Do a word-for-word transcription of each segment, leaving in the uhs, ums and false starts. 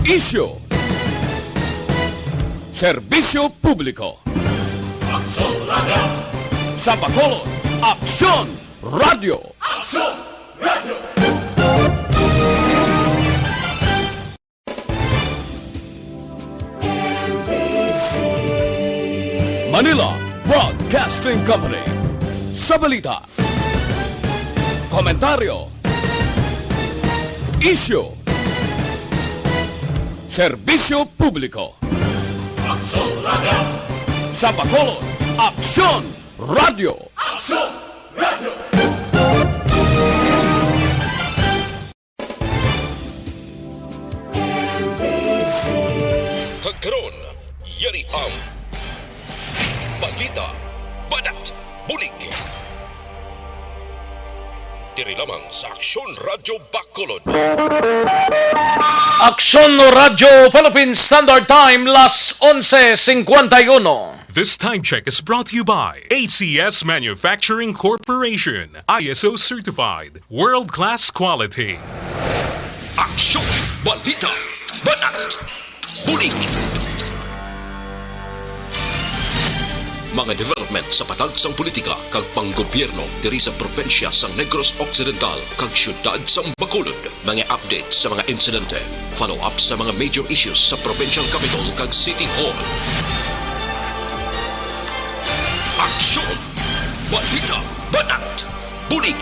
Isyu. Serbisyo publiko. Aksyon Radyo. Sa Bacolod, Aksyon Radyo. Aksyon Radyo. Manila Broadcasting Company. Sa balita, komentaryo, isyu, serbisyo publiko. Aksyon Radyo. Sa Bacolod, Aksyon Radyo. Aksyon Radyo. Kag karon, yari ang balita, banat, bulig. Diri lamang sa Aksyon Radyo Bacolod. Aksyon Radyo Philippine Standard Time, las onse cincuenta y uno. This time check is brought to you by A C S Manufacturing Corporation, I S O certified, world-class quality. Aksyon, balita, banat, bulig. Mga development sa patag sang politika kag panggobyerno diri sa probinsya sang Negros Occidental kag siyudad sang Bacolod. Mga update sa mga insidente, follow-up sa mga major issues sa provincial capital kag city hall. Aksyon! Balita! Banat! Bulig!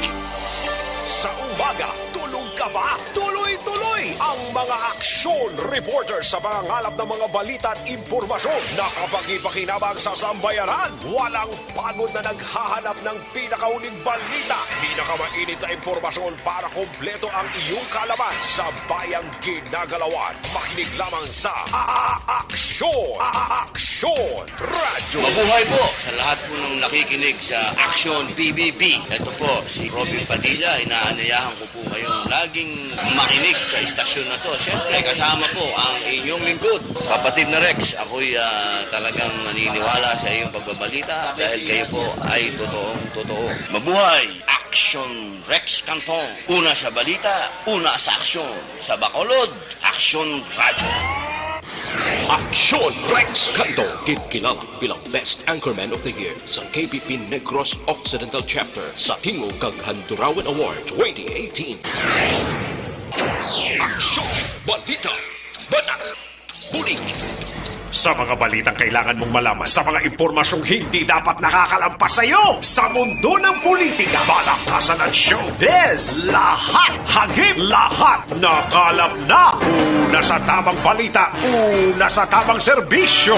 Sa umaga, tulog ka ba? Tuloy-tuloy ang mga aksyon reporter sa pangangalap ng mga balita at impormasyon na kapakipakinabang sa sambayanan. Walang pagod na naghahanap ng pinakauling balita, pinakamainit na impormasyon para kompleto ang iyong kaalaman sa bayang ginagalawan. Makinig lamang sa A-, A-, Aksyon, A-, A-, Aksyon Radyo. Mabuhay po sa lahat po ng nakikinig sa Aksyon P B B. Ito po si Robin Padilla. Inaanyayahan ko po kayong laging makinig sa istasyon na to. Siyempre, kasama po ang inyong lingkod, kapatid na Rex. Ako'y, ah, talagang naniniwala sa iyong pagbabalita dahil kayo po ay totoong totoo. Mabuhay! Aksyon Rex Cantong. Una sa balita, una sa aksyon. Sa Bacolod, Aksyon Radyo. Aksyon Rex Cantong, ginkilala bilang Best Anchorman of the Year sa K B P Negros Occidental Chapter sa Tingog kag Handurawan Award twenty eighteen. Aksyon, balita, banat, bulig. Sa mga balitang kailangan mong malaman, sa mga impormasyong hindi dapat nakakalampas sa iyo, sa mundo ng politika, palakasan at showbiz, lahat hagip, lahat nakalap na. Una sa tamang balita, una sa tamang serbisyo.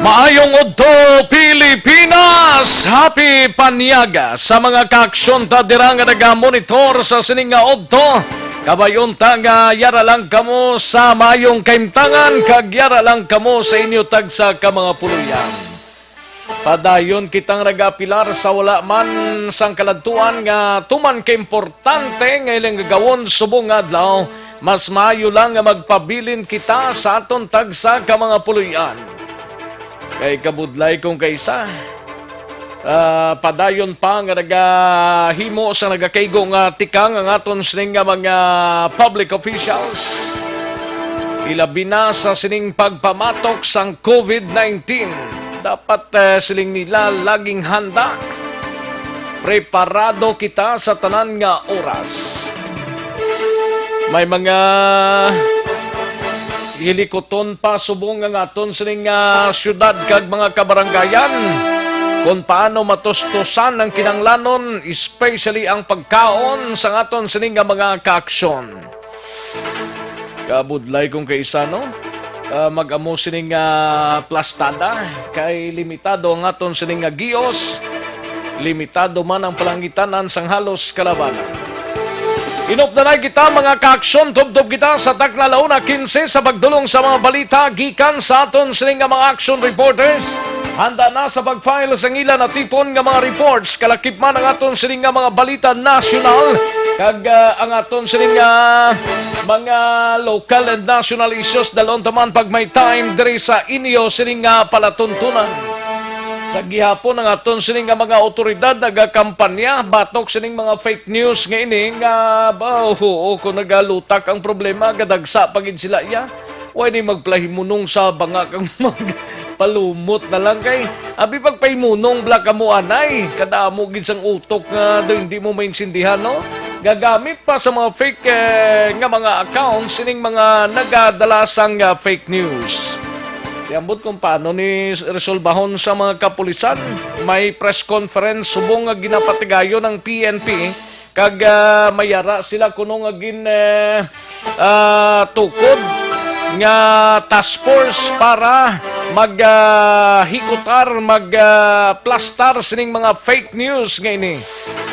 Maayong udto, Pilipinas! Happy Panyaga sa mga kaaksyon ta dira nga nagamonitor sa sining nga udto. Kabayon ta nga yara lang kamo sa maayong kahimtangan kag yara lang kamo sa inyo tagsa ka mga puloy-an. Padayon kitang nagaapilar sa wala man sang kaladtuan nga tuman ka importante nga ilang gagawon subong nga adlaw, mas maayo lang nga magpabilin kita sa aton tagsa ka mga puloy-an. Kay kabudlay kong kaisa, ah, padayon pa nga nagahimo sa nagakaigo nga tikang ang aton sining nga mga public officials. Ilabi na sa sining pagpamatok sang COVID nineteen. Dapat, eh, siling nila laging handa. Preparado kita sa tanan nga oras. May mga hilikuton pa subong ang aton sining nga syudad kag mga kabaranggayan kung paano matustusan ang kinahanglanon, especially ang pagkaon sa aton sining nga mga kaaksyon. Kabudlay kong kaisa, no? Ah, mag-amo sining, ah, plastada, kay limitado ang aton sining nga gios, limitado man ang palangitanan sang halos kalabanan. Inupdanay kita, mga ka-aksyon, tubtob kita sa takna, la una quince, sa pagdulong sa mga balita gikan sa aton sini nga mga action reporters. Handa na sa pag-file sang ila natipon nga mga reports, kalakip man ang aton sini nga mga balita nasyonal, kag, ah, ang aton sini nga mga local and national issues. Dalon ta man pag may time diri sa inyo sini nga palatuntunan. Sa gihapon, ang aton sini nga mga awtoridad nagakampanya batok sining mga fake news nga ini nga, ba, oo, kung nagalutak ang problema, gadagsa pa gid sila iya. Way ni magpahimunong sa banga kang magpalumot na lang kay abi pagpahimunong bla ka mo anay, kadamo gid sang utok nga do hindi mo maintindihan, no? Gagamit pa sa mga fake, eh, nga mga accounts sining mga nagadala sang, ah, fake news. Di ambot kung paano ni resolbahon sa mga kapulisan. May press conference subong nga ginapatigayon ang P N P, kag, ah, mayara sila kuno nga gin, eh, ah, tukod nga task force para mag, ah, hikutar, mag, ah, plastar sining mga fake news nga ini.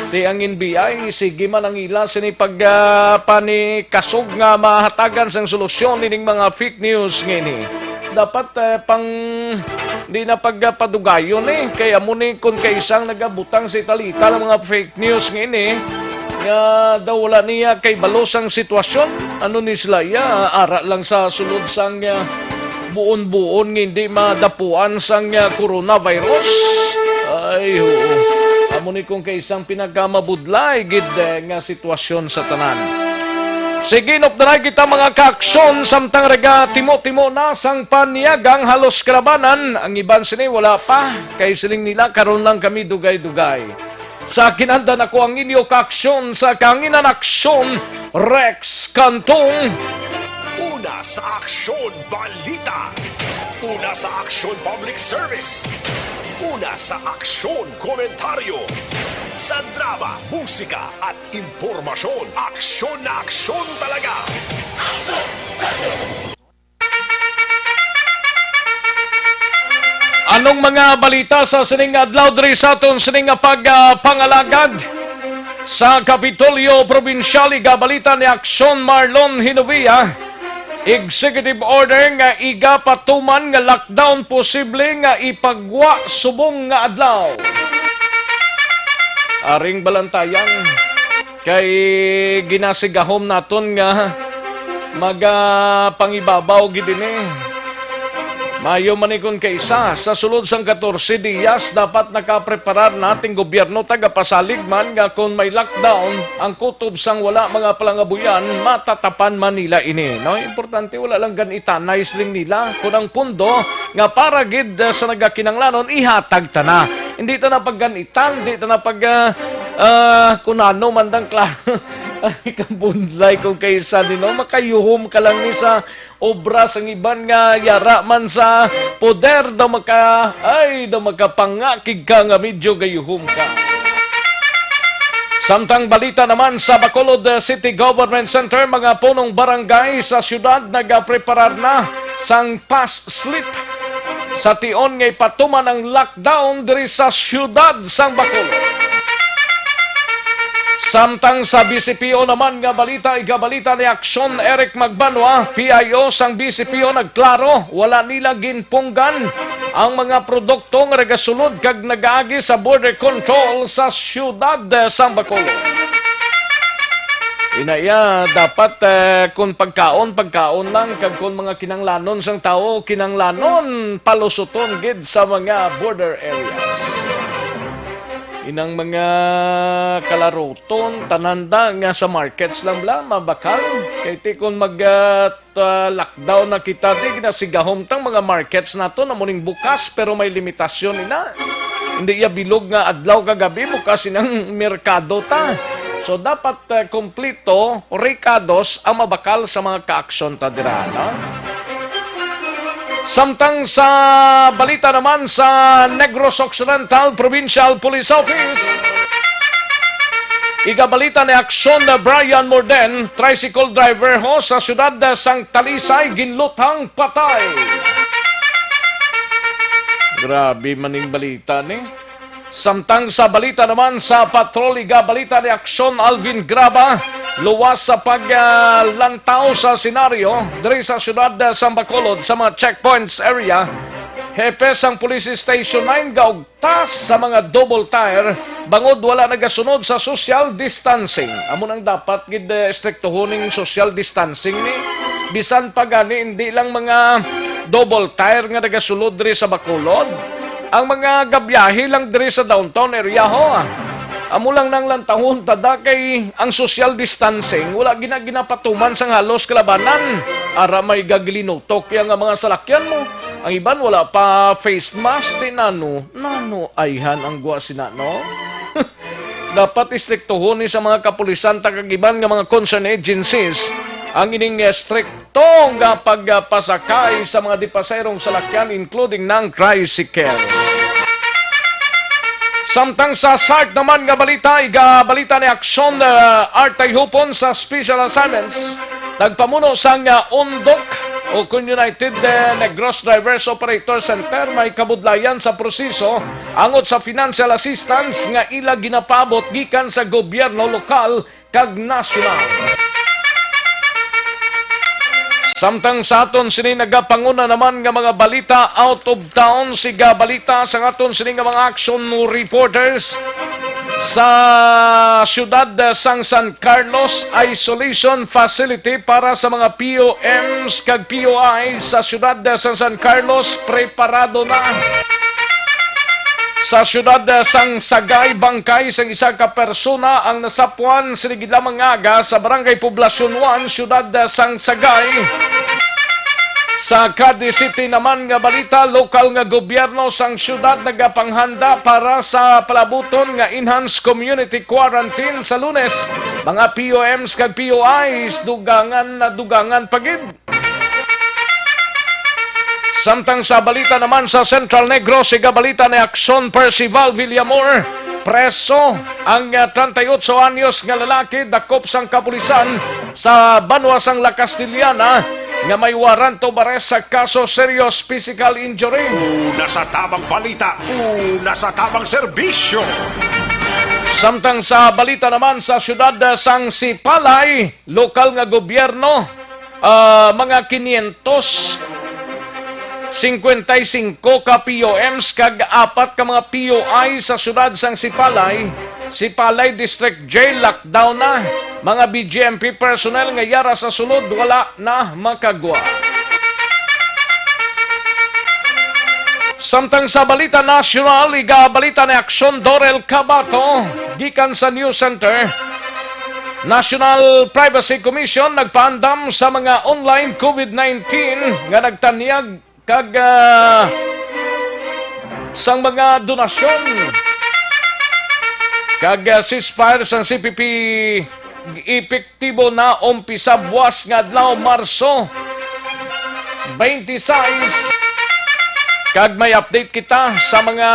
Di ang N B I, sige man ang ila sini pag, ah, panikasog nga mahatagan sang solusyon ining mga fake news nga ini. Dapat, eh, pang di na pagpadugayon, eh. Kay amo ni kun kaisang nagabutang sa italita ng mga fake news nga ini, nga daw wala niya kay balos ang sitwasyon. Ano ni sila iya? Ara lang sa sulod sang, ah, buon-buon nga hindi madapuan sang, ah, coronavirus. Ay, oo. Amo ni kung kaisang pinakamabudlay gid, eh, nga sitwasyon sa tanan. Sige, inupdanay kita, mga kaaksyon, samtang raga timo-timo na sang paniagang halos kalabanan. Ang iban sini wala pa, kay siling nila, "Karon lang kami dugay-dugay." Sa kinanda nako ang inyo kaaksyon sa Kahanginan Aksyon, Rex Cantong. Una sa aksyon, balita. Una sa aksyon, public service. Una sa aksyon, komentaryo. Sa drama, musika, at impormasyon, aksyon na aksyon talaga. Anong mga balita sa sining adlaw diri sa aton sining nga pag, ah, pangalagad sa Kapitolyo Probinsyal? Igabalita ni Aksyon Marlon Hinovia, executive order nga igapatuman nga lockdown posible nga ipagwa subong nga adlaw. Aring balantayan. Kay ginasigahom naton nga magapangibabaw gid ini. Mayo man ni kon kaisa, sa sulod sang katorse diyas, dapat nakapreparar na ating gobyerno, tagapasalig man nga kon may lockdown, ang kutob sang wala mga palangabuyan, matatapan man nila ini. No, importante, wala lang gan itanay siling nila, kon ang pundo nga para gid, ah, sa nagakinanglanon, ihatag ta na. Hindi ta na pagganitan, hindi ta na pag, ah, ah, kun ano man dang kla-, ay, kabunlay kung kaisa ni, no? Makayuhom ka lang ni sa obra sang iban nga yara man sa poder, daw maka-, ay, daw makapangakig ka nga medyo gayuhom ka. Samtang balita naman sa Bacolod City Government Center, mga punong barangay sa siyudad nagapreparar na sang pass slip sa tion nga ipatuman ang lockdown diri sa siyudad sang Bacolod. Samtang sa B C P O naman nga balita, igabalita ni Aksyon Eric Magbanwa, P I O sang B C P O, nagklaro, wala nila ginpunggan ang mga produkto nga nagasulod kag nagaagi sa border control sa siyudad sang Bacolod. Inaya, dapat, eh, kung pagkaon, pagkaon lang, kag kung mga kinanglanon sang tawo, kinanglanon palusuton gid sa mga border areas. Inang mga kalaruton, tananda nga sa markets lang bla, mabakal. Kay ti kung mag, ah, ah, lockdown na kita, di ginasigahom tang mga markets nato na muning bukas, pero may limitasyon ina. Hindi ya bilog nga adlaw kag gabi bukas inang merkado ta. So, dapat, ah, kompleto, rekados ang mabakal sa mga kaaksyon ta dira, no? Samtang sa balita naman sa Negros Occidental Provincial Police Office, igabalita ni Aksyon na Brian Morden, tricycle driver ho sa siyudad sang Talisay, ginluthang patay. Grabe maning balita ni. Samtang sa balita naman sa patrol, igabalita ni Aksyon Alvin Graba, Luwas sa paglantaw sa senaryo diri sa siyudad, ah, sang Bacolod sa mga checkpoints area, hepe sang Police Station nine gaugtas sa mga double tire bangod wala nagasunod sa social distancing. Amo nang dapat gid, eh, estriktuhon ning social distancing ni, bisan pa gani hindi lang mga double tire nga nagasulod diri sa Bacolod. Ang mga gabiyahe lang diri sa downtown area, ho, ah. Amo lang nang lantawon ta da kay ang social distancing wala gina-, ginapatuman sang halos kalabanan. Ara may gagilinutok ya nga mga salakyan mo. Ang iban wala pa face mask, ti nano, nano ayhan ang gwa sina, no? Dapat istriktuhon ni sa mga kapulisan ta kag iban nga mga concerned agencies ang ining, eh, strikto nga pagpasakay sa mga dipasayrong salakyan, including ng tricycle. Samtang sa SART naman nga balita, igabalita ni Aksyon, ah, Artay Hupon sa Special Assignments. Nagpamuno sang, ah, undok o kon United, eh, Negros Drivers Operator Center may kabudlayan sa proseso angot sa financial assistance nga ila ginapaabot gikan sa gobyerno lokal kag nasyonal. Samtang sa aton sini nagapanguna naman nga mga balita out of town, siga balita sa aton sini nga mga action reporters sa siyudad sang San Carlos, isolation facility para sa mga P O Ms kag P O I sa siyudad sang San Carlos preparado na. Sa siyudad sang Sagay, bangkay sang isa ka persona ang nasapwan sini gid lamang nga aga sa Barangay Poblacion one, siyudad sang Sagay. Sa Cadiz City naman nga balita, lokal nga gobyerno sang siyudad nagapanghanda para sa palabuton nga enhanced community quarantine sa Lunes. Mga P O Ms kag P O Is, dugangan na dugangan pa gid. Samtang sa balita naman sa Central Negros, siga balita ni Aksyon Percival Villamor, preso ang, ah, treinta y ocho anyos nga lalaki dakop sang kapulisan sa banwa sang La Castellana nga may warrant of arrest sa kaso serious physical injury. Una sa tamang balita, una sa tamang serbisyo. Samtang sa balita naman sa siyudad, ah, sang Sipalay, lokal nga gobyerno, ah, mga quinientos cincuenta y cinco ka P O Ms kag apat ka mga P O I sa siyudad sang Sipalay, Sipalay District Jail lockdown na. Mga B J M P personnel nga yara sa sulod wala na makagwa. Samtang sa balita nasyonal, igabalita ni Aksyon Dorel Cabato gikan sa News Center. National Privacy Commission nagpaandam sa mga online COVID nineteen nga nagtanyag kag, ah, sang mga donasyon kag, ah, ceasefire sang C P P epektibo na umpisa buwas nga adlaw, Marso twenty-six. Kag may update kita sa mga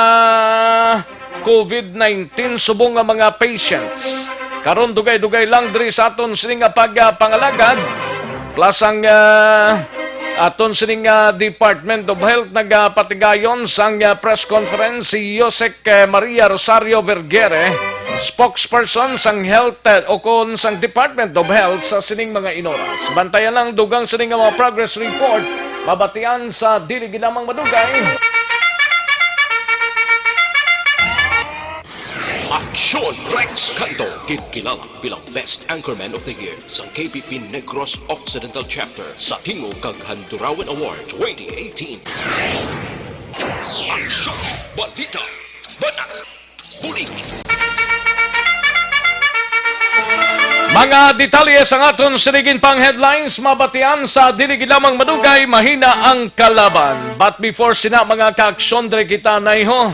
COVID nineteen subong nga mga patients. Karon, dugay-dugay lang diri sa aton sini nga pagpangalagad. Plus ang, ah, aton sini nga Department of Health nagapatigayon sang, ah, press conference si Yosek, eh, Maria Rosario Vergere, spokesperson sang health, eh, o kon sang Department of Health sa sining mga inoras. Bantayan lang dugang sini nga mga progress report mabatian sa dili ginamang madugay. Aksyon Rex Canto, ginkilala bilang Best Anchorman of the Year sa K P P Negros Occidental Chapter sa Tingog kag Handurawan Award twenty eighteen. Aksyon! Balita! Banat! Bulig! Mga detalye sang aton sini gid pang headlines mabatian sa dili gid lamang madugay, mahina ang kalaban. But before sina, mga kaaksyon, diri kita naiho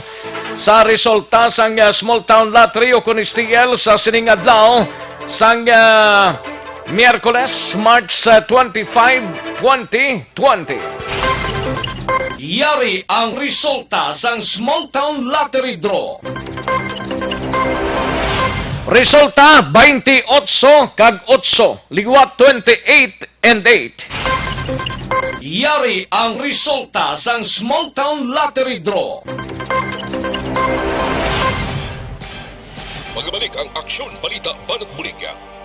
sa resulta sang, ah, Small Town Lottery o kun S T L sa sining adlaw sang, ah, Miyerkules, March, ah, twenty-five, twenty twenty. Yari ang resulta sang Small Town Lottery Draw. Resulta, twenty-eight kag eight, liwat twenty-eight and eight. Yari ang resulta sang Small Town Lottery Draw. Magbalik ang Aksyon Balita Banat Bulig.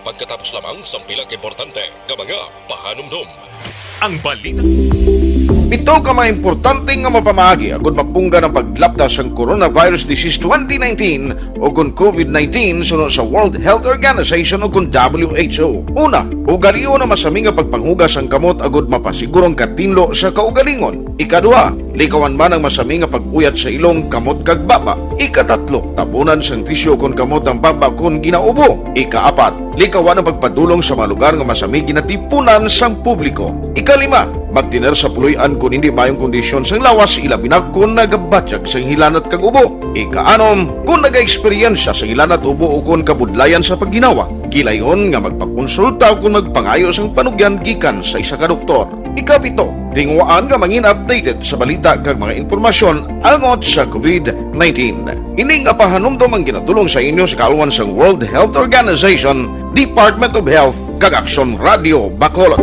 Pagkatapos lamang sang pila ka importante nga mga pahanumdom. Ang balita. Pito ka mga importante nga mapamaagi agud mapunggan ang paglapda sang coronavirus disease twenty nineteen o kon COVID nineteen suno sa World Health Organization o kon W H O. Una, ugalion ang masami nga pagpanghugas sang kamot agud mapasigurong katinlo sa kaugalingon. Ikaduha, likawan man ang masami nga pag-uyat sa ilong, kamot kag baba. Ikatatlo, tabunan sang tisyu kon kamot ang baba kon ginaubo. Ikaapat, likawan ang pagpadulong sa mga lugar nga masami ginatipunan sang publiko. Ikalima, magtener sa puloy-an kon hindi maayong kondisyon sang lawas, ilabi na kon nagabatyag sang hilanat kag ubo. Ikaanom, kon nagaeksperyensya sang hilanat, ubo o kon kabudlayan sa pagginawa, gilayon nga magpakonsulta o kon magpangayo sang panugyan gikan sa isa ka doktor. Ikapito, tinguhaan nga mangin updated sa balita kag mga impormasyon angot sa COVID nineteen. Ini nga pahanumdom ang ginadul-ong sa inyo sa kaalwan sang World Health Organization, Department of Health, kag Aksyon Radio Bacolod.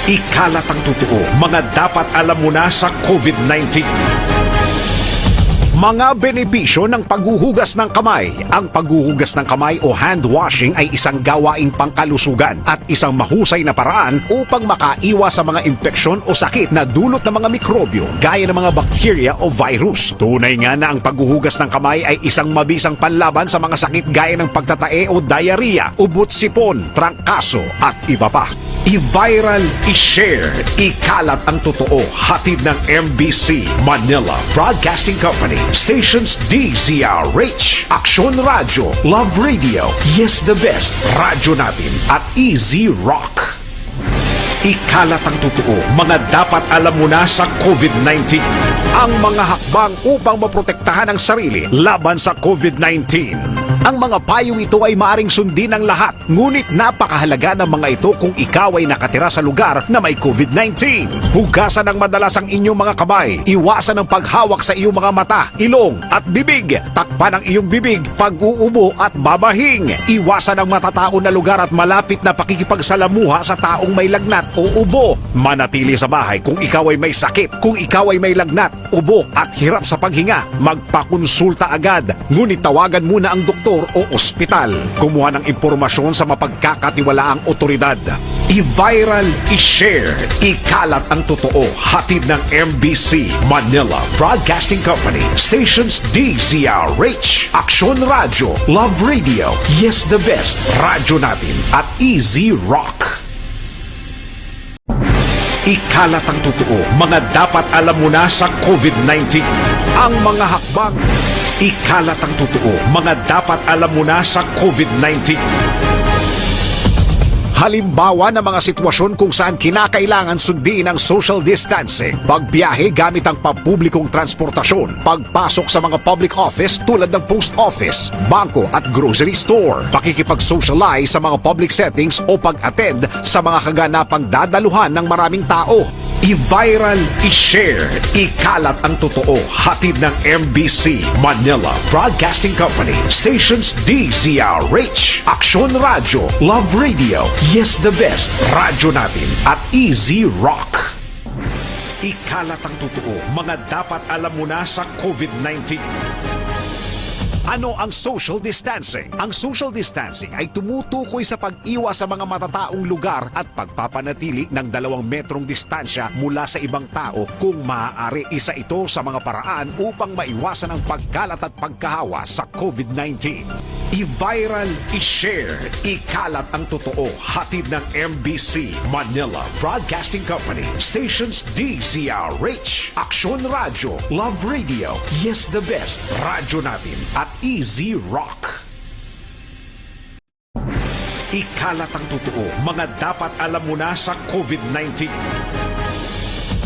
Ikalat ang totoo, mga dapat alam mo na sa COVID nineteen. Mga benepisyo ng paghuhugas ng kamay. Ang paghuhugas ng kamay o hand washing ay isang gawaing pangkalusugan at isang mahusay na paraan upang makaiwas sa mga impeksyon o sakit na dulot ng mga mikrobyo gaya ng mga bakterya o virus. Tunay nga na ang paghuhugas ng kamay ay isang mabisang panlaban sa mga sakit gaya ng pagtatae o diarrhea, ubot-sipon, trangkaso, at iba pa. I-viral, i-share, ikalat ang totoo. Hatid ng M B C Manila Broadcasting Company, stations D Z R H, Aksyon Radyo, Love Radio, Yes the Best, Radyo Natin, at Easy Rock. Ikalat ang totoo, mga dapat alam mo na sa COVID nineteen. Ang mga hakbang upang maprotektahan ang sarili laban sa COVID nineteen. Ang mga payong ito ay maaring sundin ng lahat, ngunit napakahalaga ng mga ito kung ikaw ay nakatira sa lugar na may COVID nineteen. Hugasan ng madalas ang inyong mga kamay. Iwasan ang paghawak sa iyong mga mata, ilong, at bibig. Takpan ang iyong bibig pag-uubo at babahing. Iwasan ang matataon na lugar at malapit na pakikipagsalamuha sa taong may lagnat o ubo. Manatili sa bahay kung ikaw ay may sakit. Kung ikaw ay may lagnat, ubo, at hirap sa paghinga, magpakonsulta agad. Ngunit tawagan muna ang doktor o ospital. Kumuha ng impormasyon sa mapagkakatiwalaang otoridad. I-viral, i-share, ikalat ang totoo. Hatid ng M B C Manila Broadcasting Company, stations D Z R H, Aksyon Radyo, Love Radio, Yes the Best, Radyo Natin, at Easy Rock. Ikalat ang totoo, mga dapat alam mo na sa COVID nineteen. Ang mga hakbang. Ikalat ang totoo, mga dapat alam mo na sa COVID nineteen. Halimbawa ng mga sitwasyon kung saan kinakailangan sundin ang social distancing, pagbiyahe gamit ang pampublikong transportasyon, pagpasok sa mga public office tulad ng post office, bangko at grocery store, pakikipag-socialize sa mga public settings o pag-attend sa mga kaganapang dadaluhan ng maraming tao. I-viral, i-share, ikalat ang totoo. Hatid ng M B C Manila Broadcasting Company, stations D Z R H, Aksyon Radyo, Love Radio, Yes the Best, Radyo Natin, at Easy Rock. Ikalat ang totoo, mga dapat alam mo na sa COVID nineteen. Ano ang social distancing? Ang social distancing ay tumutukoy sa pag-iwas sa mga matataong lugar at pagpapanatili ng dalawang metrong distansya mula sa ibang tao kung maaari. Isa ito sa mga paraan upang maiwasan ang pagkalat at pagkahawa sa COVID nineteen. I-viral, i-share, ikalat ang totoo. Hatid ng M B C Manila Broadcasting Company, stations D Z R H, Aksyon Radyo, Love Radio, Yes the Best, Radyo Natin, at Easy Rock. Ikalat ang totoo, mga dapat alam mo na sa COVID nineteen.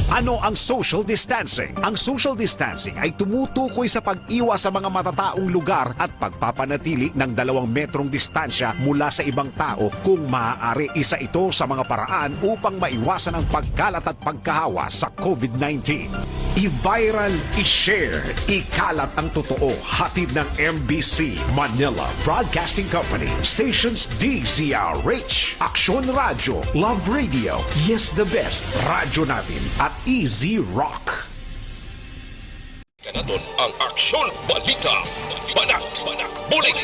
Ano ang social distancing? Ang social distancing ay tumutukoy sa pag-iwas sa mga matataong lugar at pagpapanatili ng dalawang metrong distansya mula sa ibang tao kung maaari. Isa ito sa mga paraan upang maiwasan ang pagkalat at pagkahawa sa COVID nineteen. I-viral, i-share, ikalat ang totoo. Hatid ng M B C Manila Broadcasting Company, stations D Z R H, Aksyon Radyo, Love Radio, Yes the Best, Radyo Natin, at Easy Rock. Kanaton ang Aksyon Balita, Banat, Banat, Bulig.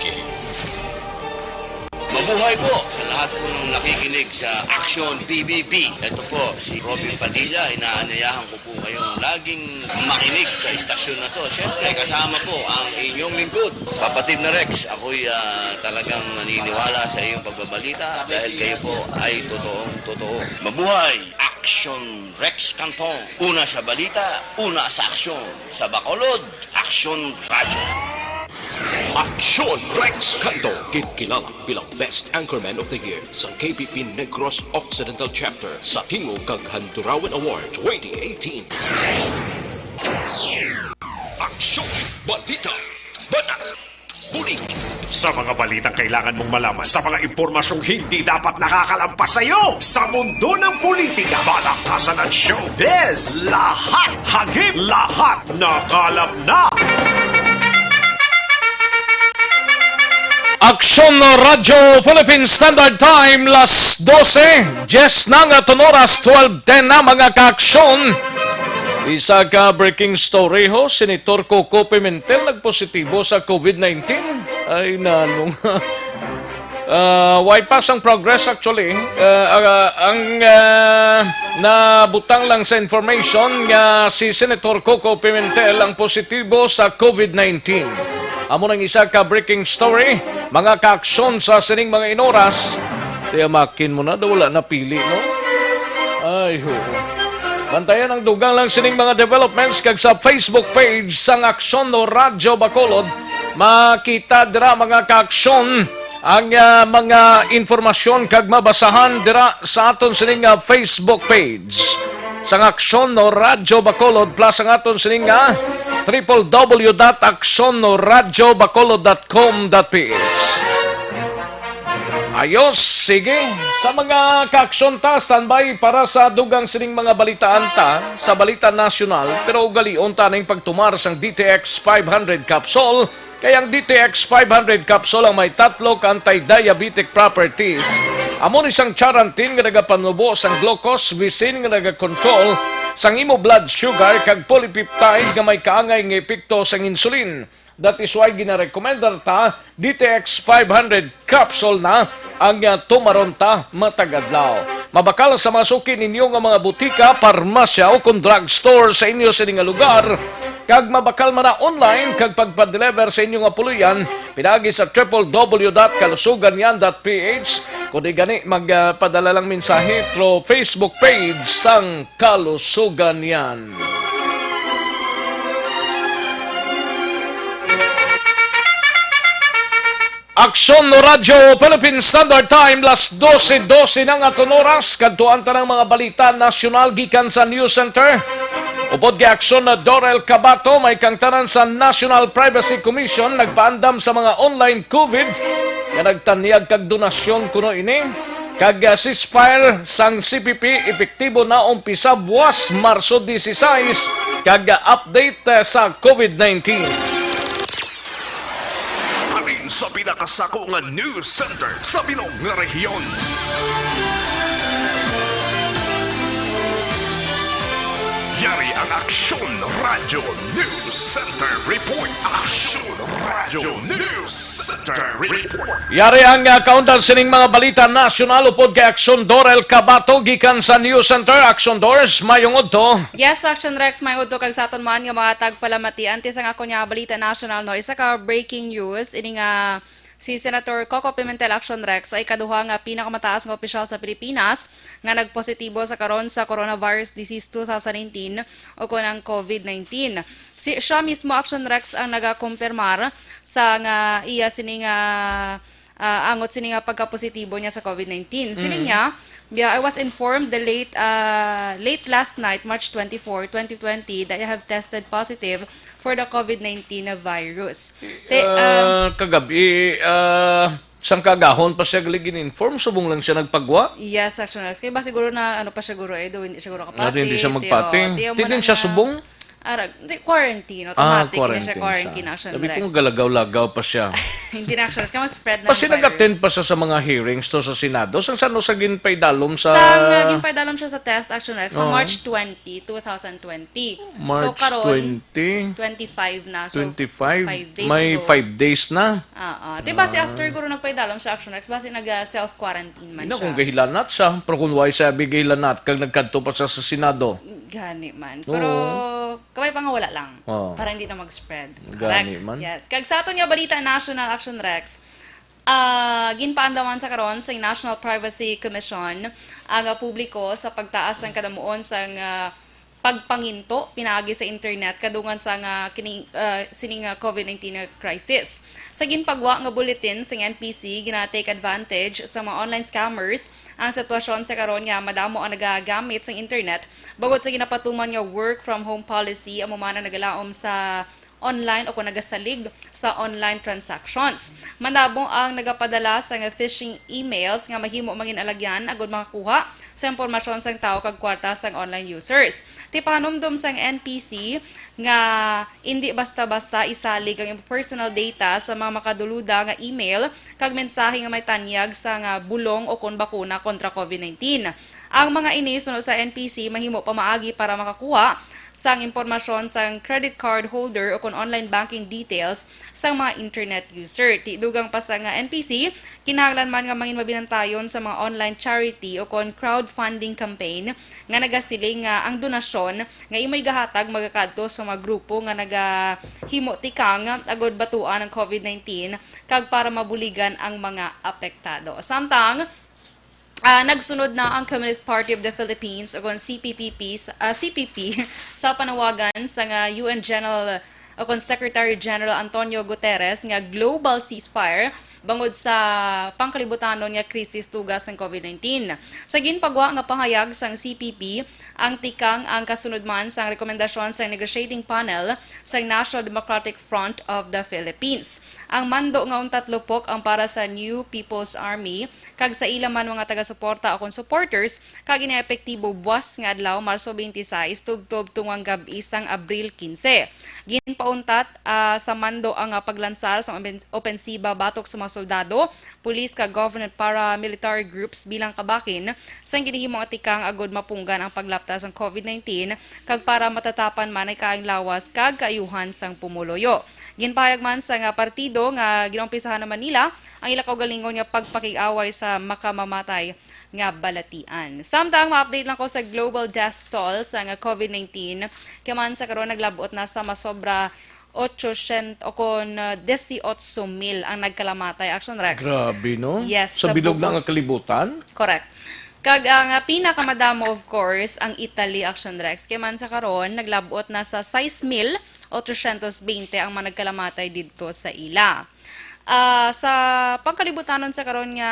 Mabuhay po sa lahat po ng nakikinig sa Action P B B. Ito po si Robin Padilla. Inaanyayahan ko po kayong laging makinig sa istasyon na to. Siyempre, kasama po ang inyong lingkod, Kapatid na Rex. Ako'y ah, talagang naniniwala sa iyong pagbabalita dahil kayo po ay totoong totoo. Mabuhay! Action Rex Canton. Una sa balita, una sa aksyon. Sa Bacolod, Action Radyo. Action Rex Canto, kinkilala bilang Best Anchorman of the Year sa K P P Negros Occidental Chapter sa Tingog kag Handurawan Award twenty eighteen. Aksyon, balita, banat, bulig. Sa mga balitang kailangan mong malaman, sa mga impormasyong hindi dapat nakakalampas sa iyo, sa mundo ng politika, balakasan at showbiz, lahat hagip, lahat nakalap na. Aksyon Radyo Philippine Standard Time, las dose, diyes na nga aton oras, twelve ten na, mga kaaksyon. Isa ka breaking story ho, Senator Coco Pimentel nagpositibo sa covid nineteen. Ay, nanong. Ah, way pa sang progress actually. Ah, ah, ang ah, nabutang lang sa information nga si Senator Coco Pimentel ang positibo sa covid nineteen. Amo nang isa ka breaking story, mga kaaksyon sa sining mga inoras. Kaya makin mo na, daw wala napili, no? Ay, ho. Bantayan ang dugang lang sining mga developments kag sa Facebook page sang Aksyon no Radyo Bacolod. Makita dira, mga kaaksyon, ang ah, mga informasyon kag mabasahan dira sa aton sining ah, Facebook page sang Aksyon no Radyo Bacolod plus ang aton sining ah, triple W dot aksyon no radyo bacolod dot com dot P H. Ayos, sige. Sa mga kaaksyon ta, standby para sa dugang sining mga balitaan ta sa balita nasyonal, pero ugalion ta ning pagtumar sang D T X five hundred capsule, kay ang D T X five hundred capsule ang may tatlo ka anti-diabetic properties. Amo ni sang charantin nga nagapanubo sang glucose, visin nga nagakontrol sang imo blood sugar, kag polypeptide nga may kaangay nga epekto sang insulin. That is why ginarekomendar ta D T X five hundred capsule na ang ah, tumaron ta matag adlaw. Mabakal sa mga suki ninyo nga mga butika, parmasya o kon drugstore sa inyo sini nga lugar, kag mabakal man na online kag pagpa-deliver sa inyo nga puloy-an pinaagi sa triple W dot kalusugan yan dot P H. Kundi gani magpadala lang mensahe through Facebook page sang Kalusugan yan. Aksyon no Radyo Philippine Standard Time, las dose dose na nga aton oras. Kadtuan ta ng mga balita nasyonal gikan sa News Center. Upod kay Aksyon na Dorel Cabato, may kang tanan sa National Privacy Commission nagpaandam sa mga online covid nga nagtanyag kag donasyon kuno ini. Kag ah, ceasefire sang C P P epektibo na, umpisa buwas Marso dieciséis, kag ah, update ah, sa covid nineteen. Halin sa pinakasako nga news center sa bilog nga rehiyon. Yari ang Aksyon Radyo News Center Report. Aksyon Radyo News Center Report. Yari ang ah, kaundan sining mga balita nasyonal upod kay Aksyon Dorel Cabato gikan sa News Center. Aksyon Dors, mayong udto. Yes, Aksyon Rex, mayong udto kag sa aton man nga mga tagpalamati. Antes ang ako niya balita nasyonal, no, isa ka breaking news, ini nga si Senator Coco Pimentel, Aksyon Rex, ay ikaduha nga pinakamataas nga opisyal sa Pilipinas nga nagpositibo sa karon sa coronavirus disease two thousand nineteen o kon ang covid nineteen. Si siya mismo, Aksyon Rex, ang nagakumpirmar sa nga iya sini nga ah, angot sini nga pagkapositibo niya sa covid nineteen. Siling niya, "Yeah, I was informed the late uh, late last night, March twenty-four, twenty twenty, that I have tested positive for the covid nineteen virus." Te, um, Ah, kagabi, ah, sang kagahon pa siya gali gin-inform, subong lang siya nagpagwa. Yes, Aksyon Rex. Kaya ba siguro na ano pa siya guro eh, do hindi siya guro Nga kapati. Hindi siya Tiyo, magpati. tiyo mo Di na din siya nga. Subong? Arag, hindi, quarantine. Ah, Automatic na siya, quarantine siya. quarantine, Action Sabi ko, Rex. galagaw-lagaw pa siya. Hindi na, Action Rex. Kaya mas spread na Kasi ang virus. nag-attend pa siya sa mga hearings to sa Senado. Sang sano sa ginpaidalom sa Sa, uh, ginpaidalom siya sa test, Action Rex, sa Oo. March twenty, two thousand twenty. So, March karon, twenty? twenty-five na. So, twenty-five? five days May ago. five days na. Oo. Di ba si Ah. after guro nagpaidalom siya, Action Rex, basi nag, uh, self-quarantine man Ina, siya. kung gahilanat siya, pero kung why siya gahilanat, kag nagkadto pa siya sa Senado. Gani man. Oo. Pero, kabay pa nga wala lang. Oo. Para hindi na mag-spread. Gani Correct? man. Yes. Kag sa aton nga balita, National Action Rex, ah, ginpaandaman sa karon sa National Privacy Commission ang, ah, publiko sa pagtaas sang kadamuon sang, ah, pagpanginto pinaagi sa internet kadungan sa nga kini, ah, sini nga COVID nineteen nga crisis. Sa ginpagwa nga bulletin sang N P C, gina-take advantage sa mga online scammers ang sitwasyon sa karon nga madamo ang nagagamit sang internet bangod sa ginapatuman nga work from home policy, amo man ang nagalaom sa online o kung nagasalig sa online transactions. Madamo ang nagapadala sa nga phishing emails nga mahimo mangin alagyan agud makakuha sa impormasyon sang tawo kag kwarta sang online users. Ti pahanumdom sang N P C nga indi basta-basta isalig ang imong personal data sa mga makaduluda nga email kag mensahe nga may tanyag sa nga bulong o kon bakuna kontra COVID nineteen. Ang mga ini, suno sa N P C, mahimo pamaagi para makakuha sang impormasyon sang credit card holder o kon online banking details sang mga internet user. Ti dugang pa sa nga N P C, kinahanglan man nga mangin mabinantayon sa mga online charity o kon crowdfunding campaign nga nagasiling nga ang donasyon nga imoy gahatag magakadto sa mga grupo nga nagahimo tikang agud batuan ang COVID nineteen kag para mabuligan ang mga apektado. Samtang, ah, nagsunod na ang Communist Party of the Philippines o kon C P P P sa, ah, C P P sa panawagan sa nga U N General o kon Secretary General Antonio Guterres nga global ceasefire bangod sa pangkalibutanon nga krisis tuga sang COVID nineteen. Sa ginpagwa nga pahayag sang C P P, ang tikang ang kasunod man sang rekomendasyon sang negotiating panel sang National Democratic Front of the Philippines. Ang mando nga untat lupok ang para sa New People's Army kag sa ila man mga taga-suporta o kon supporters, kag ini epektibo buwas nga adlaw, Marso twenty-six, tubtob tungang gab-i sang Abril quince. Ginpauntat, ah, sa mando ang, ah, paglansar sa open-, opensiba batok sa mga soldado, pulis, kag government paramilitary groups bilang kabakin sang ginhimo nga tikang agud mapunggan ang paglapta sang COVID nineteen kag para matatapan man ang kaayong lawas kag kaayuhan sang pumuluyo. Ginpahayag man sa nga partido nga ginaumpisahan naman nila ang ila kaugalingon nga pagpakig-away sa makamamatay nga balatian. Samtang ma-update lang ko sa global death toll sa nga COVID nineteen, kay man sa karon naglabot na sa masobra otsosyentos o kon, uh, dieciocho mil ang nagkalamatay. Action, Rex. Grabe, no? Yes, Sa sa bilog na nga bugos. kalibutan? Correct. Kag ang, uh, pinakamadamo, of course, ang Italy, Action, Rex. Kay man sa karon naglabot na sa sais mil otsosyentos bente ang mga nagkalamatay didto sa ila. Ah, sa pangkalibutanon sa karon nga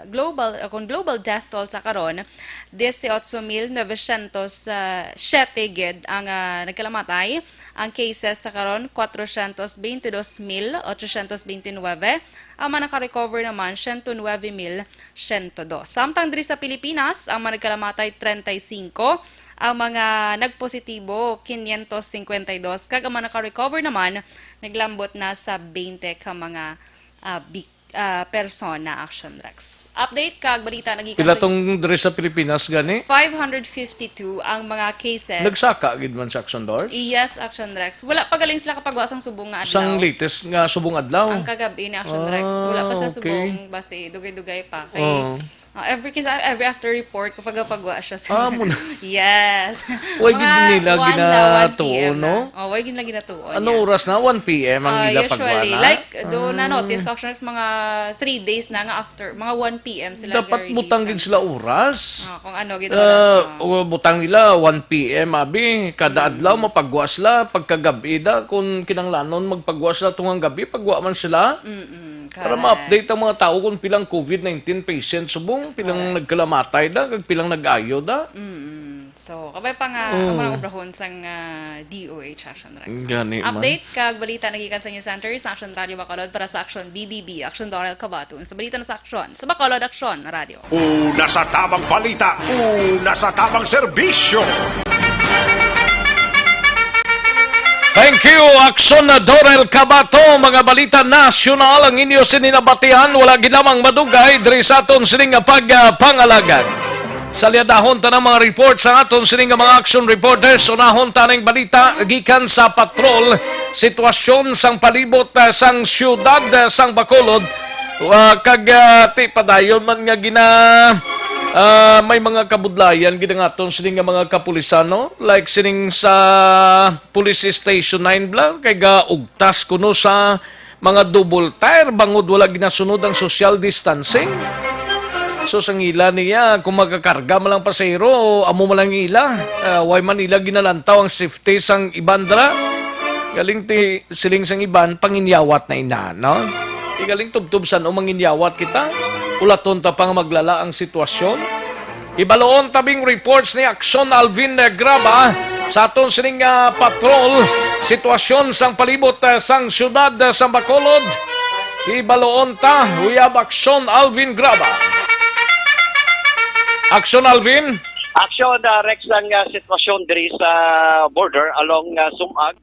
global, o kung global death toll sa karon, dieciocho mil novecientos siyete gid ang, ah, nagkalamatay. Ang cases sa karon, cuatrocientos veintidós mil ochocientos veintinuebe. Ang mga naka-recover naman, ciento nuebe mil ciento dos. Samtang diri sa Pilipinas, ang mga nagkalamatay, treinta y cinco. Ang mga nagpositibo, quinientos cincuenta y dos. Kag ang mga naka-recover naman, naglambot na sa twenty ka mga, ah, bik-, ah, persona, Action, Rex. Update kag balita nagikan Pila sa tong diri sa Pilipinas gani? Five hundred fifty-two ang mga cases. Nagsaka gid man sa Action, Dors? Yes, Action, Rex. Wala pa galing sila kapagwa sang subong nga adlaw. Sang latest nga subong adlaw? Ang kagabi ni Action, Rex. Wala pa sa Ah, okay. subong, basi dugay-dugay pa. Kay, Oo. ah, every, kisa, every after report, kapag pagwa siya sa Ah, mo na. Yes. Why gid Mga nila one na, one P M ginatuon, na. no? Oh, why gid nila ginatuon Ano niya? oras na? One P M ang Ah, nila usually, pagwana? like, do na Ah. notice ko, actually, mga three days na nga after, mga one P M sila Dapat nag-release butang ng gid sila oras. Ah, kung ano gid Ah, oras, no? o butang nila one P M, abi, kada Mm. adlaw mapagwa sila, pagkagabi da, kung kinanglanon magpagwa sila tungang gabi, pagwa man sila. Mm-mm, Para correct. ma-update ang mga tao kung pilang COVID nineteen patient subong, pilang Correct. nagkalamatay da, kag pilang nag-ayo da. Mm-mm. So, kabay pa nga, Oo. ang mga obrahon sang, ah, D O H, Action, Rex. Gani man. Update kag balita nagikan sa News Center sa Action Radio Bacolod para sa Action B B B, Action Dorel Cabaton. Sa balita na sa Action, sa Bacolod Action Radio. Una sa tamang balita, una sa tamang serbisyo. Thank you, Aksyon na Dorel Cabato. Mga balita nasyonal ang inyo sininabatian. Wala gid lamang madugay diri sa aton sining nga pagpangalagad. Salyadahon ta ng mga report sa aton sining nga mga action reporters. Unahon ta ning balita gikan sa patrol. Sitwasyon sang palibot, ah, sang siyudad, ah, sang Bacolod. Ah, kag, ah, ti padayon man nga gina, ah, may mga kabudlayan gid ang aton sining nga mga kapulisan, no? Like sining sa Police Station nine bala, kay gaugtas kuno sa mga double tire bangod wala ginasunod ang social distancing. So, sang ila niya, kung makakarga man lang pasahero, amo man lang ila. Ah, why man ila ginalantaw ang safety sang iban dra? Galing ti siling sang iban, panginyawat na ina, no? Igaling tubtob san-o manginyawat kita. Ulaton ta pang maglala ang sitwasyon. Ibaloon tabing reports ni Aksyon Alvin Graba sa aton sining, ah, patrol. Sitwasyon sang palibot, ah, sang siyudad, ah, sa Bacolod. Ibaloon ta, we have Aksyon Alvin Graba. Aksyon Alvin. Aksyon, ah, Rex, ang, ah, sitwasyon diri sa border along, ah, Sumag.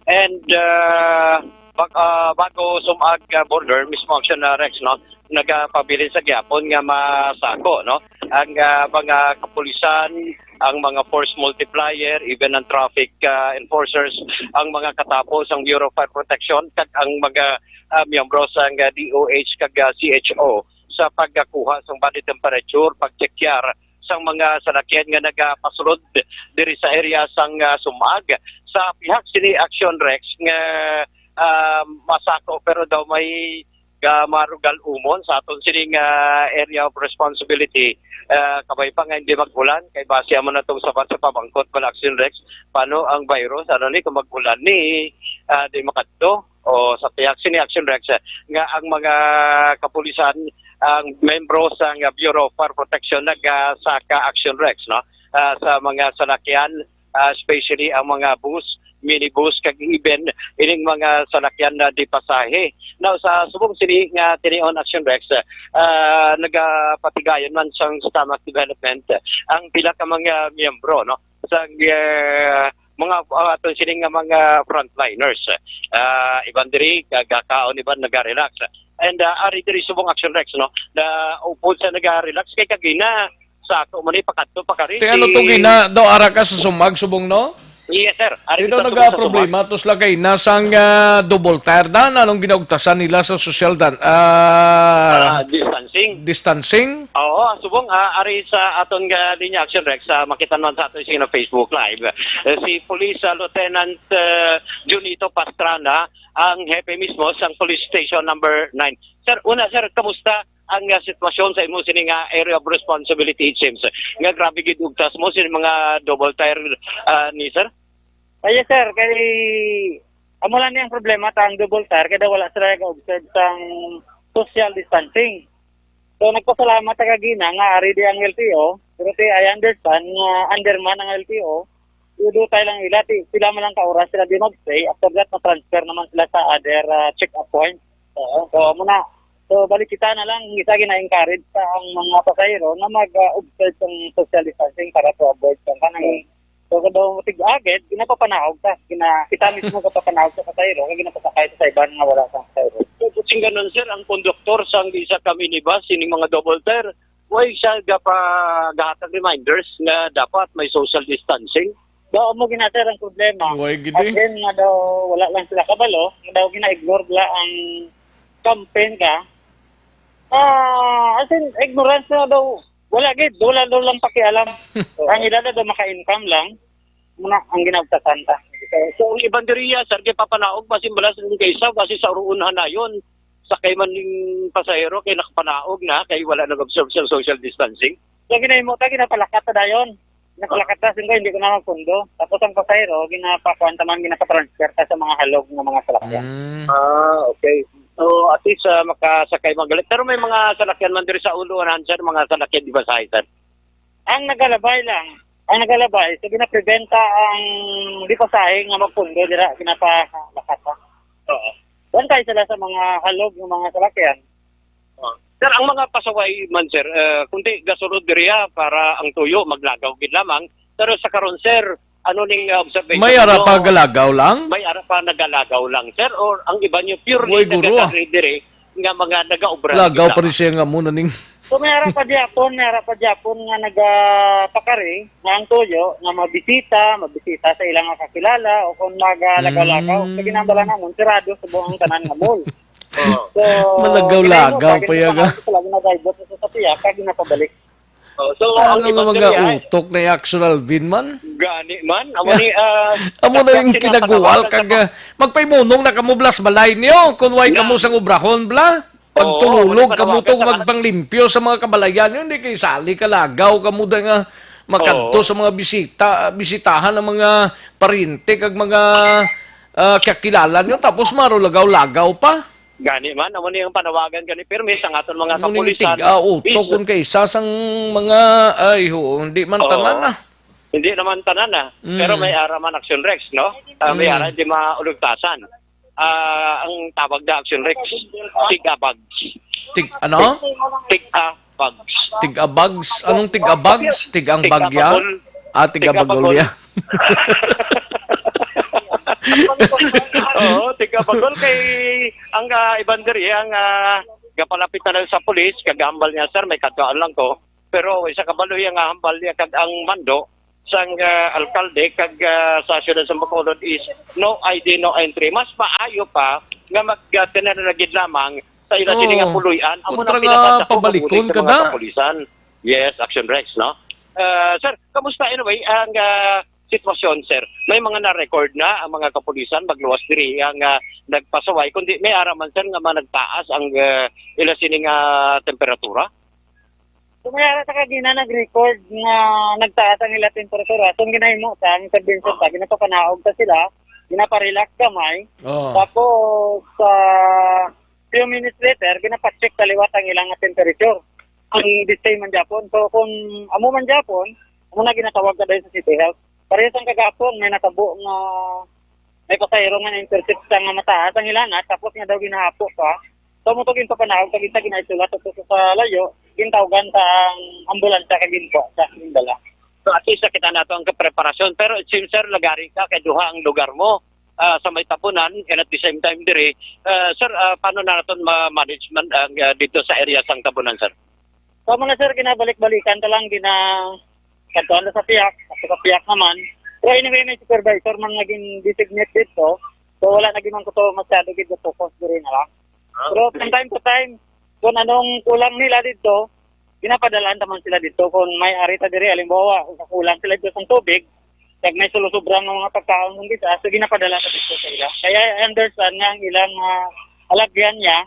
And, ah, bag-, ah, bago Sumag, ah, border, mismo Aksyon, ah, Rex, no? Nagapabilin sa gihapon nga masako, no? Ang, ah, mga kapulisan, ang mga force multiplier, even ang traffic, ah, enforcers, ang mga katapo sang Bureau of Fire Protection, kag ang mga, ah, miyembro sang, ah, D O H kag, ah, C H O sa pagkuha sang body temperature, pagtsekyar sang mga salakyan nga nagapasulod diri sa area sang, ah, Sumag. Sa pihak sini Action Rex nga, ah, masako, pero daw may ga-, marugal umon sa aton sining, ah, area of responsibility. Ah, kabay pa nga hindi mag-ulan, kay base amo na tong sabat sa pamangkot man Action Rex, paano ang virus, ano ni, kung mag-ulan ni, ah, di makadto? O sa pihak sini Action Rex, eh, nga ang mga kapulisan, ang membro sa nga Bureau of Fire Protection nagasaka Action Rex, no? Ah, sa mga salakyan, ah, especially ang mga bus, minibus, kag even ining mga salakyan na di pasahe. Now, sa subong sini nga tinion Action Rex, ah, nagapatigayon man sang stomach development ang pila ka mga miyembro, no? Sa, ah, mga, ah, aton sini nga mga frontliners. Ah, iban diri, gakaon, iban naga-relax. And, ah, ari diri subong Action Rex, no? Na upod sa naga-relax kay kagina, sa ako man ni pakadto pa kari. Ti ano si to gina, daw ara ka sa Sumag, subong, no? Yes, sir. Ari Sino kita subong sa nagaproblema? Tos lagay na sang, ah, double tire dan? Anong ginaugtasan nila sa social dan-, ah, Ah, distancing. Distancing? Oo, subong, ah, ari sa aton nga linya Action Rex, ah, makita naman sa aton sa Facebook Live. Eh, si Police, ah, Lieutenant, ah, Junito Pastrana, ang hepe mismo sang Police Station Number Nine. Sir, una, sir, kamusta ang, ah, sitwasyon sa imo sini nga area of responsibility, it seems nga grabe gid ugtas mo sini mga double tire, ah, ni sir? Ay, yes, sir, kay amo lang ni ang problema ta ang double tire kay daw wala sila ga-observe sang social distancing. So, nagpasalamat ta kagina nga ari di ang L T O, pero ti, I understand nga under man ang L T O, idutay lang ila, ti, pila man lang ka oras sila di mag-stay, after that, ma-transfer naman sila sa other, ah, check-up point. Oo. So, amo na. So, balik kita na lang, kita gina-encourage sa ang mga pasahero na mag, ah, observe sang social distancing para to avoid sang kanang, so, kung daw tig-agid, ginapapanaog ta. Gina-, kita mismo gapapanaog sa pasahero, kay ginapasakay sa iban nga wala sang pasahero. So, buting ganun, sir, ang konduktor sang isa ka minibus, ining mga double tire, way siya gapa-, gahatag reminders nga dapat may social distancing? Daw amo gina, sir, ang problema. Way gid, eh. As in, nga daw wala lang sila kabalo, nga daw gina-ignore bala ang campaign ka. Ah, as in, ignorance na daw. Wala gid, wala daw lang pakialam. Ang ila na daw maka-income lang, muna ang ginaugtasan ta. So, ang iban diriya, sir, kay papanaog, basin balas yung kaysa, basin sa uruon hanayon, sakay man ning pasahero, kay nakapanaog na, kay wala nag-observe sa social distancing. So, ginahimo ta, ginapalakat ta dayon. Ginapalakat ta, singko, hindi ko na magpundo. Tapos ang pasahero, ginapakuan ta man, ginapatransfer ta sa mga halog nga mga salakyan. Mm. Ah, okay. So, at least, ah, makasakay magalit. Pero may mga salakyan man diri sa ulo, ano, sir, mga salakyan di ba sa sir? Ang nagalabay lang, ang nagalabay, so ginapreventa ang di pasahe nga magpundo dira, ginapalakat ta. Oo. Bantay sila sa mga halog nga mga salakyan. Oh. Sir, ang mga pasaway man, sir, eh, kundi gasulod diriya para ang tuyo maglagaw gid lamang. Pero sa karon, sir, Ano ning, uh, observation May ara ninyo? pa galagaw lang? May ara pa nagalagaw lang, sir? Or ang iba niyo purely Uy, guro, ah. nagakadiri nga mga nagaobra Lagaw lang? pa rin siya nga muna ning So, may ara pa gyapon, may ara pa gyapon nga nagapakari nga ang tuyo nga mabisita, mabisita sa ilang nga kakilala o kung magalagaw-lagaw. Mm. Sa ginambala namon, sirado sa buong tanan nga mall. Oo. So, Malagaw-lagaw ginaimo pa, pa yaga. ginapakalagaw, lagi na driver sa sasakyan, kag ginapabalik. Oh, so, ang Ano nga iba mga diri, ay, utok na yung Action Alvin man? Gani man, amo ni, ah, Amo na yung kinagwal kag, ah, magpaimunong na kamo blas balay niyo kung way kamo sang obrahon bla. Oo, Pagtululog amo ni kamo to panawagan sa magpanglimpyo sa mga kabalayan niyo, hindi kay sali ka lagaw kamo da nga makadto Oo. sa mga bisita, bisitahan ng mga pariente kag mga, ah, kakilala niyo tapos maro lagaw-lagaw pa. Gani man, amo ni ang panawagan gani pirmi sa aton mga Muning kapulisan. tig-a utok Bis- kun kay isa sang mga, ay, ho, hindi man Oo. tanan na. Hindi naman tanan na. Mm. Pero may ara man Action Rex, no? Ah, may Mm. ara hindi maulugtasan. Ah, ang tawag na Action Rex, tig-a bags. Tig-, ano? Tig-a bags. Tig-a bags? Anong tig-a bags? Tig-ang bagya? Tig-a bagol. Ah, tig-a bagol Tig-a bagol. ya. Oo, tig-a bagol kay ang, ah, iban diri, ang, ah, gapalapit na lang sa pulis, kagambal niya, "Sir, may kadtuan lang ko." Pero isa ka baloy ang hambal niya kag ang mando sang, ah, alkalde kag, ah, sa siyudad sa Bacolod is no I D, no entry. Mas maayo pa nga mag, ah, tener na gid lamang sa ila sini nga Oo. puloy-an. Amo Kontra na nga pinaka sa pabalikon pagbulig sa ka mga da. kapulisan. Yes, Action Rex, no? Ah, sir, kamusta anyway ang, ah, sitwasyon, sir? May mga na-record na ang mga kapulisan magluwas diri ang, ah, nagpasaway, kundi may ara man, sir, nga mga nagtaas ang, ah, ila sini nga temperatura? So, may ara ta kagina nag-record nga nagtaas ang ila temperatura. So, ang ginahimo sa ang intervention ta, ginapapanaog ta sila, ginaparelax gamay. Oo. Tapos, sa few minutes later, ginapacheck sa liwat ang ilang temperature. Ang display man gyapon. So, kung amo man gyapon, amo na ginatawag ka dahil sa City Health. Parehas ang kagapon, may natabo nga may pasahero nga na-intercept sa nga mataas ang hilanat, tapos nga daw ginahapo pa. So, mo to ginpapanaog, kag isa gina-isolate to sa layo, gintawgan sa ang ambulansya kag ginkuha sa gindala. So, at least nakita nato ang kapreparasyon. Pero it seems, sir, lagari ka kay duha ang lugar mo, ah, sa may Tabunan, and at the same time diri, ah, sir, ah, paano na naton ma-management ang, ah, dito sa area sang Tabunan, sir? So, mga sir, ginabalik-balikan ta lang, gina-, kadtuan ta sa piyak, sa piyak naman. Pero anyway, may supervisor man nga gin-designate dito. So, wala na gid man ko to masyado gid focus diri na lang. Ah, Pero okay. from time to time, kung anong kulang nila dito, ginapadalaan ta man sila dito. Kung may ari ta diri, halimbawa, kung kulang sila dito sa tubig, kag may sulo-sobra nga mga pagkaon kung bisa, so ginapadala ta dito sa ila. Kaya I understand nga ang ilang, ah, alagyan niya,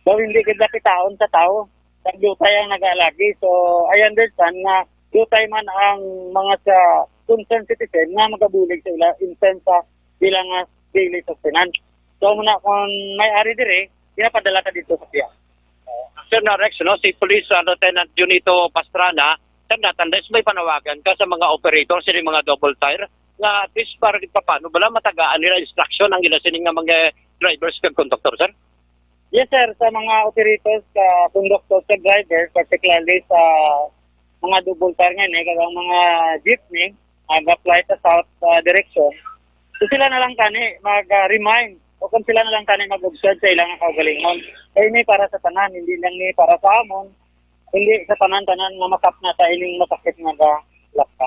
daw hindi gid lapitaon sa tao. Kag dutay ang nagaalagi. So, I understand nga dutay man ang mga sa concerned citizen nga magabulig sa ila in terms sa bilang nga daily sustenance. So, muna, kung may ari diri, ginapadala ta dito sa piyak. Sir na Rex, no, si Police, ah, Lieutenant Junito Pastrana, sir, natanda is may panawagan ka sa mga operator, sila mga double tire, nga at least para di pa paano bala matagaan nila instruction ang ila sining nga mga drivers kag conductor, sir? Yes, sir. Sa mga operators, sa conductor, sa driver, particularly sa mga double tire nga ni, kag ang mga jeepney, ah, ga-fly sa south, ah, direction, so sila na lang tani mag, ah, remind, o kung sila na lang tani mag-observe sa ilang kaugalingon. Kay ini para sa tanan, hindi lang ni para sa amon, hindi sa tanan-tanan nga makapna sa ining masakit nga ga-, lapta.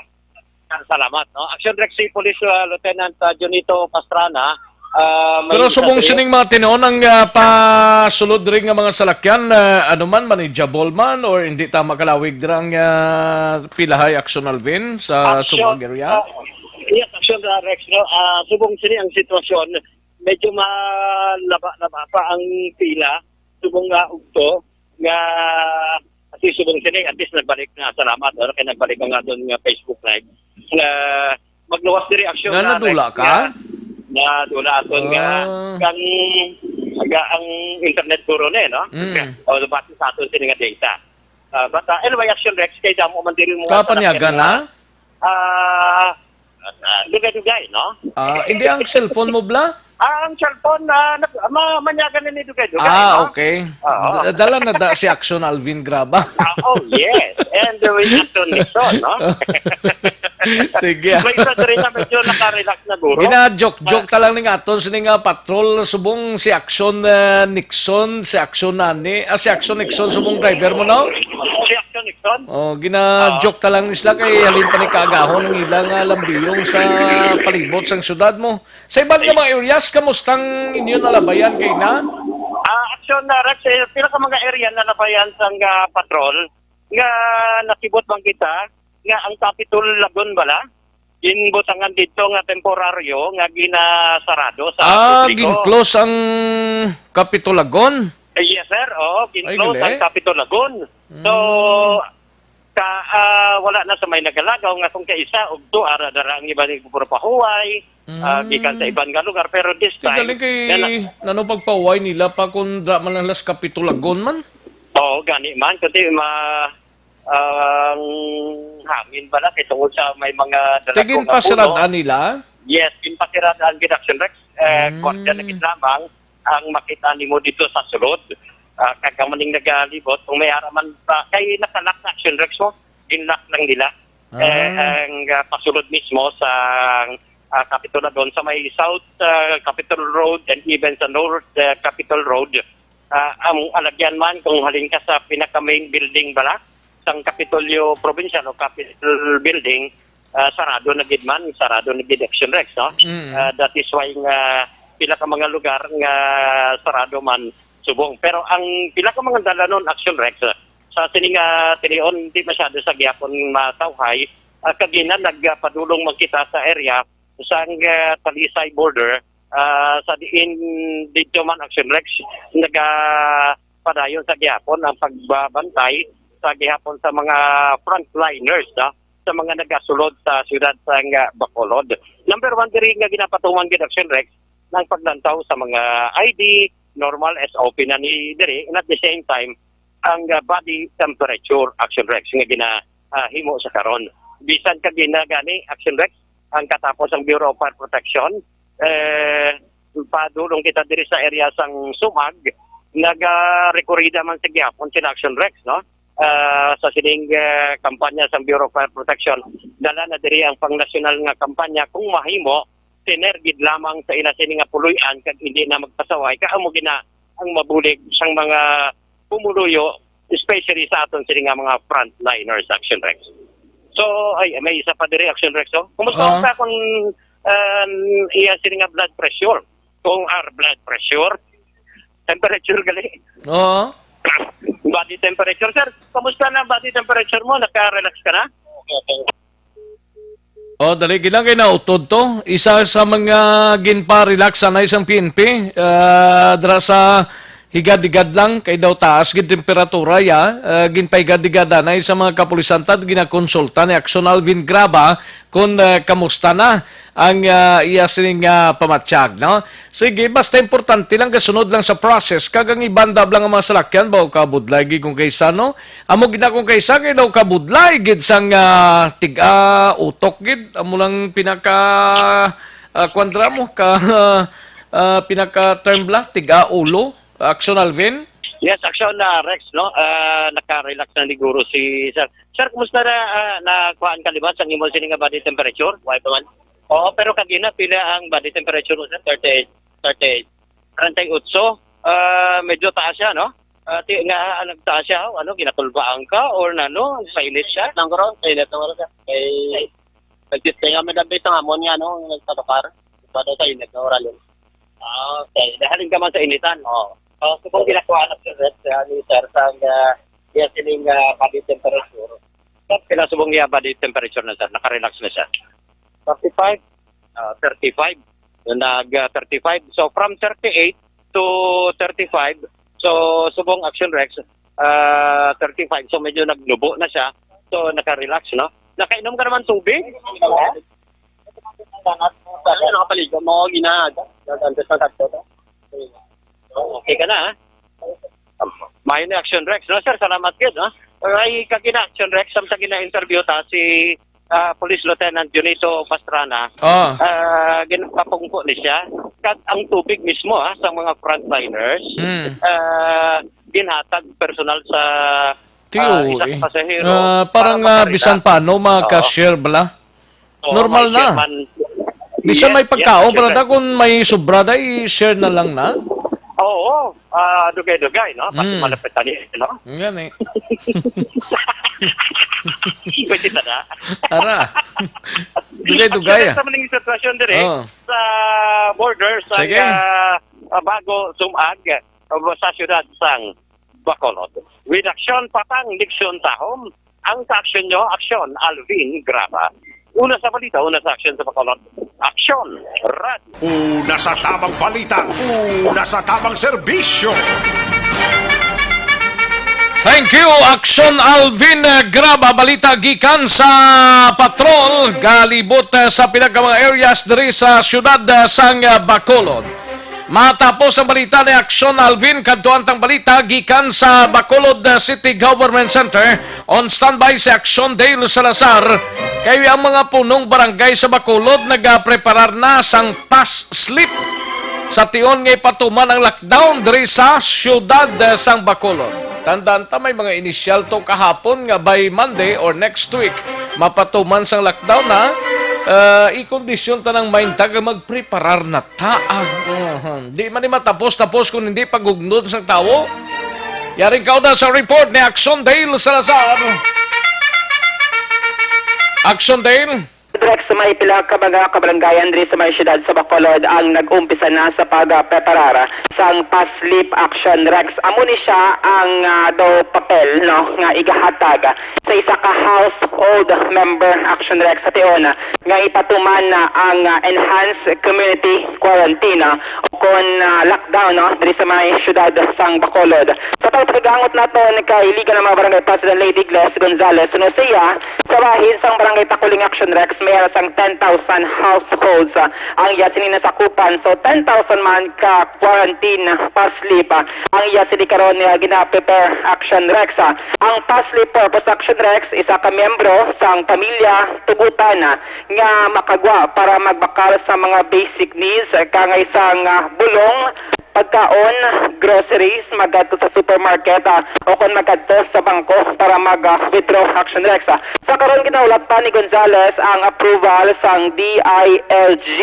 Salamat, no? Action Rex, si Police, uh, Lieutenant, uh, Junito Pastrana, uh, may Pero subong sa sining mga tinuon ang, uh, pasulod rin nga mga salakyan, uh, ano man, manageable man, or hindi ta makalawig dira ang, uh, pilahay, Action Alvin, sa Action, subong area? Uh, yes, Action, uh, Rex, no? Uh, subong sini ang sitwasyon, medyo malaba-laba pa ang pila, subong nga ugto, nga kasi subong sini, at least nagbalik na. Salamat, ano, kay nagbalik ang aton nga Facebook Live. Nga magluwas diri aksyon Nga na nadula next ka? Nga, nadula aton nga Ah. kang, nga ang internet guro ni, no? Mm. O, base sa aton sini nga data. Ah, but, ah, anyway, Action Rex, kay damo man diri mo Kapanyagan na? Ah, ah, dugay-dugay, no? Ah, hindi ang cellphone mo, bla? Ah, ang cellphone, ah, nag-, ma-, manyagan na ni dugay-dugay, Ah, no? okay. Oo. D-, dala na da si Action Alvin Graba. Ah, oh, yes. And, uh, with Anton Nixon, no? Sige, ah. May isa diri nga medyo nakarelax na, guro. Gina-joke-joke ta lang ning aton sini nga patrol subong si Action, eh, Nixon, si Action Nani, ah, si Action Nixon subong driver mo, no? Si Action Nixon? Oh, gina-joke ta lang ni sila kay halin pa ni kaagahon ang ilang, ah, lambiyong sa palibot sang syudad mo. Sa iban nga mga areas, kamustang inyo nalabayan kay na? Ah, Action, ah, Rex, eh, pila ka mga area na labayan sang, ah, patrol nga nakibot man kita nga ang Capitol Lagoon bala ginbutangan dito nga temporaryo nga ginasarado sa Ah, publiko. Gin-close ang Capitol Lagoon? Eh, yes, sir. Oo, Ay, gin-close gali. Ang Capitol Lagoon. So, Mm. ka, ah, wala na sa may nagalagaw nga kung kaisa, ugto, ara dara ang iba ni puro pahuway, ah, Mm. gikan sa iban nga lugar. Pero this Di time, galing kay yan na- nano pagpahuway nila pa kung dra man lang las Capitol Lagoon man? Oo, gani man. Kundi ma-, ang hangin bala kay tungod sa may mga Kay dalagko nga ginpasirad-an puno. Nila? Yes, ginpasirad-an gid, Action Rex. Eh, Mm. kwarta na gid lamang ang makita nimo dito sa sulod. Ah, kag kamo ning nagalibot, kung may ara man pa, kay nakalak na, Action Rex, mo, ginlock lang nila. Eh, Ah. ang, ah, pasulod mismo sa, ah, Capitol Lagoon, sa may South, ah, Capitol Road and even sa North, ah, Capitol Road, ah, ang alagyan man, kung halin ka sa pinaka-main building bala, sang Kapitolyo Provincial o Capitol Building, ah, sarado na gid man, sarado na gid, Action Rex, no? Mm. Ah, that is why nga pila ka mga lugar nga sarado man subong. Pero ang pila ka mga dalanon, Action Rex, ah, sa sini nga tilion, di masyado sa gihapon matawhay, ah, kagina nagpadulong man kita sa area sang, ah, Talisay border, ah, sa diin didto man, Action Rex, nagapadayon sa gihapon ang pagbabantay sa gihapon sa mga frontliners, ah, sa mga nagasulod sa siyudad sang, ah, Bacolod. Number one diri nga ginapatuman gid, Action Rex, ang paglantaw sa mga I D, normal S O P na ni diri, and at the same time, ang, ah, body temperature, Action Rex, nga gina, ah, himo sa karon. Bisan ka ginagani, Action Rex, ang katapos ang Bureau of Fire Protection, eh, padulong kita diri sa area sang Sumag, nagarekorida man sa gihapon sila, Action Rex, no? Ah, sa sining, eh, kampanya sang Bureau of Fire Protection, dala na diri ang pangnasyonal nga kampanya, kung mahimo, tener gid lamang sa ila sini nga puloy-an kag hindi na magpasaway, kay amo gina ang mabulig sang mga pumuluyo, especially sa aton sini nga mga frontliners, Action Rex. So, ay, may isa pa diri, Action Rex, oh. Kumusta Ah. ka kung, um, iya sini nga blood pressure? Kung, ah, blood pressure, temperature gali. Oo. Body temperature, sir. Kumusta na body temperature mo? Naka-relax ka na? Oh, dali, gina kay nautod to. Isa sa mga ginpa-relax anay sang P N P, ah, dira sa higad-higad lang, kay daw taas gid temperatura, ya. Ah, ginpahigad-higad anay sa mga kapulisan, tad ginakonsulta ni Action Alvin Graba kung, ah, kamusta na ang, ah, iya sining, ah, pamatyag, no? Sige, basta importante lang, gasunod lang sa process. Kag ang iban dab lang ang mga salakyan, ba, o kabudlay gid kung kaysa, no? Amo gid na kung kaysa, kay daw kabudlay gid sang, ah, tiga utok gid. Amo lang pinaka, ah, kwan dira mo, ka, ah, pinaka term bala, tiga ulo. Action, Alvin? Yes, Action, ah, Rex, no? Ah, naka-relax na ni guro si Sir. Sir, kumusta na, ah, nakuhaan ka, di ba, sa imo sini nga body temperature? Why pa man? Oo, pero kagina, pila ang body temperature mo, sir? Thirty-eight. Thirty-eight. Treinta y ocho. Ah, medyo taas siya, no? Ah, ti-, nga, ah, nagtaas siya, oh, ano, ginakulbaan ka or nano, sa init siya? Nang guro, sa init, nang guro, sir. Kay, nagtitesting kami daw sa amon nga, ano, nagtatakar. Iba daw sa init, no, oral yun. Ah, okay. Dahil ka man sa initan. Oo. Oh, so, kung ginakuha na, sir, sir, ni sir, sa, ah, iya sining, ah, body temperature. Sa pila subong iya body temperature na, sir? Nakarelax na siya? Thirty-five. Ah, thirty-five. Nag, ah, thirty-five. So, from thirty-eight to thirty-five, so, subong, Action Rex, ah, thirty-five. So, medyo nagnubo na siya. So, nakarelax, no? Nakainom ka naman tubig? Ano, nakapaligo mo, gina-, gag-, antes ng kadto, no? Okay ka na, ha? Maayo ni Action Rex, no, sir? Salamat gid, no? Ay, kagina, Action Rex, samtang gina-interview ta si, ah, Police Lieutenant Junito Pastrana. Ah. Ah, ginapapungko ni siya. Kag ang tubig mismo, ha, sa mga frontliners, Mm. ah, ginhatag personal sa, Tiyo, ah, isa ka eh. pasahero Ah, parang, para ah, makarila. Bisan paano, mga Oo. cashier bala? Oo, normal may na. Chairman. Bisan may pagkaon, yes, brother, kung may sobra, day, share na lang na. Oo, ah, dugay-dugay, no? Pati Mm. malapit na niya, no? Nga ni. Pwede na na. Ara. Dugay-dugay, ah. Sa maning sitwasyon dire, Oo. sa border, sa, Sige. ah, ah, Bago, Sumag, ah, sa siyudad sang Bacolod. With action, patang, leksyon, tahom. Ang sa aksyon nyo, aksyon, Alvin Graba. Una sa balita, una sa aksyon sa Bacolod. Aksyon, Radyo. Una sa tamang balita, una sa tamang serbisyo. Thank you, Aksyon Alvin, uh, Graba. Balita gikan sa patrol, galibot, uh, sa pila ka mga areas diri sa siyudad, uh, sang, uh, Bacolod. Matapos ang balita ni Aksyon Alvin, kadtuan tang balita gikan sa Bacolod, uh, City Government Center. On standby si Aksyon Dale Salazar. Kay ang mga punong barangay sa Bacolod nagapreparar na sang pass slip sa tion nga ipatuman ang lockdown diri sa siyudad, uh, sang Bacolod. Tandaan ta, may mga inisyal to kahapon nga by Monday or next week mapatuman sang lockdown, ha. Uh, ikondisyon ta nang mainta nga magpreparar na ta. Ah, uh-huh. Di man ni matapos-tapos kung hindi pagugnon sang tawo. Yaring kauna sa report ni Aksyon Dale Salazar. Aksyon Dale. Rex, may pila ka mga kabaranggayan diri sa may siyudad sa Bacolod ang nag-umpisa na sa pagpreparar sang pass slip action, Rex. Amo ni siya ang, ah, daw papel, no, nga igahatag sa isa ka household member action, Rex, sa tion nga ipatuman na ang, ah, enhanced community quarantine, ah, o kon, ah, lockdown, no, diri sa may siyudad sang Bacolod. Sa pagpakigangot naton kay Liga ng mga Barangay President Lady Gles Gonzales, no, siya, sa bahin sang Barangay Takuling Action Rex, may aras ang ten thousand households, ah, ang iya sini nasakupan. So, ten thousand man ka quarantine pass slip, ah, ang iya sini karon nga gina-prepare Action Rex, ah. Ang pass slip purpose Action Rex, isa ka miyembro sang pamilya tugutan, ah, nga makagwa para magbakal sa mga basic needs, ah, kangay sang, ah, bulong, pagkaon, groceries, magadto sa supermarket, ah, o kon magadto sa bangko para mag, ah, withdraw Action Rex, ah. Sa karon, ginahulat pa ni Gonzales ang approval sang D I L G,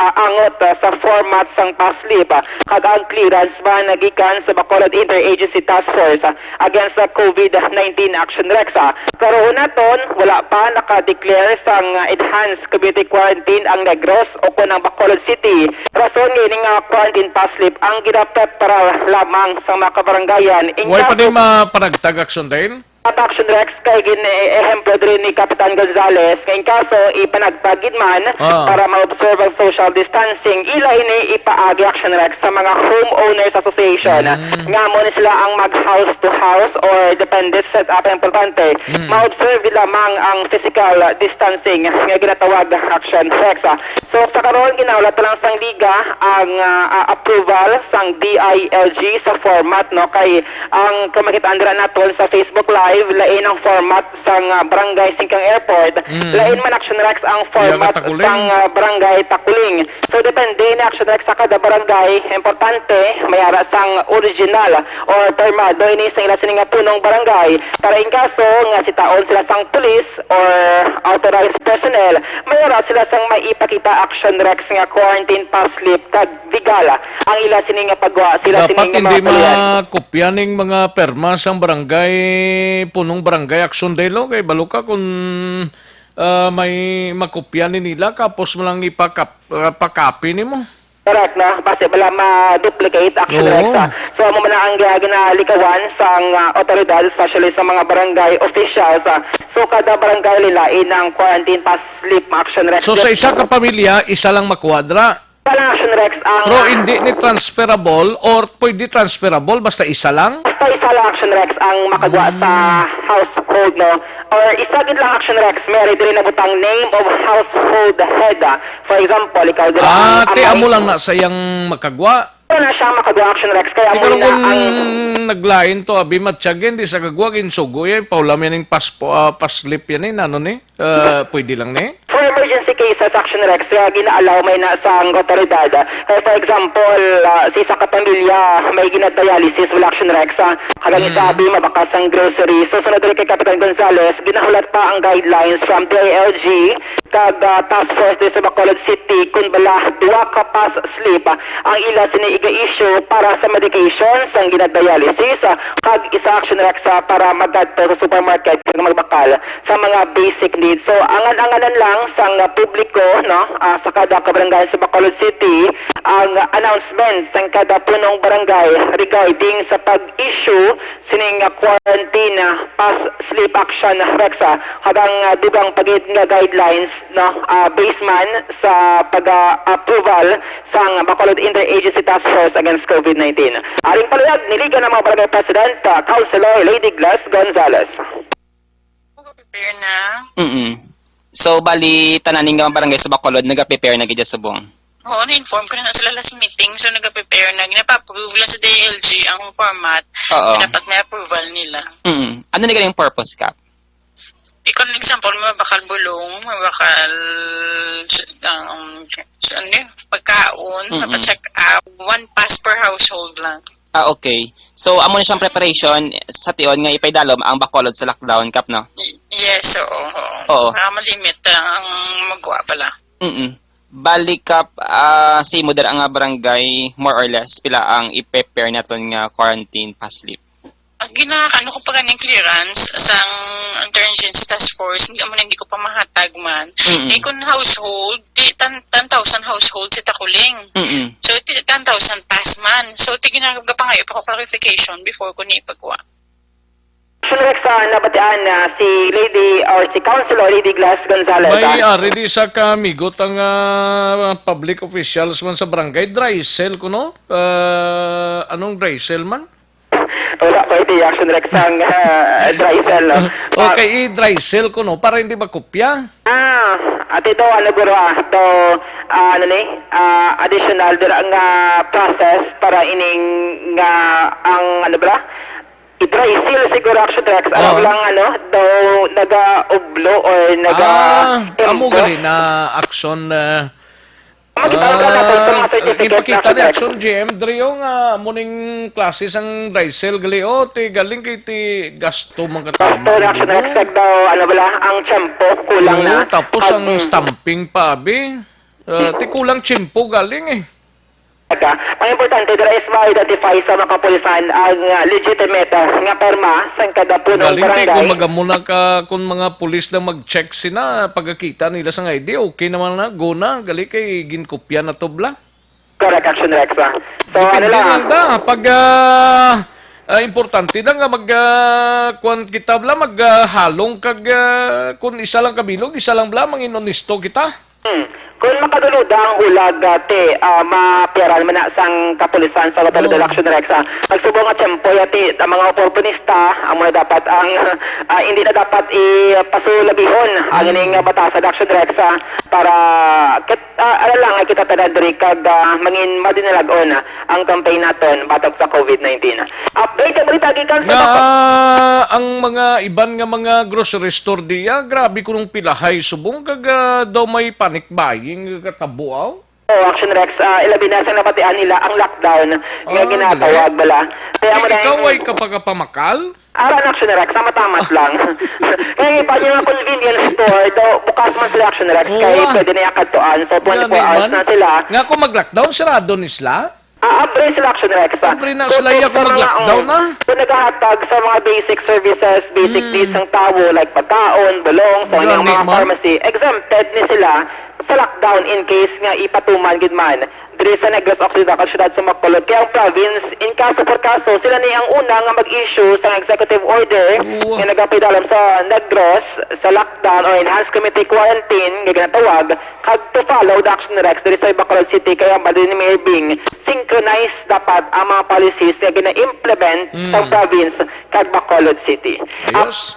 ah, angot, ah, sa format sang pass slip, ah, kag ang clearance ba nagikan sa Bacolod Interagency Task Force, ah, against sa COVID nineteen Action Rex, ah. Karon naton, wala pa naka-declare sang, ah, enhanced community quarantine ang Negros o kon ang Bacolod City. Rason nga ini nga quarantine pass slip ang ginapreparar lamang sa mga kabarangayan. In Way pa kaso ni mapanagtag, Action Dale? Action Rex, kay gin-, eh, ehemplo diri ni Kapitan Gonzales, nga in kaso ipanagtag gid man Ah. para ma-observe ang social distancing, ila ini ipaagi Action Rex sa mga homeowners association, Mm. nga amo ni sila ang mag house to house or depende sa setup ang importante. Mm. Ma-observe gid lamang ang physical distancing nga ginatawag Action Rex. So, sa karon, ginahulat lang sang liga ang, ah, ah, approval sang D I L G sa format, no? Kay ang kamakit-an dira naton sa Facebook Live, lain ang format sang, ah, Barangay Singkang Airport, Mm. lain man Action Rex ang format Takuling. sang, ah, Barangay Takuling. So, depende ni Action Rex sa kada barangay. Importante, may ara sang original or permado ini sa ila sini nga punong barangay. Para in kaso nga sitaon sila sang pulis or authorized personnel, may ara sila sang maipakita Action Rex nga quarantine pass slip kag legal ang ila sini nga pagwa, sila Dapat sini nga hindi mga pulian. makopya ning mga perma sang barangay, punong barangay Action Dale, kay balo ka kung, ah, may makopya ni nila, kapos mo lang ipakap-, ah, pakapi nimo. Correct, no? Basi bala ma-duplicate Action Oo. Rex, ah. So, amo man na ang, ah, ginalikawan sang, ah, otoridad, especially sa mga barangay officials, ah. So, kada barangay lain ang quarantine pass slip, Action Rex. So, sa isa ka pamilya, isa lang makuha dira? Wala, Action Rex, ang Pero hindi ni transferable or pwede transferable basta isa lang? Basta isa lang, Action Rex, ang makagwa Mm. sa household, no? Or isa gid lang, Action Rex, may ari diri nabutang name of household head, ah. For example, ikaw dira Ah, ang ti amay. amo lang na sayang makagwa. Wala na siya makagwa, Action Rex, kaya Ti amo karon na kung ang naglain to, abi, matyagen, di sa kagwa, ginsugo, eh, paula mi ning paspo-, ah, paslip yan, eh, nano ni? Ah, pwede lang ni? For Emergency cases, Action Rex, nga gina-allow man na sang otoridad. Kay, for example, ah, sa isa ka pamilya may ginadialysis, wala, Action Rex, ah, kag ang isa abi mabakas sang grocery. So, sunod diri kay Kapitan Gonzales, ginahulat pa ang guidelines from D I L G kag, ah, task force diri sa Bacolod City, kun bala duha ka pass slip, ah, ang ila sini iga-issue para sa medication sang ginadialysis, ah, kag isa, Action Rex, ah, para magadto sa supermarket kag magbakal sa mga basic needs. So, angan-anganan lang sang, ah, publiko, no, ah, sa kada kabarangay sa Bacolod City ang announcement sang kada punong barangay regarding sa pag-issue sining, ah, quarantine, ah, pass slip, Action Rex, ah, kag ang, ah, dugang pa gid nga guidelines, no, ah, based man sa pag-approval sang Bacolod Interagency Task Force Against COVID nineteen. Aring palihag, niligan ang mga barangay president, ah, Councilor Lady Glass Gonzales. Prepare na. Mm-mm. So, bali, tanan nga mga barangay sa Bacolod, nagaprepare na gid subong. Oo, na-inform ko na nga sila last meeting. So, nagaprepare na. Ginapa-approve lang sa D I L G ang format. Oo. Dapat may approval nila. Mm. Ano na galing purpose, Kap? Ikaw, example, mabakal bulong, mabakal, um, sa, ano yun? Pagkaon, Mm-mm. Mapa-check up, one pass per household lang. Ah, okay. So, amo na siyang preparation sa tion nga ipaidalom ang Bacolod sa lockdown, Kap, no? Y-, yes, oo, oo. Oo. Para malimit lang ang magwa pala. Mm-mm. Balik, Kap, ah, sa imo dira nga barangay, more or less, pila ang i-prepare naton nga quarantine pass slip? Ang gina-, ano ko pa ganing clearance sang Interagency Task Force, hindi mo na, hindi ko pa mahatag man. Mm-mm. Eh, kung household, di tan-, ten thousand household sa Takuling. Mm-mm. So, ti-, ten thousand pass man. So, ti ginagapangayo pa ko clarification before ko ni ipagwa. Action Rex, ah, nabatian na si Lady or si Councilor Lady Glass Gonzalez, May ah. Ari di sa kamigot ang, ah, public officials man sa barangay. Dry cell ko, no? Ah, anong dry cell man? Wala ko iti, Action Rex, ang, ah, dry cell, no? Ah, Okay, i-dry cell ko, no? Para hindi makopya. Ah, ati to, ano, guro, ah, to, ah, ano ni, ah, additional dira nga process para ining nga ang, ano ba? I-dry seal siguro, Action Rex. Alam Oo. lang, ano, daw naga-ublo or naga Ah, amo embo. gali na action, ah, Makita mo na natin sa mga ah, certificate ipakita na ni sa Action G M, Drio, nga muning klase sang dry cell gali, oh, ti galing kay ti gasto man katama. Gasto na, Action Rex, daw, ano bala, ang tiyempo, kulang Oo, na. tapos Ang ang stamping pa, abi. Ah, ti kulang tiyempo galing, eh. Saka, ang importante dira is ma-identify sa mga kapulisan ang, ah, legitimate, ah, nga pirma sang kada punong Galing kay barangay. Kung magamuna ka, kung mga pulis lang mag-check sina, pagkakita nila sa I D, okay naman na, go na, gali kay ginkopya na to bala. Correct, Action Rex, ah. So, ano Depende lang. lang da, pag, ah, ah, importante da nga mag, ah, kuwan kita bala, mag, ah, halong kag, ah, kung isa lang kabilog, isa lang bala, mangin honesto kita. Hmm. Kung makadulod ang hulag, ah, ti, ah, mapiyaran man na sang kapulisan sa Bacolod Oo. Action Rex, ah. Nagsubong nga tiyempo, ya, ti, ang mga oportunista, amo na dapat ang, ah, hindi na dapat ipasulabihon ang Hmm. ining, ah, batasan, Action Rex, ah, para kit-, ah, ano lang, ay kita tanan diri kag, ah, mangin madinalag-on, ah, ang campaign naton batok sa COVID nineteen. Update ang balita gikan sa Nga, Bacolod. ang mga iban nga mga grocery store diya, grabe kunong pilahay subong kag, ah, daw may panic buying nga katabo, aw? Oh, Action Rex, ah, ilabi na sa nabatian nila ang lockdown nga Ah, ginatawag gali. bala. Kaya Kay mo na ikaw yung ay kapagapamakal? Ara na, Action Rex, sa matamat lang. Kaya iba yung mga convenience store, daw bukas man sila, Action Rex, kay Oo, ah. pwede na yung kadtuan. So, Gani twenty-four hours man. na sila. Nga kung mag-lockdown, sarado ni sila? Ah, abre sila, Action Rex, ah. Abre na Kung sila, ya, sa kung mga, mag-lockdown um, na. kung naghahatag sa mga basic services, basic Mm. needs ng tao, like pagkaon, bulong, sa Gani mga man. pharmacy, exempted ni sila sa lockdown in case nga ipatuman gid man diri sa Negros Occidental, siyudad sa Bacolod. Kaya ang province, in kaso por kaso, sila ni ang una nga mag-issue sa executive order Oo. nga nagapaidalom sa Negros sa lockdown or enhanced community quarantine nga ginatawag, kag to follow the Action Rex diri sa Bacolod City. Kaya ang Mayor Bing, synchronize dapat ang mga policies nga gina-implement Mm. sa province kag Bacolod City. Ayos.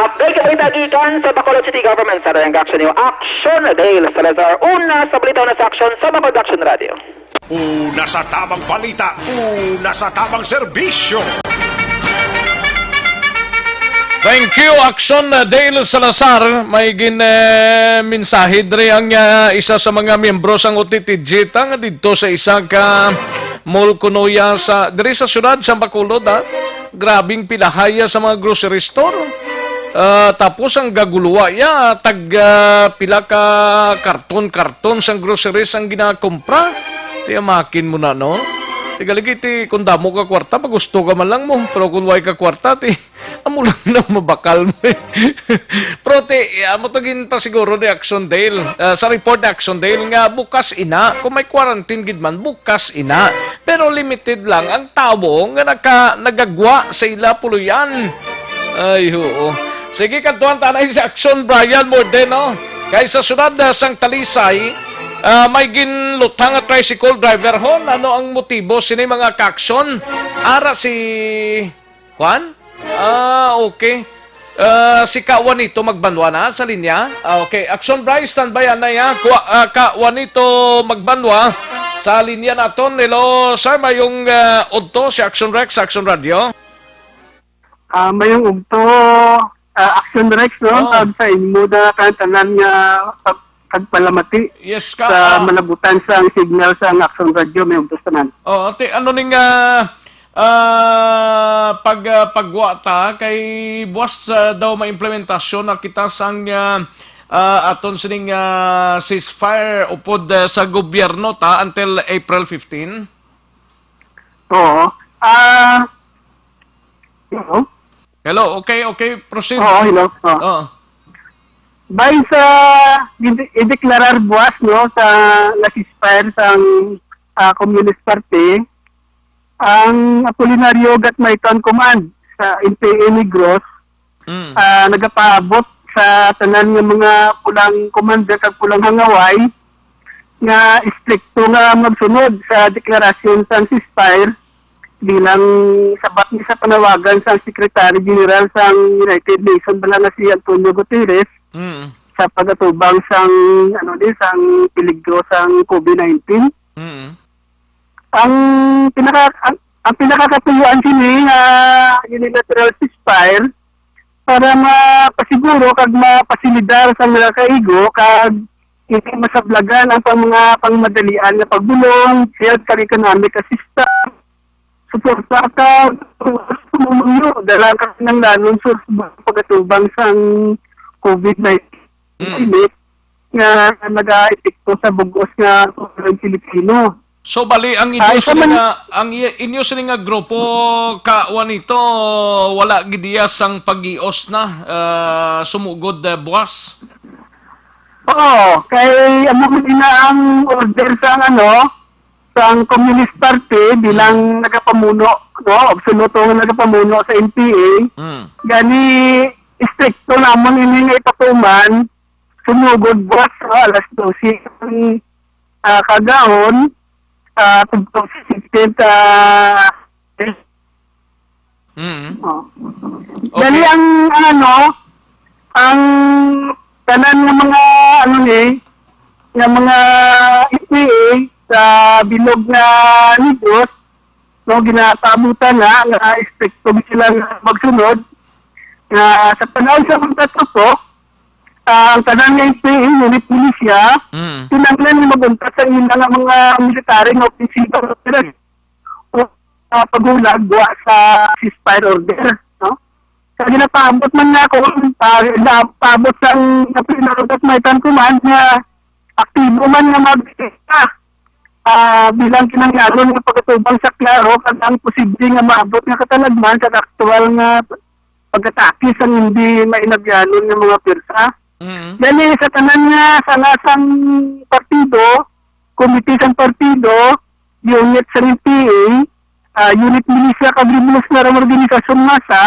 Update ka balita gikan sa Bacolod City Government sa Dayang Action News. Action Dale Salazar. Una sa balita, una sa action sa Bacolod Action Radio. Una sa tamang balita, una sa tamang serbisyo. Thank you, Action, uh, Dale Salazar. May gin, eh, mensahe diri ang, uh, isa sa mga miyembro sang O T T J ta nga didto sa isa ka mall kuno ya sa, diri sa siyudad sa Bacolod, ha. Grabing pilahay ya sa mga grocery store. Ah, tapos ang gaguluwa ya, tag, ah, pila ka karton-karton sang groceries ang ginakumpra. Ti amakin mo na, no? Ti galigi ti, kung damo ka kwarta, magusto ka man lang mo. Pero kung way ka kwarta, ti, amo lang na mabakal mo, eh. Pero ti, amo to ginpasiguro ni Action Dale, ah, sa report ni Action Dale nga bukas ina, kung may quarantine gid man, bukas ina. Pero limited lang ang tawo nga naka-, nagagwa sa ila puloy-an. Ay, oo. Sige, kantuan ta na si Action Brian Mordeno. Kay sa siyudad, ah, sang Talisay, ah, may ginlutang nga tricycle driver hon. Ano ang motibo sini, mga ka-action? Ara si Kwan? Ah, okay. Ah, si Ka Juanito Magbanwa na sa linya. Ah, okay. Action Bryce, standby anay, ha. Kuha, ah, Ka Juanito Magbanwa sa linya naton. Hello, sir. Mayong, ah, udto si Action Rex, Action Radio. Ah, mayong udto, ah, Action Rex, no? Oh. Kag sa imo na tanan nga pag-, pagpalamati Yes, ka, sa ah. malabutan sang signal sang Action Radio, mayong udto tanan. Oh, ate, ano ning, ah, ah, pag, ah, pagwa ta kay buwas, ah, daw maimplementasyon na kita sang, ah, ah, aton sining, ah, ceasefire upod, ah, sa gobyerno ta until April fifteen? Oo. Ah, hello? Hello, okay, okay, proceed. Oo, hello. Oo. Oo. Bay sa gid-, ideklarar buwas, no, sa na ceasefire sang, ah, Communist Party, ang Apolinario Gatmaitan Command sa N P A Negros, Mm. ah, nagapaabot sa tanan nga mga pulang commander kag pulang hangaway nga istrikto nga magsunod sa deklarasyon sang ceasefire bilang sabat ni sa panawagan sang Secretary General sang United Nations bala nga si Antonio Guterres Mm. sa pag-atubang sang, ano ni, sang peligro sang COVID nineteen. Mm. Ang pinaka-, ang, ang pinakakatuyuan sini nga unilateral ceasefire para mapasiguro kag mapasilidar sa mga kaigo kag hindi masablagan ang pang-, mga pangmadalian nga pagbulong, health kag economic assistance, suporta kag pamumuyo, dala ka kinahanglanon sa pag-atubang sang COVID nineteen Mm. pandemic nga nagaepekto sa bug-os nga mga Pilipino. So, bali, ang inyo Ay, sa sini man- nga, ang i-, inyo sini nga grupo, Ka Juanito, wala gid iya sang pag-ios na, ah, sumugod, ah, buwas? Oo, kay amo man ina ang order sang, ano, sang Communist Party bilang nagapamuno, no, absoluto nga nagapamuno sa N P A. Mm. Gani, istrikto namon ini nga ipatuman, sumugod buwas, no, alas dose ang, ah, kagahon, ah, tugtog sa sixteenth, ah, Mm. Oh. Okay. Dali ang, ang ano, ang tanan nga mga, ano ni, nga mga N P A sa bilog nga Negros, no, ginapaabutan na nga istrikto sila nga magsunod, nga sa panahon sa pagkatutok, ah, ang tanan nga N P A, unit militia, Mm. kinahanglan nga mag-untat sa ila nga mga military nga opensiba o, ah, paghulag buwa sa ceasefire order, no? Sa ginapaabot man nga ako, ah, napaabot sa Apolinario Gatmaitan Command nga aktibo man nga mag-, ah, bilang kinahanglan nga pag-atubang sa klaro kag ang posible nga maabot nga katalagman sa aktual nga pag-atake sang hindi mainabyanon nga mga pwersa. Mm. Gani sa tanan nga sanga sang partido, komite sang partido, unit sa N P A, ah, unit militia kag revolusyonaryo nga organisasyon masa,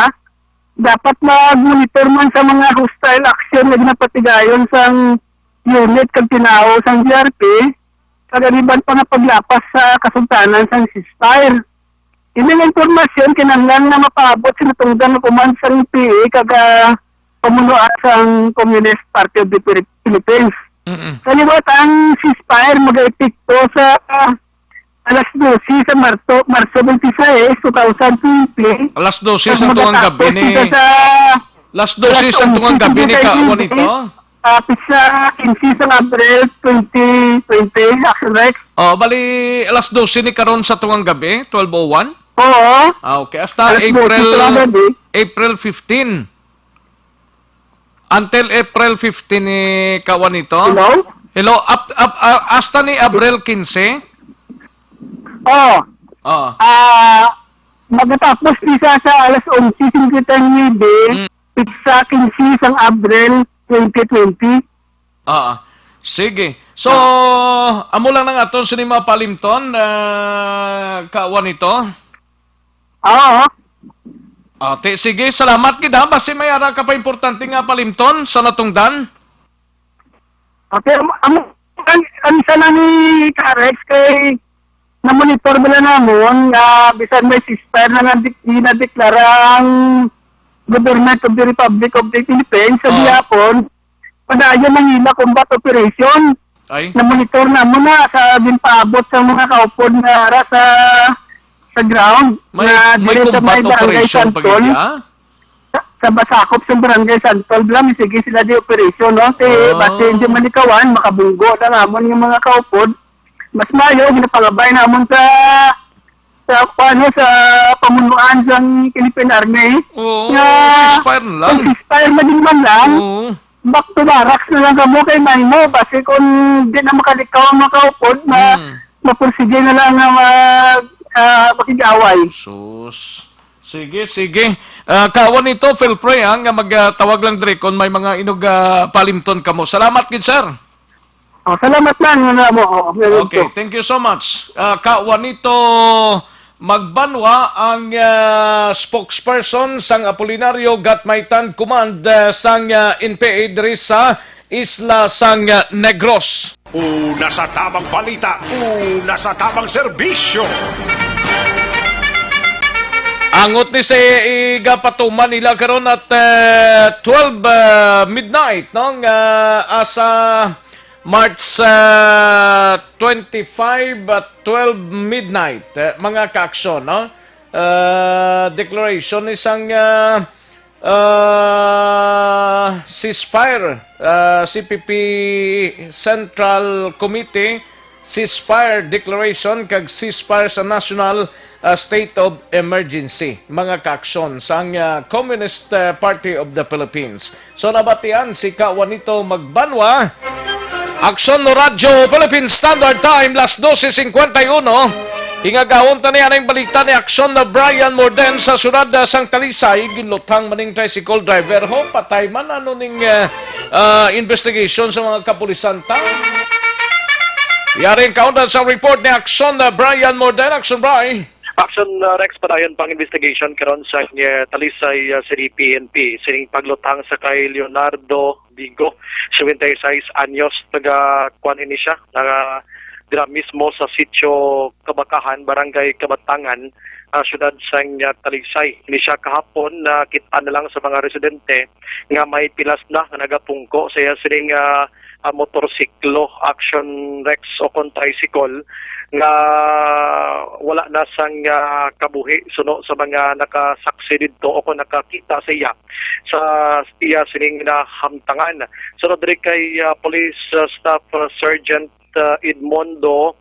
dapat mag-monitor man sa mga hostile action nga ginapatigayon sang unit kag tinawo sang G R P, kag ang iban pa nga paglapas sa kasultanan sang ceasefire. Ini nga impormasyon kinahanglan nga mapaabot sa natungdan nga command sang N P A kag, ah, pamunuan sang Communist Party of the Philip-, Philippines. Mm-mm. Kaliwat, ang ceasefire magaepekto sa, ah, alas dose sa Marto, Marso twenty-six, two thousand twenty. Alas dose Kag sa tuwang gabi magatapos ni kita sa Las dose sa tungang gabi ni ka, Juanito? Ah, pizza, quince sang Abril twenty twenty, Action Rex. Oh, bali, alas dose ni karon sa tungang gabi, twelve oh one? Oo. Ah, okay. Hasta Alas dose April, sa gabi. April fifteen. Until April fifteen ni ka, Juanito? Hello? Hello, up, up, ah, hasta ni Abril quince? Oo. Oh. Ah, magatapos ni sa, sa alas onse cincuenta y nueve, Mm. Pizza, quince sang Abril twenty twenty. Ah, sige. So, amo lang ang aton sini mga palimton, ah, ka, Juanito? Oo. Ah, ti, sige, salamat gid ha. Basi may ara ka pa importante nga palimton sa natungdan. Okay, ang, ang, ang, ang isa na ni Karex kay na-monitor mo na namon nga bisan may ceasefire na nga dik-, ginadeklara ang Government of the Republic of the Philippines sa Oo. gihapon, padayon ang ila combat operation. Ay. Na-monitor namon na sa ginpaabot sa mga kaupod nga ara sa, sa ground May, na may diri sa combat may barangay operation pa Santol. gid, ah? Sa, sa basakop sa barangay Santol, bla, may sige sila di operation, no? Si Ah. Base hindi malikawan, makabunggo na namon yung mga kaupod. Mas mayo, ginapangabay namon sa, sa, ano, sa pamunuan sang Philippine Army. Oo, Nga, ceasefire na lang. kung ceasefire na din man lang, Oo. back to barracks na lang kamo kay may mo. Base kung di na makalikaw ang mga kaupod, ma-, Hmm. mapursige na lang ang, ah, ah, makig-away. Sus. Sige, sige. Ah, ka, Juanito, feel free, ha, nga magtawag lang diri kung may mga inog, ah, palimton kamo. Salamat gid, sir. Oh, salamat lang, ano mo. Oh, meron Okay, to. thank you so much. Ah, ka, Juanito Magbanwa ang, ah, spokesperson sang Apolinario Gatmaitan Command, ah, sang, ah, N P A diri sa isla sang, ah, Negros. Una sa tamang balita, una sa tamang serbisyo. Angot ni sa igapatuman nila karon at, eh, twelve, eh, midnight, no? Nga asa March, eh, twenty-five at twelve midnight, eh, mga kaaksyon, no? Eh, declaration ni sang, eh, ah, ceasefire, ah, C P P Central Committee, ceasefire declaration kag ceasefire sa national, ah, state of emergency, mga kaaksyon sang, ah, Communist, ah, Party of the Philippines. So, nabatian si Ka Juanito Magbanwa. Aksyon no Radyo, Philippine Standard Time, las doce cincuenta y uno. Hingagawon ta ni aning balita ni Aksyon na Brian Morden sa siyudad, ah, sang Talisay. Ginluthang maning tricycle driver. Ho, patay man. Ano ning, ah, ah, investigation sa mga kapulisan ta? Yari ang kaundan sa report ni Aksyon na Brian Morden. Aksyon, Bri. Action, uh, Rex, padayon pang investigation karon sa, uh, Talisay, uh, City P N P. Sining pagluthang sa kay Leonardo Vigo, seventy-seis anyos, taga kuan ini siya, taga dira mismo sa Sitio Kabakahan, Barangay Kabatangan, uh, siyudad sang, uh, Talisay. Ini siya kahapon nakit-an na lang sa mga residente nga may pilas na nga nagapungko sa iya sining, ah, ah, motorsiklo, Action Rex o kon tricycle nga wala na sang, ah, kabuhi suno sa mga nakasaksi didto o kon nakakita sa iya sa iya sining nahamtangan. Sunod diri kay, ah, Police, ah, Staff, ah, Sergeant, ah, Edmondo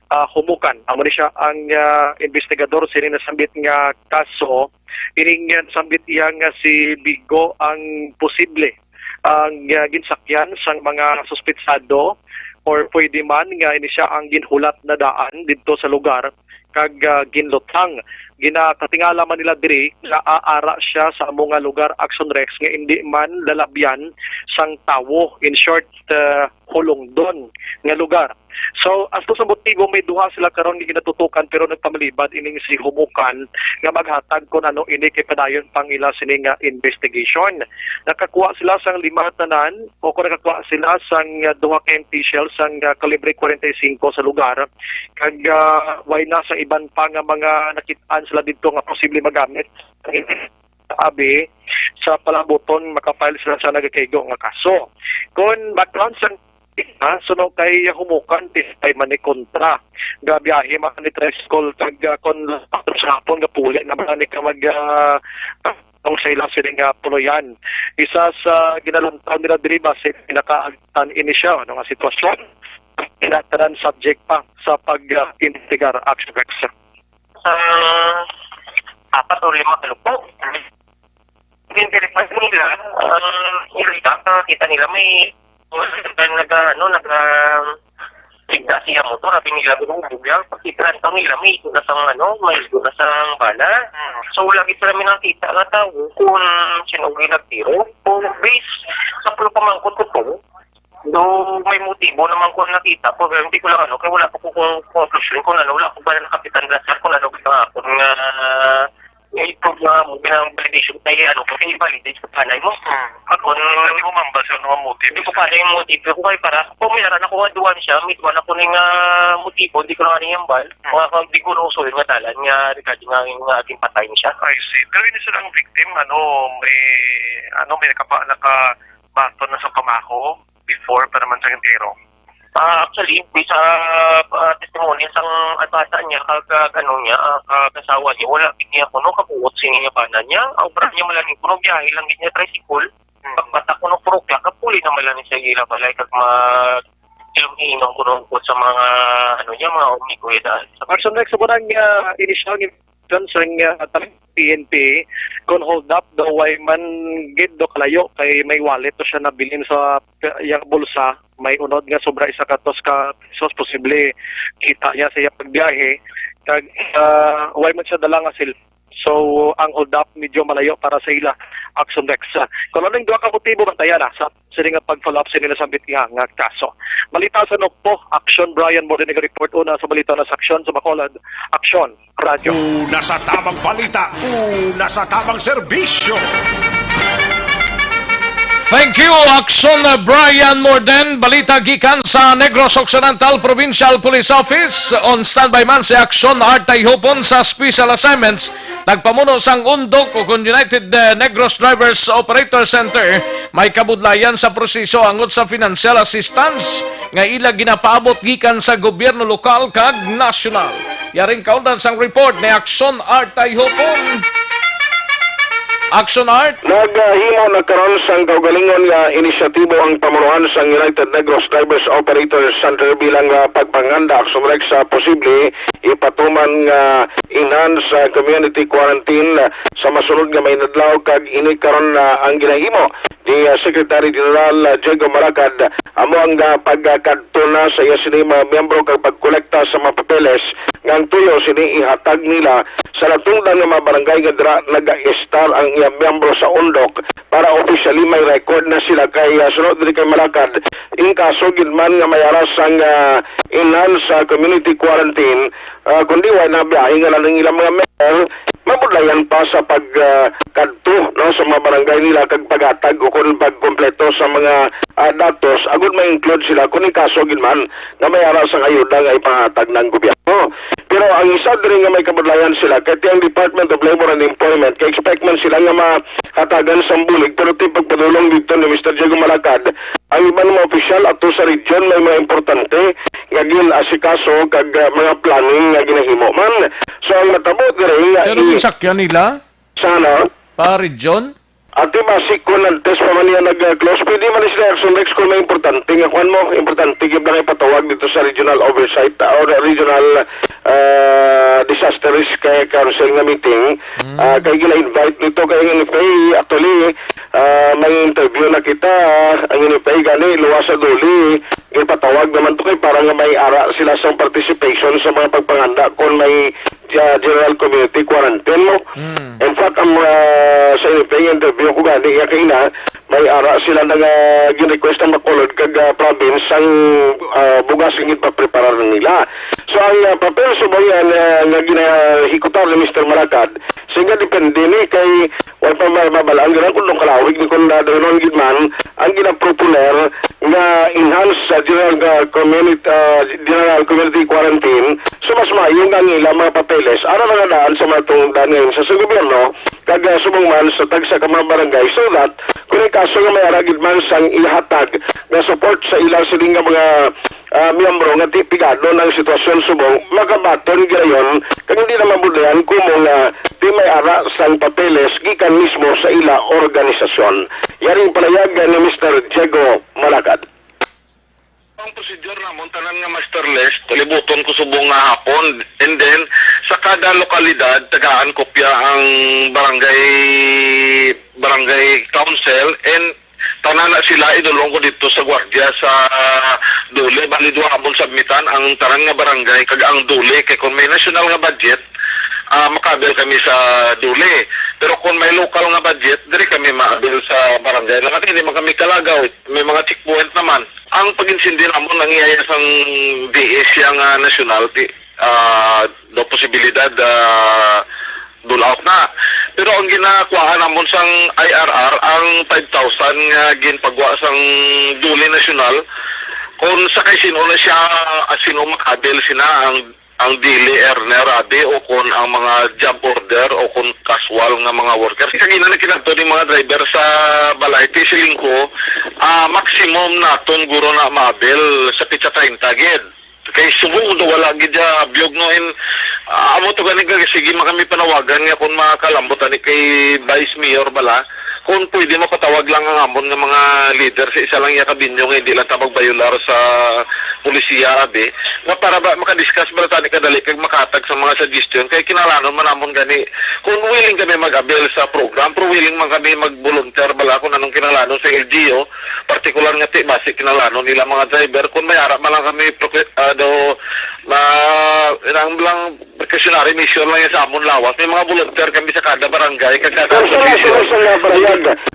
ah, Humukan. Amo ni siya ang, ah, investigador sini nasambit nga kaso. Ining, ah, nasambit iya nga si Bigo ang posible ang, ah, ginsakyan sang mga suspetsado or pwede man nga ini siya ang ginhulat na daan didto sa lugar kag, ah, ginluthang. Ginakatingala man nila diri nga aara siya sa amo nga lugar, Action Rex, nga indi man lalabyan sang tawo. In short, ah, Hulongdon nga lugar. So, as to sa motibo, may duha sila karon nga ginatutukan, pero nagpamalibad ining si Humukan nga maghatag kon ano ini kay padayon pang ila sini nga investigation. Nakakuha sila sang lima tanan o kung nakakuha sila sang, ah, duha ka M P shell sang, ah, kalibre forty-five sa lugar. Kag, ah, way na sa iban pa nga mga nakit-an sila didto nga posible magamit. Abi, sa palabuton, makapile sila sa nagakaigo nga kaso. Kon background sang, ha, suno kay Humukan, ti-, ay man ni kontra. Gabiyahe man ni tricycle, kag, ah, kon patro sa hapon, gapuli na man ni ka mag, ah, tong sa ila sini nga puloy-an. Isa sa ginalantaw nila diri base pinakaagitan ini siya, ano, nga sitwasyon, kinatanan subject pa sa pag-investigar, Action Rex. Sa apat o lima ka lupo. Then, verify nila, ah, nila, ah, kita nila may, naga, ano, naga, tigda siya motor, abi nila, gurubog lang. Pagkita lang nila, may igo na sang, ano, may igo na sang bala. So, wala gid sila may nakita nga tawo kung sino ang nagtiro. Kung base sa pagpamangkot ko po, do may motibo naman ko nakita, pero hindi ko lang, ano, kaya wala pa ko kung conclusion kung ano, wala ko ba nakapitan na sa kung ano, kung ano, kung, ah, i-prove nga mo, binang validation kay, ano, kasi i-validate ko panay mo. Hmm. Ako, hindi mo mambal sa mga motive. Hindi ko panay yung motive ko kay para, kung may aran ako nga duwan siya, may duwan ako ning, ah, motibo, hindi ko lang ano yung bal. Hmm. Mga kung di ko uso yung nga dalan nga regarding nga, nga ating patay niya siya. I see. Pero hindi sila ang victim, ano, may, ano, may nakapa-, nakabaton na sa pamaho before pa naman sa entero? Ah, actually, based sa, ah, testimony sang bata niya, kag, kag ano niya, ah, kag asawa niya, wala gid niya kuno kabuot sini nga bana niya. Ang obra niya man lang kuno biyahe lang gid niya tricycle. Hmm. Pagbata kuno puro clock, kapuli naman lang siya ila balay kag mag inom-inom kuno sa mga, ano niya, mga amigo niya daan. Sa Carson Rex, sa bunang, ah, inisyal nga Johnson nga talang P N P, kon hold up daw, way man gid do kalayo kay may wallet to siya nabilin sa iyang bulsa, may unod nga sobra isa ka dos ka pesos, posible kita niya sa iya pagbiyahe, kag, ah, way man siya dala nga cellphone. So, ang hold up medyo malayo para sa ila, Action Rex. Kung ano yung duha ka motibo, bantayan na sa sini nga pag-follow up sa nila sa bitya nga kaso. Balita sa Nokpo, Action Brian Morden nag-report una sa balita na sa Aksyon sa Bacolod, Aksyon. Radyo. Una sa tamang balita, una sa tamang serbisyo. Thank you, Action Brian Morden. Balita gikan sa Negros Occidental Provincial Police Office. On standby man si Action Art Tayhupon sa special assignments. Nagpamuno sang undok o kon United, eh, Negros Drivers Operator Center, may kabudlayan sa proseso angot sa financial assistance nga ila ginapaabot gikan sa gobyerno lokal kag nasyonal. Yaring kaundan sang report ni Action Art Tayhupon. Action Art. Naghimo na karon sang kaugalingon nga inisyatibo ang pamunuan sang United Negros Drivers Operators Center bilang, ah, pagpanganda, Action Rex, sa posible ipatuman nga enhanced, ah, community quarantine, ah, sa masunod nga mga inadlaw, kag ini karon, ah, ang ginahimo ni, ah, Secretary General, ah, Diego Malacad, amo ang, ah, pagkadto na sa iya sini mga miyembro kag pagkolekta sa mga papeles nga ang tuyo sini ihatag nila sa natungdan nga mga barangay nga dira naga-estar ang iya miyembro sa undok para officially may record na sila kay, ah, sunod diri kay Malacad, in kaso gid man nga may ara sang, ah, enhanced, ah, community quarantine, ah, kundi way na biyahe nga lang ilang mga member, mabudlayan pa sa pag, ah, kadto, no, sa mga barangay nila kag paghatag o kon pagkompleto sa mga, ah, datos agud ma-include sila kung in kaso gid man nga may ara sang ayuda nga ipahatag ng gobyerno. Pero ang isa diri nga may kabudlayan sila kay ang Department of Labor and Employment kay expect man sila nga mahatagan sang bulig pero ti pagpadulong dito ni Mister Diego Malacad, ang iban mga opisyal ato sa region may mga importante nga gin-asikaso kag, ah, mga planning nga ginahimo man. So ang matabo diri nga Pero i- ginsakyan nila sana pa region? Ati basi kung nag-test pa man niya nag-close, pwede man ni sila Action Rex kung may importante nga kuan mo, importante gyud lang ipatawag dito sa regional oversight, ah, or regional, ah, disaster risk kay council nga meeting. Mm. Ah, kay gina-invite dito kay ang N F A, actually, ah, may interview na kita, ang N F A gani, luwas sa duli, ipatawag naman to kay para nga may ara sila sa participation sa mga pagpanganda kung may, ah, general community quarantine, no? Mm. In fact, ang, ah, sa N F A interview ko gani, iya kay na, may ara sila na nga gin-request ang Bacolod kag, ah, province ang, ah, bugas nga ginpapreparar nila. So, ang, ah, papel subong nga, nga ginahikutan ni Mister Malacad, siya nga depende ni kay wala pa ma-, mabalaan gid kung kalawig ni kung na-, dayon gid man ang ginaproponer nga enhanced, ah, general, ah, community, ah, general community quarantine, so mas maayo nga ang ilang mga papeles ara na nga daan sa mga tungdan nga sa, sa gobyerno, kag, ah, subong man sa tagsa ka mga barangay, so that kung may kaso nga may ara gid man sang ihatag nga support sa ilang siling nga mga, ah, miyembro nga di pigado ang sitwasyon subong makabaton girayon kag hindi na mabudlayan kumo nga di may ara sang papeles gikan mismo sa ila organisasyon. Yaring panayag ni Mister Diego Malakad. Ang procedure namon, tanan nga master list, libuton ko subong nga hapon. And then, sa kada lokalidad, tagaan kopya ang barangay, barangay council, and tanan na sila idulong ko dito sa gwardiya sa DOLE. Bali, duha amon submitan ang tanan nga barangay, kag ang DOLE. Kay kung may national nga budget, ah, makabil kami sa DOLE. Pero kung may local nga budget, diri kami maabil sa barangay. Lang, hindi man kami kalagaw. May mga checkpoint naman. Ang pag-insindi namon ang iyaya sang D S siya nga nasyonal, di, ah, daw posibilidad, ah, dul out na. Pero ang ginakuhaan namon sang I R R, ang five thousand nga ginpagwa sang DOLE National, kung sa kay sino na siya, ah, sino makabil sina, ang ang dili earner, abi, o kon ang mga job order o kon casual nga mga worker. Kay sa gina na kinadto ni mga driver sa balay, ti siling ko, ah, maximum naton guro na maabil sa pitsa treinta gid. Kay subong do wala gid ya biyog, no, in, ah, amo to gani kag sige man kami panawagan nga kung makakalambot ani kay Vice Mayor bala, kung pwede mapatawag lang ang amon nga mga leader sa isa lang ya kabinyo nga hindi lang ta magbayular sa polisiya, abi, nga para ba makadiscuss ba tani kadali kag makatag sa mga suggestion, kay kinahanglanon man namon gani kung willing kami mag-avail sa program, pero willing man kami mag-volunteer bala kung anong kinahanglanon sa L G U, partikular nga ti basi kinahanglanon nila mga driver, kung may ara man lang kami profe-, ah, do, ma, inang lang precautionary measure lang yan sa amon lawas. May mga volunteer kami sa kada barangay, kag kada Kung sa association. Sa nga barangay,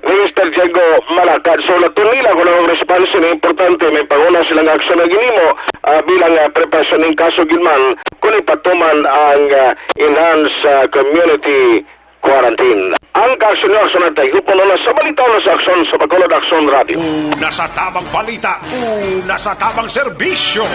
Minister Diego Malakad, so natun nila kung ang response na importante, may panguna silang aksyon na ginimo, ah, bilang, ah, preparasyon ng kaso gid man, kung ipatuman ang, ah, enhanced, ah, community quarantine. Ang kaaksyon niyo, aksyon natin, hupon na sa balita na sa aksyon sa Bacolod Aksyon Radio. Una sa tamang balita, una sa tamang serbisyo.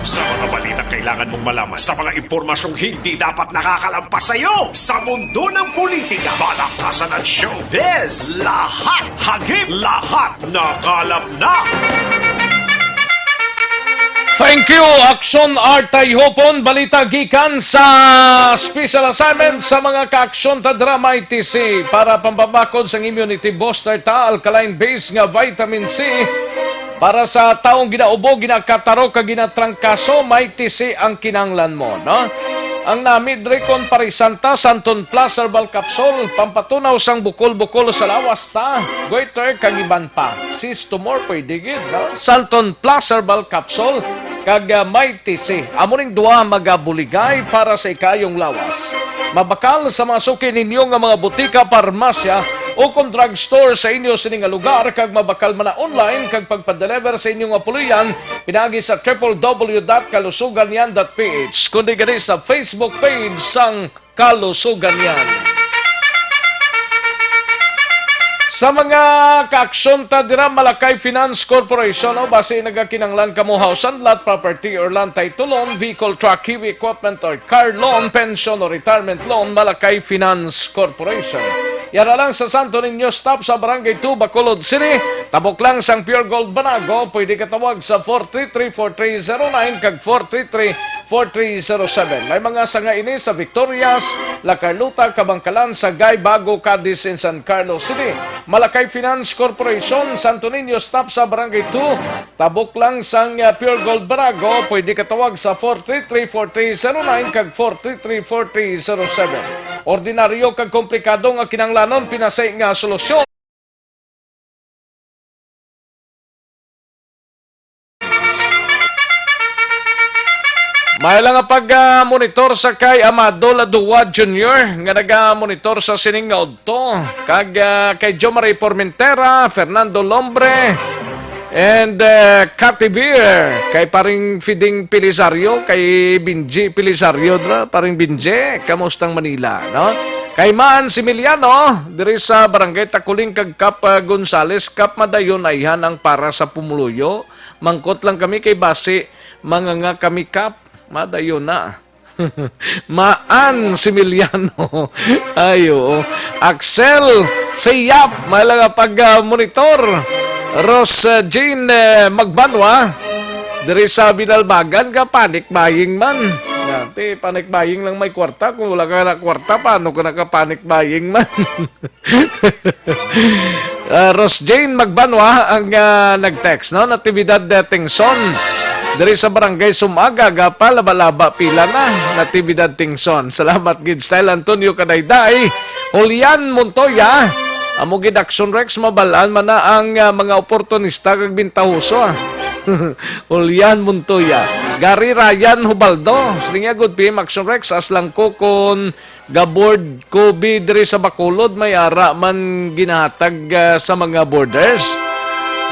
Sa mga balitang kailangan mong malaman, sa mga impormasyong hindi dapat nakakalampas sa iyo, sa mundo ng politika, balakasan at showbiz, lahat hagip, lahat nakalap na. Thank you, Aksyon Artay Hopon. Balita gikan sa special assignment sa mga kaaksyon ta dira, Mighty C. Para pampabakod sang immunity booster ta, alkaline base nga vitamin C. Para sa taong ginaubo, ginakataro, kag ginatrangkaso, Mighty C ang kinahanglan mo, no? Ang nami diri kon parisan ta, Santon Plus Herbal Capsule, pampatunaw sang bukol-bukol sa lawas ta, goiter, kag iban pa. Cyst tumor, pwede gid, no? Santon Plus Herbal Capsule, kag, ah, Mighty C. Amo ning duha magabuligay para sa ikaayong lawas. Mabakal sa mga suki ninyo nga mga butika, parmasya, o kon drugstore sa inyo sini nga lugar, kag mabakal man na online kag pagpadeliver sa inyo nga puloy-an pinaagi sa triple W dot kalusugan yan dot P H, kundi gani sa Facebook page sang Kalusugan Yan. Sa mga kaaksyon ta dira, Malakay Finance Corporation, o basi nagakinanglan kamo house and lot, property or land title loan, vehicle, truck, heavy equipment or car loan, pension or retirement loan, Malakay Finance Corporation. Yara lang sa Santo Niño Stop sa Barangay two, Bacolod City. Tabok lang sang Pure Gold Banago, pwede ka tawag sa four three three, four three zero nine kag four three three, four three zero seven. May mga sanga ini sa Victorias, La Carlota, Kabangkalan, Sagay, Bago, Cadiz, and San Carlos City. Malakay Finance Corporation, Santo Niño Stop sa Barangay two. Tabok lang sang, ah, Pure Gold Banago, pwede ka tawag sa four three three, four three zero nine kag four three three, four three zero seven. Ordinaryo kag komplikado nga kinahanglanon, pinasi nga solusyon. May lang nga pag, ah, monitor sa kay Amado Ladua Junior nga naga-monitor sa sining nga udto. Kag, ah, kay Jomari Formentera, Fernando Lombre, and, ah, Cathy Beer, kay paring Fiding Pelisario, kay Binji Pelisario, dra, paring Binji, kamustang Manila, no? Kay Man Similiano, diri sa Barangay Takuling kag Kap, ah, Gonzales, Kap, madayon ayhan ang para sa pumuluyo. Mangkot lang kami kay basi manganga kami, Kap. Madayon na. Maan Similiano. Ay, oo. Axel Siyap, may lang pag, ah, monitor. Rose, ah, Jean, eh, Magbanwa. Diri sa Binalbagan ka, panic buying man. Dati, panic buying lang may kwarta. Kung wala ka na kwarta, paano ka naka-panic buying man? Ah, Rose Jane Magbanwa ang, ah, nag-text, no? Natividad, eh, Tingson. Diri sa Barangay Sumaga, gapa, laba-laba, pila na. Natividad Tingson. Salamat gid, Style Antonio Kadayday. Julian Montoya. Amo gid, Action Rex, mabalaan man na ang, ah, mga oportunista kag bintahoso, ah. Julian Montoya. Gary Ryan Hubaldo. Siling niya, "Good P M Action Rex, as lang ko kon ga-board ko bi diri sa Bacolod, may ara man ginahatag, ah, sa mga borders."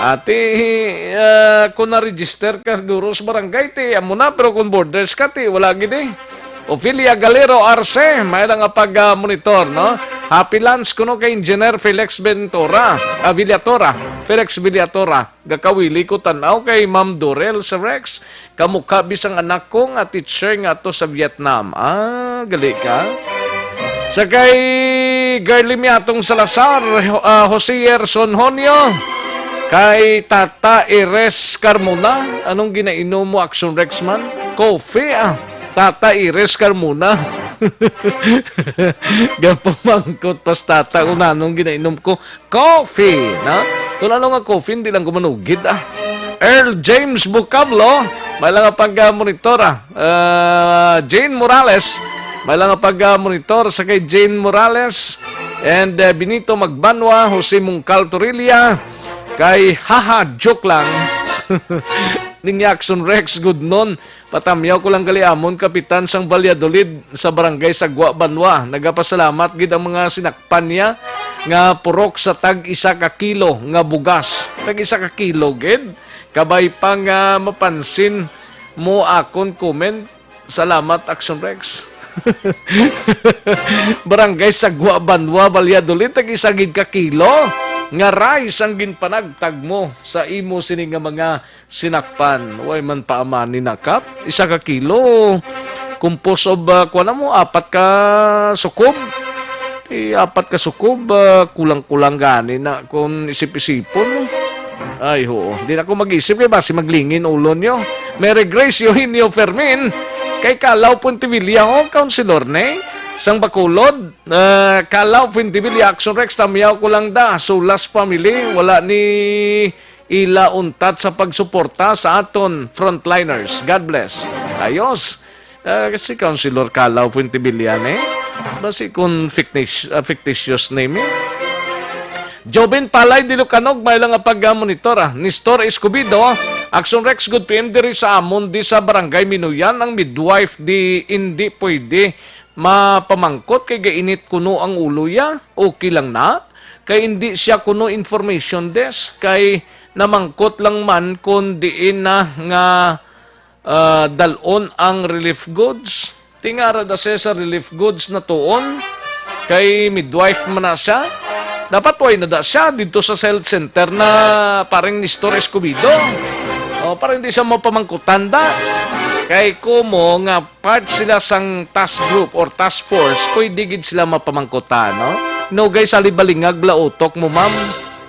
Ati, ah, kung na-register ka siguro sa barangay, ti, amo na, pero kung borders ka, ti, wala gid eh. Ophelia Galero Arce, may lang nga pag, ah, monitor, no? Happy lunch kuno kay Engineer Felix Ventura, ah, Villatora, Felix Villatora. Gakawili ko tan-aw kay Ma'am Dorel sa Rex. Kamukha bisang anak ko nga teacher nga ato sa Vietnam. Ah, gali ka? Sa kay Girlie Miatong Salazar, ah, Jose Erson Honio, kay Tata Ires Carmona, anong ginainom mo, Action Rex man? Coffee, ah. Tata Ires Carmona. Gapamangkot pas tata kung anong ginainom ko. Coffee, na? Tulalo nga coffee, hindi lang ko manugid, ah. Earl James Vocablo, may lang nga pag, ah, monitor, ah. Ah, Jane Morales, may lang nga pag, ah, monitor sa kay Jane Morales. And, ah, Benito Magbanwa, Jose Mungkal Torilla, kay Haha, joke lang. Ning Jackson Rex, good noon. Patamyaw ko lang gali amon kapitan sang Valladolid sa Barangay Sagwa Banwa. Nagapasalamat gid ang mga sinakpan niya nga purok sa tag isa ka kilo nga bugas. Tag isa ka kilo gid. Kabay pa nga mapansin mo akon comment. Salamat, Action Rex. Barangay Sagwa Banwa, Valladolid, tag isa gid ka kilo nga rice ang ginpanagtag mo sa imo sini nga mga sinakpan. Way man pa amani na, Kap. Isa ka kilo. Composed of, ah, kuwan na mo, apat ka sukob. Eh, apat ka sukob, ah, kulang-kulang gani na kung isip-isipon mo. Ay, oo. Di na ako mag-isip kay basi maglingin ulo nyo. Mary Grace Eugenio Fermin, kay Kalaw Puentevilla, oh, Councilor ne. Sang Bacolod, ah, Kalaw Puentevilla, Action Rex, tamyaw ko lang da. Sulas family, wala ni ila untat sa pagsuporta sa aton frontliners. God bless. Ayos. Ah, si Councilor Kalaw Fuentibillan, eh. Basi kung fictitious, ah, fictitious name, eh. Jobin Palay Dilucanog, may lang nga pag-monitor, ah. Nestor Escobedo, Action Rex, good P M diri sa amon, di sa Barangay Minuyan, ang midwife di, hindi pwede mapamangkot kay gainit kuno ang ulo ya. Okay lang na. Kay hindi siya kuno information desk, kay namangkot lang man kung diin na nga, ah, dalon ang relief goods. Tingara da siya sa relief goods na tuon. Kay midwife man na siya. Dapat way na da siya dito sa health center na parang ni Store Escobedo. O, parang di siya mapamangkutan da. Kay kumo nga part sila sang task group or task force, pwede gid sila mapamangkutan, no? No, guys, salibalingag bala utok mo, ma'am.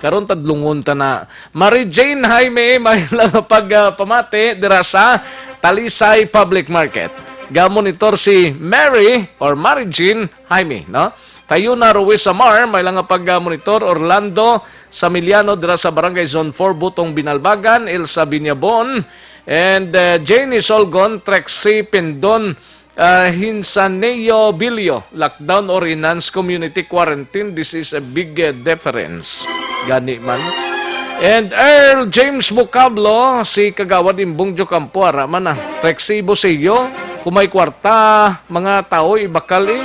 Karon tadlungon ta na. Mary Jane Jaime, may lang pag, ah, pamati dira sa Talisay Public Market. Ga-monitor si Mary or Mary Jane Jaime, no? Tayuna Ruiz Samar, may lang pag, ah, monitor. Orlando Samiliano dira sa Barangay Zone four, Butong Binalbagan, Elsa Binyabon, and, ah, Janie Solgon, Trexie Pindon, ah, Hinsaneo Bilio, lockdown or enhanced community quarantine, this is a big, eh, difference. Gani man. And Earl James Vocablo, si Kagawad Imbong Jocampo, ara man na. Trexie Buseo, kung may kwarta, mga tao, ibakal eh.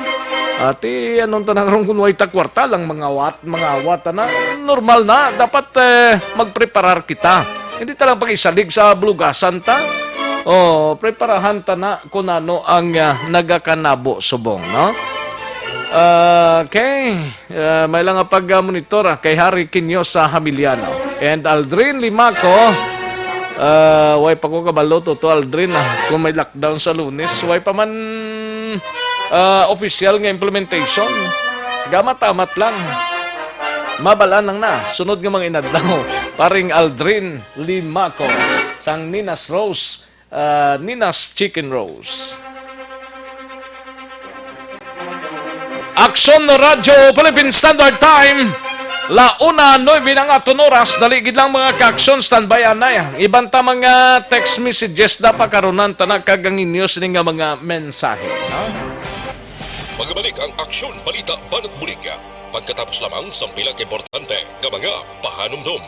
Ati, anong tanang rong kung way ta kwarta lang, mangawat, mangawat, ana. Normal na, dapat, eh, magpreparar kita. Hindi ta lang pag-isalig sa bulugasan ta. Oh, preparahan ta na kung ano ang, ah, nagakanabo subong, no? Okay. Ah, may lang nga pag-monitor, ah, kay Harry Quiniosa Hamiliano and Aldrin Limaco. Ah, way pa ko kabalo to, to Aldrin, ah, kung may lockdown sa Lunes. Way pa man, ah, official nga implementation. Gamat-amat lang. Mabalaan lang na. Sunod nga mga inadlaw. Paring Aldrin Limaco sang Nina's Rose, ah, Nina's Chicken Rose. Aksyon Radyo Philippine Standard Time, la una nuebe na nga aton oras. Dali gid lang, mga ka-aksyon, standby anay. Iban ta mga text messages na pakarunan ta na kag ang inyo sini nga mga mensahe, ha? Magabalik ang Aksyon Balita Banat Bulig pagkatapos lamang sang pila ka importante nga mga pahanumdom.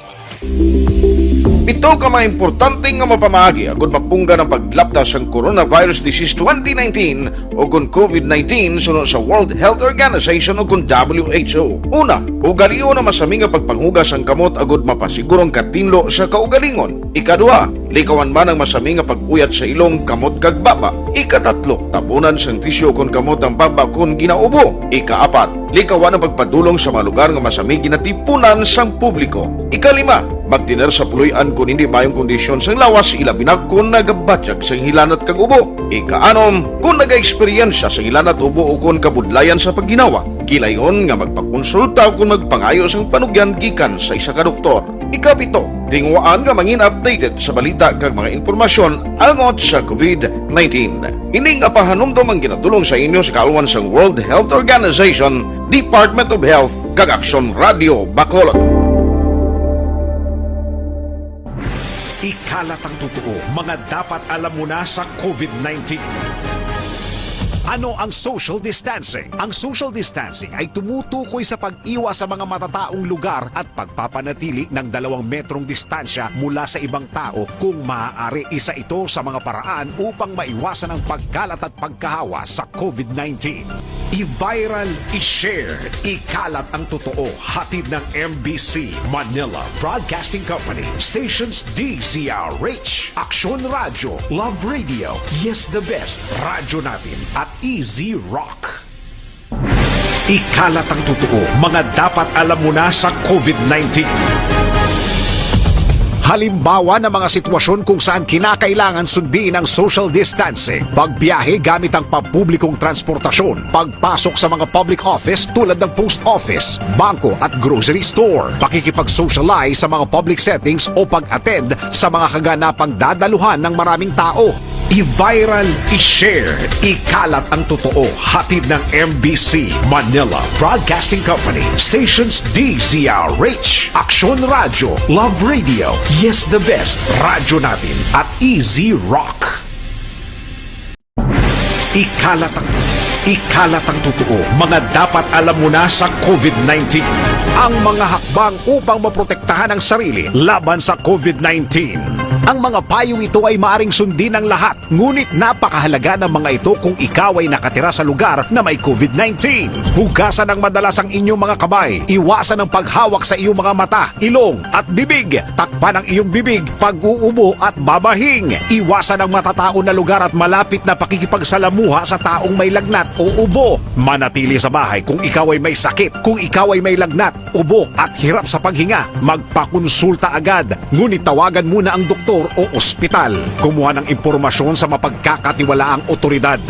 Pito ka mga importante nga mapamaagi agud mapunggan ang paglapta sang coronavirus disease twenty nineteen o kon covid nineteen suno sa World Health Organization o kon W H O. Una, ugalion ang masami nga pagpanghugas sang kamot agud mapasiguro ang katinlo sa kaugalingon. Ikaduha, likawan man ang masami nga pag-uyat sa ilong, kamot, kag baba. Ikatatlo, tabunan sang tisyu kon kamot ang baba kon ginaubo. Ikaapat, likawan ang pagpadulong sa mga lugar nga masami ginatipunan sang publiko. Ikalima, magtener sa puloy-an kon hindi maayong kondisyon sang lawas, ilabi na kon nagabatyag sang hilanat kag ubo. Ikaanom, kon nagaeksperyensya sang hilanat, ubo, o kon kabudlayan sa pagginhawa, gilayon nga magpakonsulta o kon magpangayo sang panugyan gikan sa isa ka doktor. Ikapito, tinguhaan nga mangin updated sa balita kag mga impormasyon angot sa covid nineteen. Ini nga pahanumdom ang ginadul-ong sa inyo sa kaalwan sang World Health Organization, Department of Health, kag Aksyon Radio Bacolod. Ikalat ang totoo, mga dapat alam mo na sa covid nineteen. Ano ang social distancing? Ang social distancing ay tumutukoy sa pag-iwas sa mga matataong lugar at pagpapanatili ng dalawang metrong distansya mula sa ibang tao kung maaari. Isa ito sa mga paraan upang maiwasan ang pagkalat at pagkahawa sa covid nineteen. I-viral, i-share, ikalat ang totoo. Hatid ng M B C Manila Broadcasting Company, stations D Z R H, Aksyon Radyo, Love Radio, Yes the Best, Radyo Natin, at Easy Rock. Ikalat ang totoo, mga dapat alam mo na sa covid nineteen. Halimbawa ng mga sitwasyon kung saan kinakailangan sundin ang social distancing, pagbiyahe gamit ang pampublikong transportasyon, pagpasok sa mga public office tulad ng post office, bangko at grocery store, pakikipag-socialize sa mga public settings o pag-attend sa mga kaganapang dadaluhan ng maraming tao. I-viral, i-share, ikalat ang totoo. Hatid ng M B C Manila Broadcasting Company, stations D Z R H, Aksyon Radyo, Love Radio, Yes the Best, Radyo Natin, at Easy Rock. Ikalat ang, ikalat ang totoo, mga dapat alam mo na sa covid nineteen. Ang mga hakbang upang maprotektahan ang sarili laban sa covid nineteen. Ang mga payong ito ay maaring sundin ng lahat, ngunit napakahalaga ng mga ito kung ikaw ay nakatira sa lugar na may covid nineteen. Hugasan ng madalas ang inyong mga kamay. Iwasan ang paghawak sa iyong mga mata, ilong, at bibig. Takpan ang iyong bibig pag-uubo at babahing. Iwasan ang matatao na lugar at malapit na pakikipagsalamuha sa taong may lagnat o ubo. Manatili sa bahay kung ikaw ay may sakit. Kung ikaw ay may lagnat, ubo, at hirap sa paghinga, magpakonsulta agad. Ngunit tawagan muna ang doktor o ospital. Kumuha ng impormasyon sa mapagkakatiwalaang otoridad.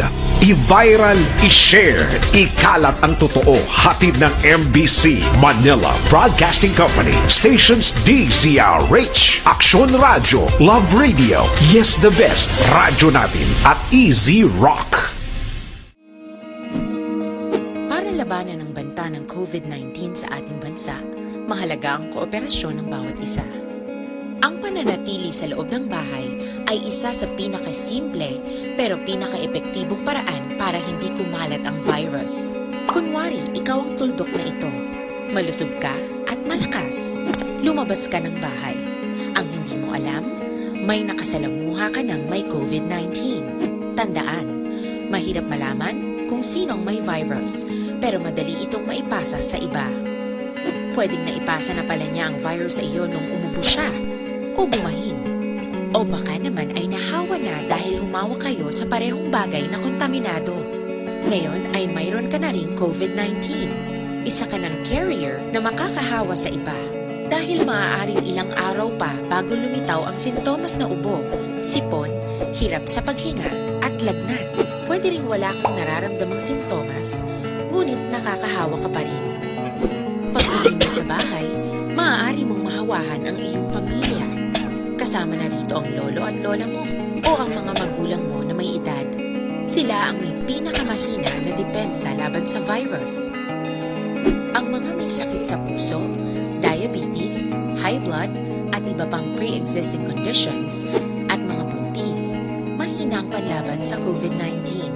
I-viral, i-share, ikalat ang totoo. Hatid ng M B C Manila Broadcasting Company, stations D Z R H, Aksyon Radyo, Love Radio, Yes the Best, Radyo Natin, at Easy Rock. Para labanan ang banta ng covid nineteen sa ating bansa, mahalaga ang kooperasyon ng bawat isa. Ang pananatili sa loob ng bahay ay isa sa pinakasimple pero pinakaepektibong paraan para hindi kumalat ang virus. Kunwari, ikaw ang tuldok na ito. Malusog ka at malakas. Lumabas ka ng bahay. Ang hindi mo alam, may nakasalamuha ka ng may covid nineteen. Tandaan, mahirap malaman kung sino ang may virus, pero madali itong maipasa sa iba. Pwedeng naipasa na pala niya ang virus sa iyo nung umubo siya o bumahing. O baka naman ay nahawa na dahil humawak kayo sa parehong bagay na kontaminado. Ngayon ay mayroon ka na ring COVID nineteen. Isa ka ng carrier na makakahawa sa iba. Dahil maaaring ilang araw pa bago lumitaw ang sintomas na ubo, sipon, hirap sa paghinga, at lagnat. Pwede ring wala kang nararamdamang sintomas, ngunit nakakahawa ka pa rin. Pag-uwi mo sa bahay, maaari mong mahawahan ang iyong pamilya. Kasama na rito ang lolo at lola mo o ang mga magulang mo na may edad. Sila ang may pinakamahina na depensa laban sa virus. Ang mga may sakit sa puso, diabetes, high blood, at iba pang pre-existing conditions, at mga buntis, mahina ang panlaban sa COVID nineteen.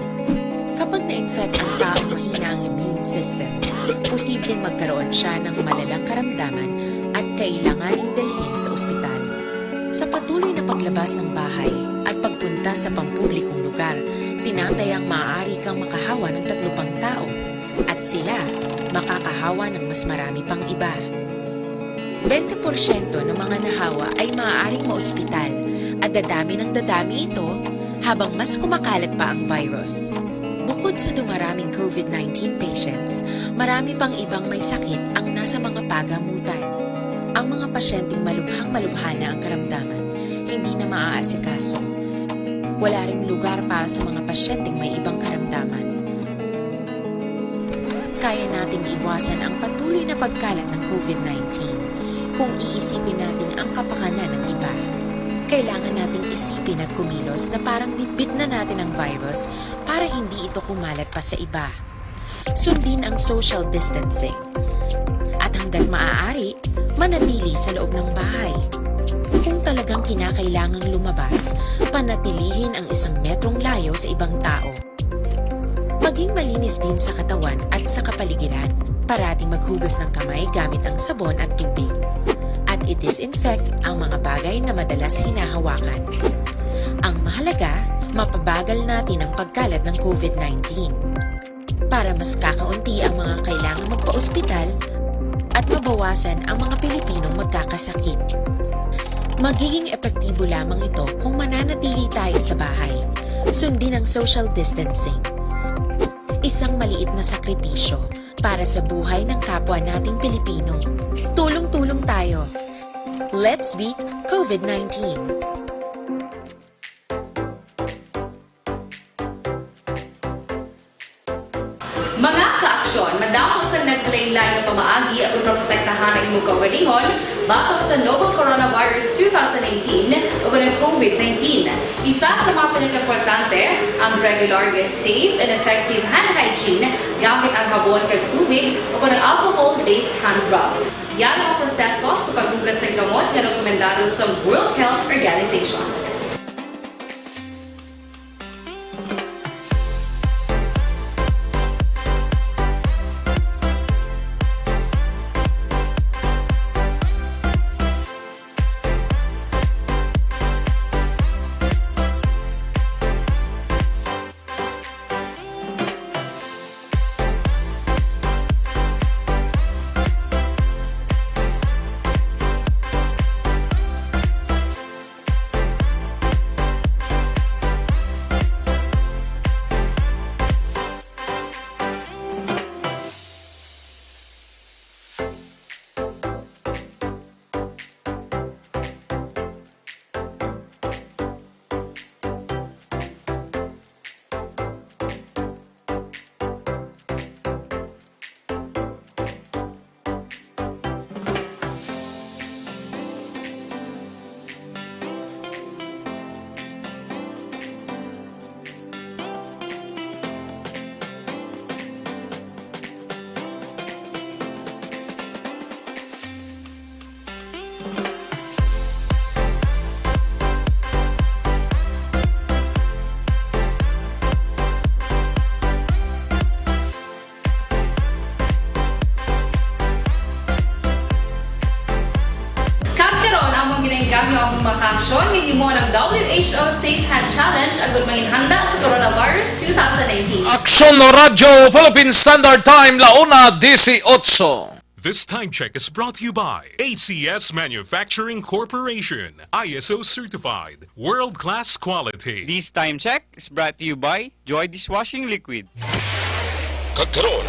Kapag na-infect ang taong mahina ang immune system, posibleng magkaroon siya ng malalang karamdaman at kailanganing dalhin sa ospital. Sa patuloy na paglabas ng bahay at pagpunta sa pampublikong lugar, tinatayang maaari kang makahawa ng tatlo pang tao, at sila makakahawa ng mas marami pang iba. Bente porsyento ng mga nahawa ay maaaring maospital at dadami ng dadami ito habang mas kumakalat pa ang virus. Bukod sa dumaraming COVID nineteen patients, marami pang ibang may sakit ang nasa mga pagamutan. Ang mga pasyenteng malubhang-malubha na ang karamdaman, hindi na maaasikaso. Wala ring lugar para sa mga pasyenteng may ibang karamdaman. Kaya nating iwasan ang patuloy na pagkalat ng COVID nineteen kung iisipin natin ang kapakanan ng iba. Kailangan nating isipin at kumilos na parang bitbit na natin ang virus para hindi ito kumalat pa sa iba. Sundin ang social distancing. At hanggat maaari, manatili sa loob ng bahay. Kung talagang kinakailangang lumabas, panatilihin ang isang metrong layo sa ibang tao. Maging malinis din sa katawan at sa kapaligiran. Parating maghugas ng kamay gamit ang sabon at tubig. At i-disinfect ang mga bagay na madalas hinahawakan. Ang mahalaga, mapabagal natin ang pagkalat ng COVID nineteen. Para mas kakaunti ang mga kailangang magpa-ospital at mabawasan ang mga Pilipinong magkakasakit. Magiging epektibo lamang ito kung mananatili tayo sa bahay. Sundin ang social distancing. Isang maliit na sakripisyo para sa buhay ng kapwa nating Pilipino. Tulong-tulong tayo. Let's beat COVID nineteen. Mga kaaksyon, madamo sang naglain-lain nga pamaagi aron maprotektahan ang imong kaugalingon batok sa novel coronavirus two thousand nineteen o ang COVID nineteen. Isa sa mga pinakaimportante ang regular nga safe and effective hand hygiene gamit ang habon kag tubig o ang alcohol-based hand rub. Yara ang proseso sa paghugas sang kamot nga rekomendado sang World Health Organization. Kag karon, among ginaengganyo ang mga kaaksyon nga himoon ang W H O Safe Hand Challenge agud manginhanda sa coronavirus two thousand nineteen. Aksyon Radyo Philippine Standard Time, la una dieciocho. This time check is brought to you by A C S Manufacturing Corporation, I S O certified, world-class quality. This time check is brought to you by Joy Dishwashing Liquid. Kag karon,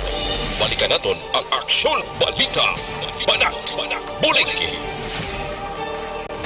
balikan naton ang Aksyon Balita. Banat, Bulig.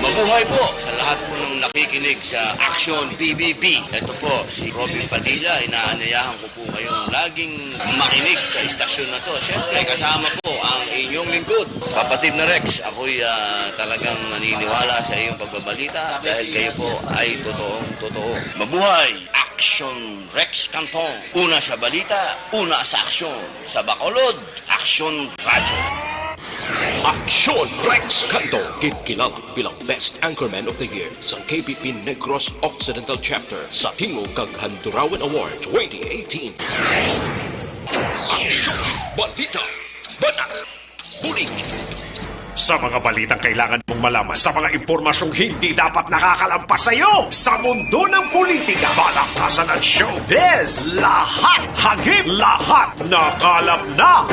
Mabuhay po sa lahat po ng nakikinig sa Aksyon P B B. Ito po si Robin Padilla. Inaanyayahan ko po kayong laging makinig sa istasyon na to. Siyempre, kasama po ang inyong lingkod, Papa Tim na Rex. Ako'y, ah, talagang naniniwala sa iyong pagbabalita dahil kayo po ay totoong totoo. Mabuhay! Aksyon Rex Cantong. Una sa balita, una sa aksyon. Sa Bacolod, Aksyon Radyo. Aksyon Rex Cantong, ginkilala bilang Best Anchorman of the Year sa K B P Negros Occidental Chapter sa Tingog kag Handurawan Award twenty eighteen. Aksyon Balita. Bana. Bulig. Sa mga balitang kailangan mong malaman, sa mga impormasyong hindi dapat nakakalampas sa iyo, sa mundo ng politika, balakasan at showbiz, lahat hagip, lahat nakalap na.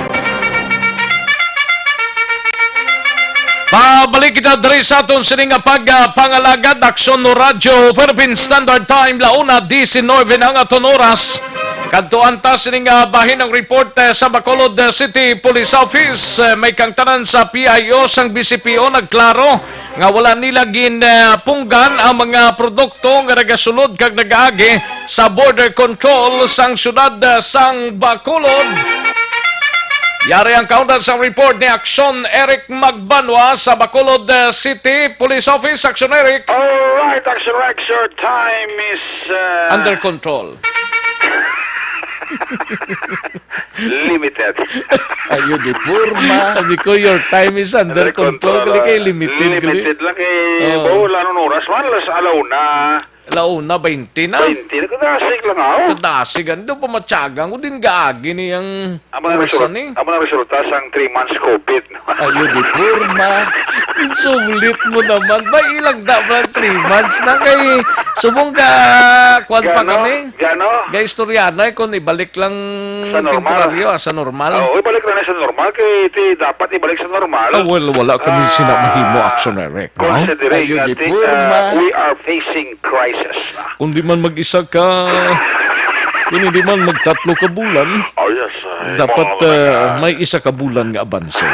Pabalik kita diri sa aton sini nga pagpangalagad, Aksyon Radyo Philippine Standard Time, la una diecinueve na ang aton oras. Kadtuan ta sini nga bahin ang report, eh, sa Bacolod, eh, City Police Office. Eh, may kangtanan sa P I O sang B C P O nagklaro nga wala nila gin, eh, punggan ang mga produkto nga nagasulod kag nagaagi sa border control sang siyudad, eh, sang Bacolod. Yari ang kaundan sa report ni Aksyon Eric Magbanwa sa Bacolod, eh, City Police Office. Aksyon Eric. All right, Aksyon Rex, your time is, uh, under control. Limited. Ayo di porma. Sabi ko, your time is under control. Kali kay limited, kali. Limited lang kay, oh, bawo, wala nun oras man, alas alauna. Alauna, baynte na. Baynte na, kadasig lang, aw. Kadasig, ano, pamatyagan ko din gaagi ni ang oras ni. Amo na resulta sang three months COVID. Ayo di porma. Insulit mo naman. Ba, ilang da ba ang three months na kay subong ka, kwan pa kami? Gano? Gano? Ga istorya na, eh, kung ibalik lang temporaryo, ah, sa normal. Oo, ibalik lang na sa normal. Kay iti dapat ibalik sa normal. Ah, well, wala kami sina mahimo, Aksyon Eric, no? Considering that, uh, we are facing crisis na. Kung di man mag-isa ka, kung di man magtatlo ka bulan, oh, yes, ay, dapat, ah, may isa ka bulan nga abanse.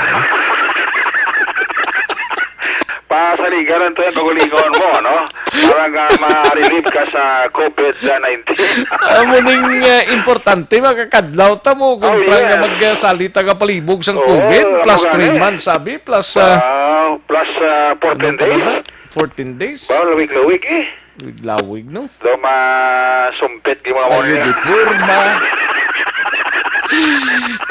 Pasaligan lang to yung kagulingon mo, no? Para nga ma-relieve ka sa COVID nineteen. Amo ning, ah, importante, makakadlaw ta mo, oh, kung try nga magsalita ka palibog sang COVID, plus three months, sabi, plus, ah, plus, ah, fourteen days. Fourteen days? Ba, lawig-lawig, eh. Lawig-lawig, no? Daw masumpit yung mga mo niya. Ayo di porma.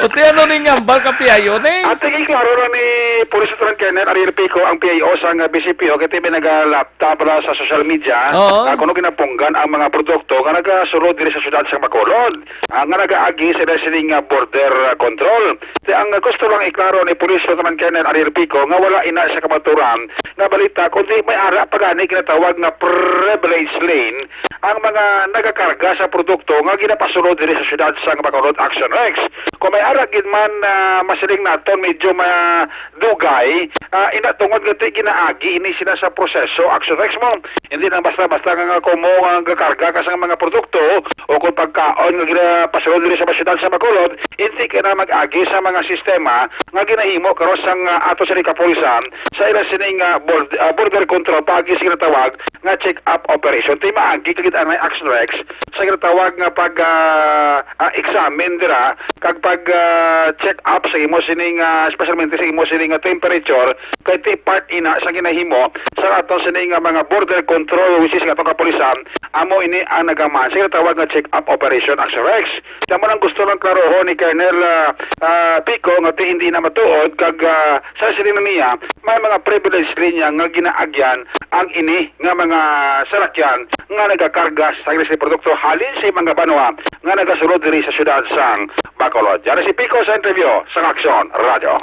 O, ti ano ning hambal ka P I O ni? At tingin klaro na ni Police Lieutenant Colonel Ariel Pico ang P I O sang B C P O, kay ti may nagalapta para sa social media. Oo. Ah, kuno ginapunggan ang mga produkto nga nagasulod diri sa siyudad sa Bacolod, ah, nga nagaagi sila sining, ah, border, ah, control. Ti ang gusto lang iklaro ni Police Lieutenant Colonel Ariel Pico nga wala ina sa kamaturan nga balita, kundi may ara pa gani ginatawag nga privilege lane ang mga nagakarga sa produkto nga ginapasulod diri sa siyudad sang Bacolod, Action Rex. Kung may ara gid man, ah, masiling naton medyo madugay, ah, ina tungod nga ti ginaagi ini sila sa proseso, Action Rex mo. Hindi lang basta-basta nga, nga kumo nga gakarga ka sang mga produkto o kung pagkaon nga ginapasulod diri sa siyudad sa Bacolod, hindi ka na mag-agi sa mga sistema nga ginahimo karon sang, ah, ato sa kapulisan sa ila sining, ah, bord-, ah, border control paagi sa ginatawag nga check-up operation. Ti maagi ka gid anay, Action Rex, sa ginatawag nga pag, ah, ah, examine dira kag pag, ah, check up sa imo sining, ah, especialmente sa imo sining, ah, temperature, kay ti part ina sa ginahimo sa aton sining, ah, mga border control, which is nga atong kapulisan, amo ini ang nagaman sa ginatawag nga check up operation, Action Rex. Kamo lang gusto lang klarohon ni Colonel, ah, ah, Pico nga ti hindi na matuod kag, ah, sa siling na niya, may mga privilege lane nga ginaagyan ang ini nga mga salakyan nga nagakarga sa agricultural produkto halin sa mga banwa nga nagasulod diri sa siyudad sang Bacolod. Yari si Pico sa interview sa Aksyon Radyo.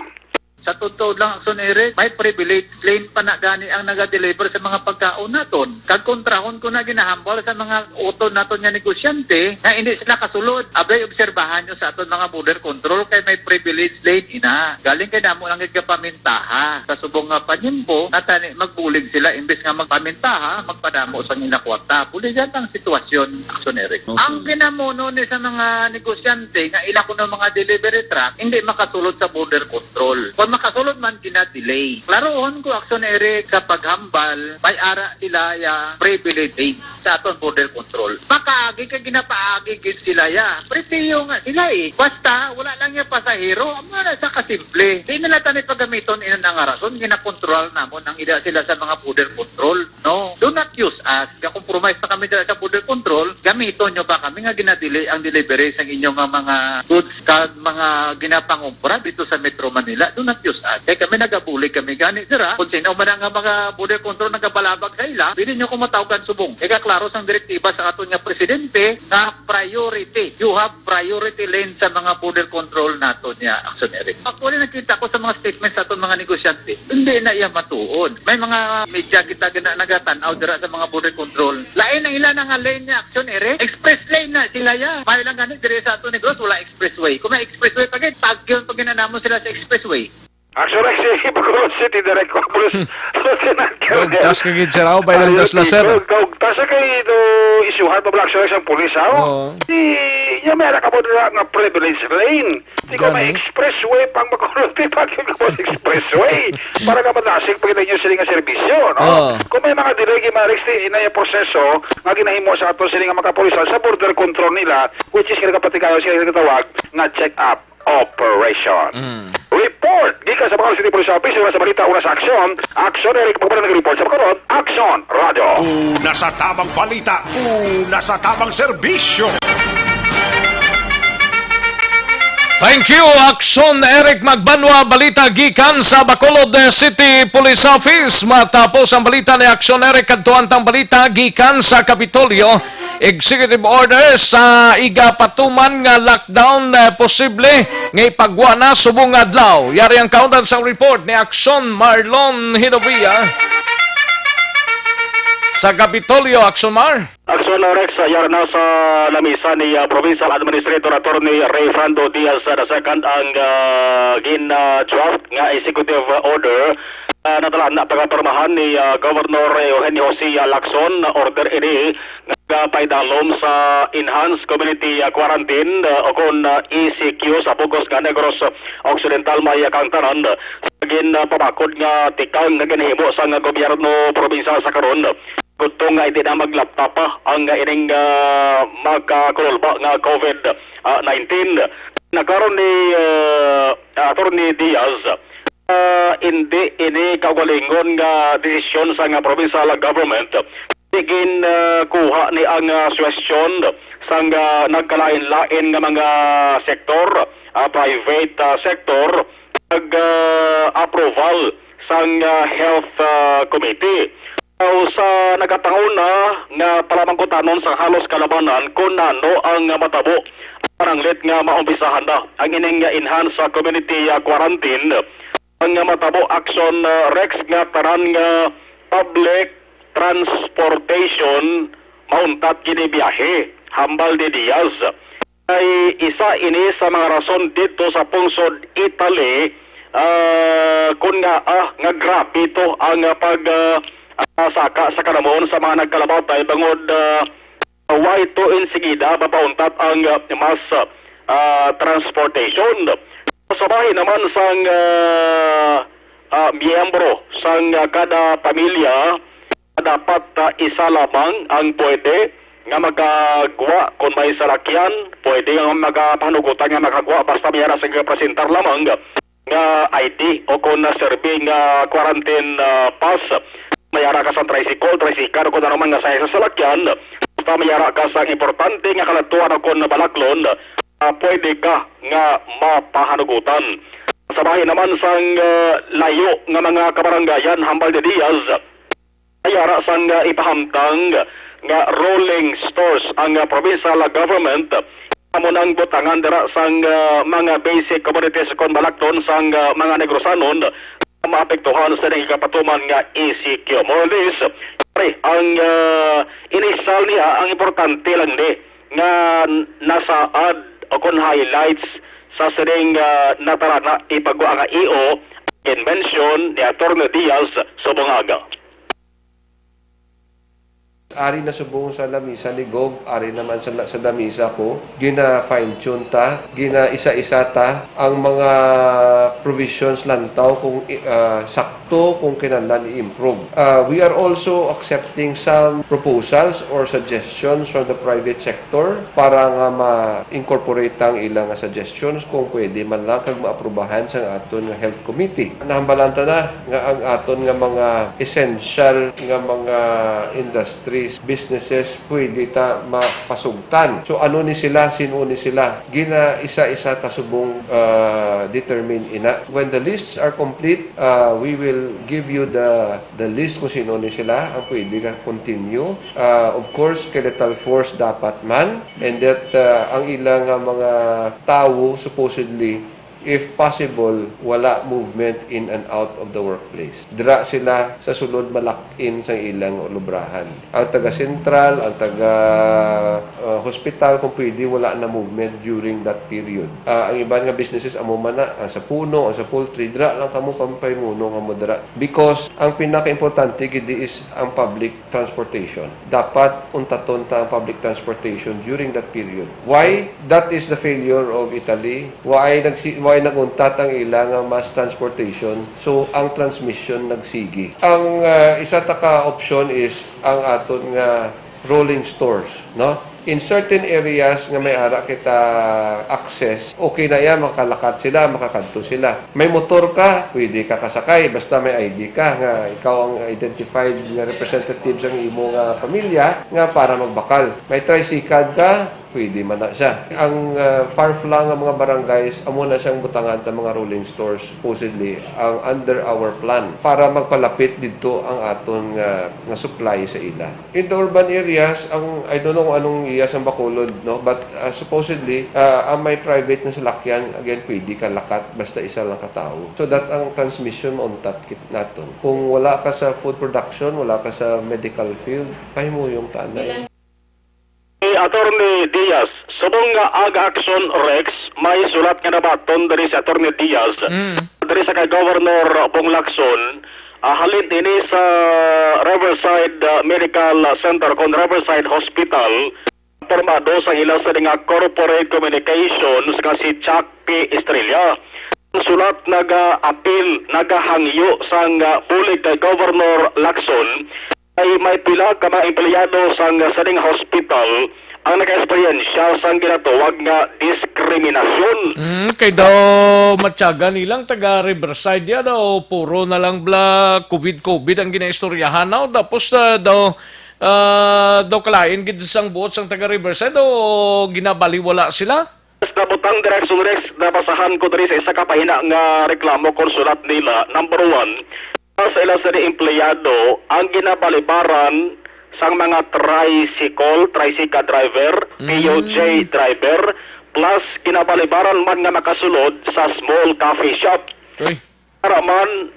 Sa totoo lang, Action Eric, may privilege lane pa na gani ang naga-deliver sa mga pagkaon naton. Kag kontrahon ko na ginahambal sa mga utod naton nga negosyante nga hindi sila kasulod. Abay, obserbahan nyo sa aton mga border control kay may privilege lane ina. Galing kay damo lang gid ka pamintaha. Sa subong nga panimpo, natani magbulig sila imbes nga magpamintaha, magpadamo sa ila kwarta. Buligan ang sitwasyon, Action Eric. Okay. Ang ginamuno ni sa mga negosyante nga ila kuno mga delivery truck, hindi makasulod sa border control. Kung makasulod man, gina-delay. Klarohon ko, Action Eric, sa paghambal, may ara sila ya privilege sa aton border control. Makaagi kay ginapaagi gid sila ya. Prepiyo nga sila eh. Basta, wala lang yung pasahero. Amo na sa kasimple. Di nila tani pagamiton inon ang rason, ginakontrol namon ang ida sila sa mga border control. No, do not use us. Ga-compromise na kami dira sa border control. Gamiton nyo ba kami nga ginadili ang delivery sa inyong nga mga goods kag mga ginapangumpra dito sa Metro Manila? Do not use us. Kay kami nagabulig kami gani dira. Kung sino man ang mga border control nagabalabag sa ila, pwede nyo ko matawgan subong. Kay klaro sang direktiba sa aton nga presidente nga priority. You have priority lane sa mga border control nato niya, Action Eric. Actually, nakita ko sa mga statements sa aton mga negosyante, hindi na iya matuod. May mga media kita gina nagatan-aw dira sa mga border control. Lain ang ila na nga lane niya, Action Eric. Express lane na sila ya. May lang gani dire sa ato Negros, wala expressway. Kung may expressway pa gid, pagyon pa ginanamon sila sa expressway. Actually, si Bacolod City Direct Corporal Lieutenant Colonel Kaugtas ka gid, sir, aw, bay lang Ayo, das la, sir. Tito, kaugtas sa kay do isyuhan pa bala, actually, sang pulis, aw. Oo. Di, niya may anak mo dira nga privilege lane. Di ko may Gani? Expressway pang Bacolod, di pa ka mo expressway. Para nga madasig pa kita inyo sila nga serbisyo, no? Oo. Kung may mga delay, Gimarex, di, inay proseso nga ginahimo sa ato sila nga makapulisan sa border control nila, which is kinagapatigayon sila nga tawag nga check-up operation. Mm. Report gikan sa Bacolod City Police Office, una sa balita, una sa aksyon. Aksyon, Eric Magbanwa nag-report sa Bacolod. Aksyon, Radyo. Una sa tamang balita, una sa tamang serbisyo. Thank you, Aksyon Eric Magbanwa. Balita gikan sa Bacolod, eh, City Police Office. Matapos ang balita ni Aksyon Eric, kadtuan tang balita gikan sa Kapitolyo. Executive order sa igapatuman nga lockdown, eh, posible nga ipagwa na subong nga adlaw. Yari ang kaundan sang report ni Aksyon Marlon Hinovia sa Kapitolyo. Aksyon Mar. Aksyon Rex, ah, yari na sa lamisa ni, ah, Provincial Administrator Attorney Rayfrando Diaz, ah, the second ang, ah, gin, ah, draft nga executive order, ah, nadala na pagapirmahan ni, ah, Governor Eugenio Jose Lacson. Order ini nga paidalom sa Enhanced Community, ah, Quarantine, ah, o kon, ah, E C Q sa bug-os nga Negros Occidental, may, ah, kaangtanan sa gin, ah, pamakod nga tikang nga ginahimo sang gobyerno probinsyal sa karon. Gudto nga hindi na maglapta pa ang, ah, ining, ah, makakululba nga COVID, ah, nineteen. Nagkaron ni, ah, Attorney Diaz, ah, hindi ini kaugalingon nga desisyon sang provincial government. Gin, ah, kuha ni ang, ah, suwestyon sang, ah, nagkalain-lain nga mga sektor, ah, private, ah, sector, ag, ah, approval sang, ah, Health, ah, Committee. Aw, sa nagkataon na nga palamangkutanon sa halos kalabanan kung ano ang matabo, pananglit nga maumpisahan na ang ining enhanced, ah, community, ah, quarantine. Ang matabo, Action, ah, Rex, nga tanan nga public transportation mauntat gini biyahe, hambal ni Diaz. Kay isa ini sa mga rason didto sa pungsod Italy, ah, kun nga, ah, nga grabe to ang, ah, pag, ah, ah, saka sa kanamuon sa mga nagkalabatay bangod, ah, way to insigida mapauntat ang, ah, mass, ah, transportation. Sa bahin naman sang, ah, ah, miyembro sang, ah, kada pamilya, dapat, ah, isa lamang ang pwede nga makagwa kon may salakyan, pwede nga makapanugutan nga makagwa basta may ara sa presentar lamang nga I D o kon na serbi nga quarantine, ah, pass. May ara ka sa tricycle, tricycle o kon ano man nga sakay sa salakyan, basta may ara ka sa importante nga kaladtuan o kon balaklon, ah, pwede ka nga mapahanugutan. Sa bahin naman sang, ah, layo nga mga kabaranggayan, hambal ni Diaz, ay ara sang, ah, ipahamtang nga rolling stores ang, ah, provincial government, Amo nang butangan dira sang, ah, mga basic commodities kon balakton sang, ah, mga Negrosanon maapektuhan sa nagkapatuman nga E C Q. More or less, pare, ang, ah, inisal niya, ang importante lang ni nga nasaad o kon highlights sa sining, ah, natarana ipagwa nga E O, in mention ni Attorney Diaz subong nga aga. Ari na subong sa lamisa ni Gov, ari naman sa, sa lamisa ko, gina-fine-tune ta, gina-isa-isa ta ang mga provisions, lantaw kung, ah, sakto, kung kinahanglan i-improve. Ah, we are also accepting some proposals or suggestions from the private sector para nga ma-incorporate ang ilang nga suggestions kung pwede man lang kag maaprubahan sang aton nga health committee. Nahambalan ta na nga ang aton nga mga essential nga mga industries, businesses, pwede ta mapasugtan. So, ano ni sila, sin-o ni sila, gina-isa-isa ta subong, ah, determine ina. When the lists are complete, ah, we will give you the, the list kung sin-o ni sila ang pwede ka continue. Ah, of course, skeletal force dapat man, and that, ah, ang ilang nga mga tawo supposedly, if possible, wala movement in and out of the workplace. Dira sila sa sulod ma-lock in sang ilang ulubrahan. Ang taga sentral, ang taga, ah, hospital, kung pwede, wala na movement during that period. Ah, ang iban nga businesses, amo man na, ang sa puno, ang sa poultry, dira lang kamo pamuno nga mo dira. Because ang pinakaimportante gid is ang public transportation. Dapat untaton ta ang public transportation during that period. Why? That is the failure of Italy. Why nagsi-, why naguntat ang ila nga mass transportation? So, ang transmission nagsigi. Ang, ah, isa ta ka option is ang aton nga rolling stores, no? In certain areas nga may ara kita access, okay na yan, makalakat sila, makakadto sila. May motor ka, pwede ka kasakay, basta may I D ka nga ikaw ang identified nga representative sa imo nga pamilya nga para magbakal. May tricycle ka, pwede man na siya. Ang, ah, far-flung nga mga barangays, amo na siyang butangan ta mga rolling stores, supposedly, ang under our plan para magpalapit didto ang aton nga, nga supply sa ila. In the urban areas, ang, I don't know kung anong iya sang Bacolod, no? But, ah, supposedly, ah, ang may private na salakyan, again, pwede ka lakat basta isa lang ka tawo. So that ang transmission mauntat kit naton. Kung wala ka sa food production, wala ka sa medical field, pahimuyong ta anay. Ni Attorney Diaz, subong nga aga action, Rex, may sulat nga nabaton diri si Attorney Diaz, Mm. diri sa kay Governor Bong Lacson, ah, halin ini sa Riverside, ah, Medical Center kon Riverside Hospital, pormado sa ila sa nga corporate communications nga si Chuck P. Estrella. Ang sulat nagaapil, nagahangyo sang, ah, bulig kay Governor Lacson ay may pila ka mga empleyado sang sining hospital ang naka-eksperyensya sang ginatawag nga diskriminasyon. Mm, kay daw matyaga nilang taga Riverside ya daw puro na lang bla covid covid ang ginaistoryahan, no? Tapos, ah, daw, ah, daw kalain gid sang buot sang taga Riverside daw ginabaliwala sila. Sa nabutang direksyon, Rex, nabasahan ko diri sa isa ka pahina nga reklamo kon sulat nila. Number one, sa ila sini empleyado ang ginabalibaran sang mga tricycle, tricycle driver, Mm. P U J driver, plus ginabalibaran man nga makasulod sa small coffee shop. Uy. Para man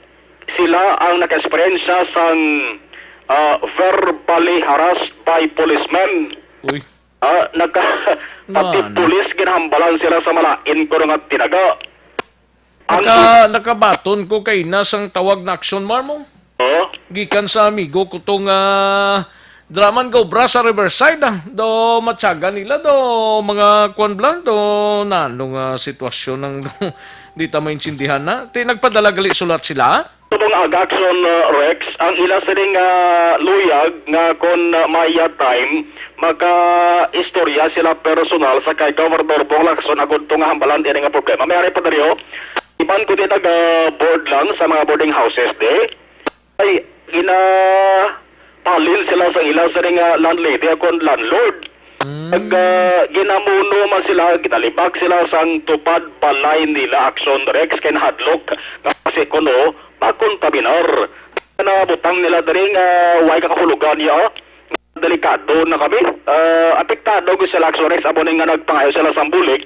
sila ang naka-eksperyensya sang, ah, verbally harassed by policemen. Uy. Ah, nagka-, pati Ano? Pulis, ginahambalan sila sa malain ko nga tinaga. Ang Naka-, nakabaton ko kay na sang tawag na aksyon, Marmo. Oh? Gikan sa amigo ko tong, ah, draman ga obra sa Riverside, ah. Do matyaga nila, do mga kwan blan, do nano nga sitwasyon ang di ta maintindihan na. Ti nagpadala gali sulat sila, ah? Subong nga aga action, uh, Rex, ang ila sining, uh, luyag nga kon, uh, maya time, maka-istorya sila personal sa kay Governor Bong Lacson agud to nga hambalan ini nga problema. May ari pa diri, oh. Iban ko di nag, uh, board lang sa mga boarding houses di. Ay, ginapalin sila sa ila sining, uh, landlady o kon landlord. Mm. Nag, ah, ginamuno man sila, ginalibak sila sang tupad balay nila, action, Rex, kay nahadlok nga si kuno makontaminar. Nabutang nila diri nga way kakahulugan niya. Delikado na kami. Ah, apektado gyud sila, Aksyon Rex, amo ni nga nagpangayo sila sang bulig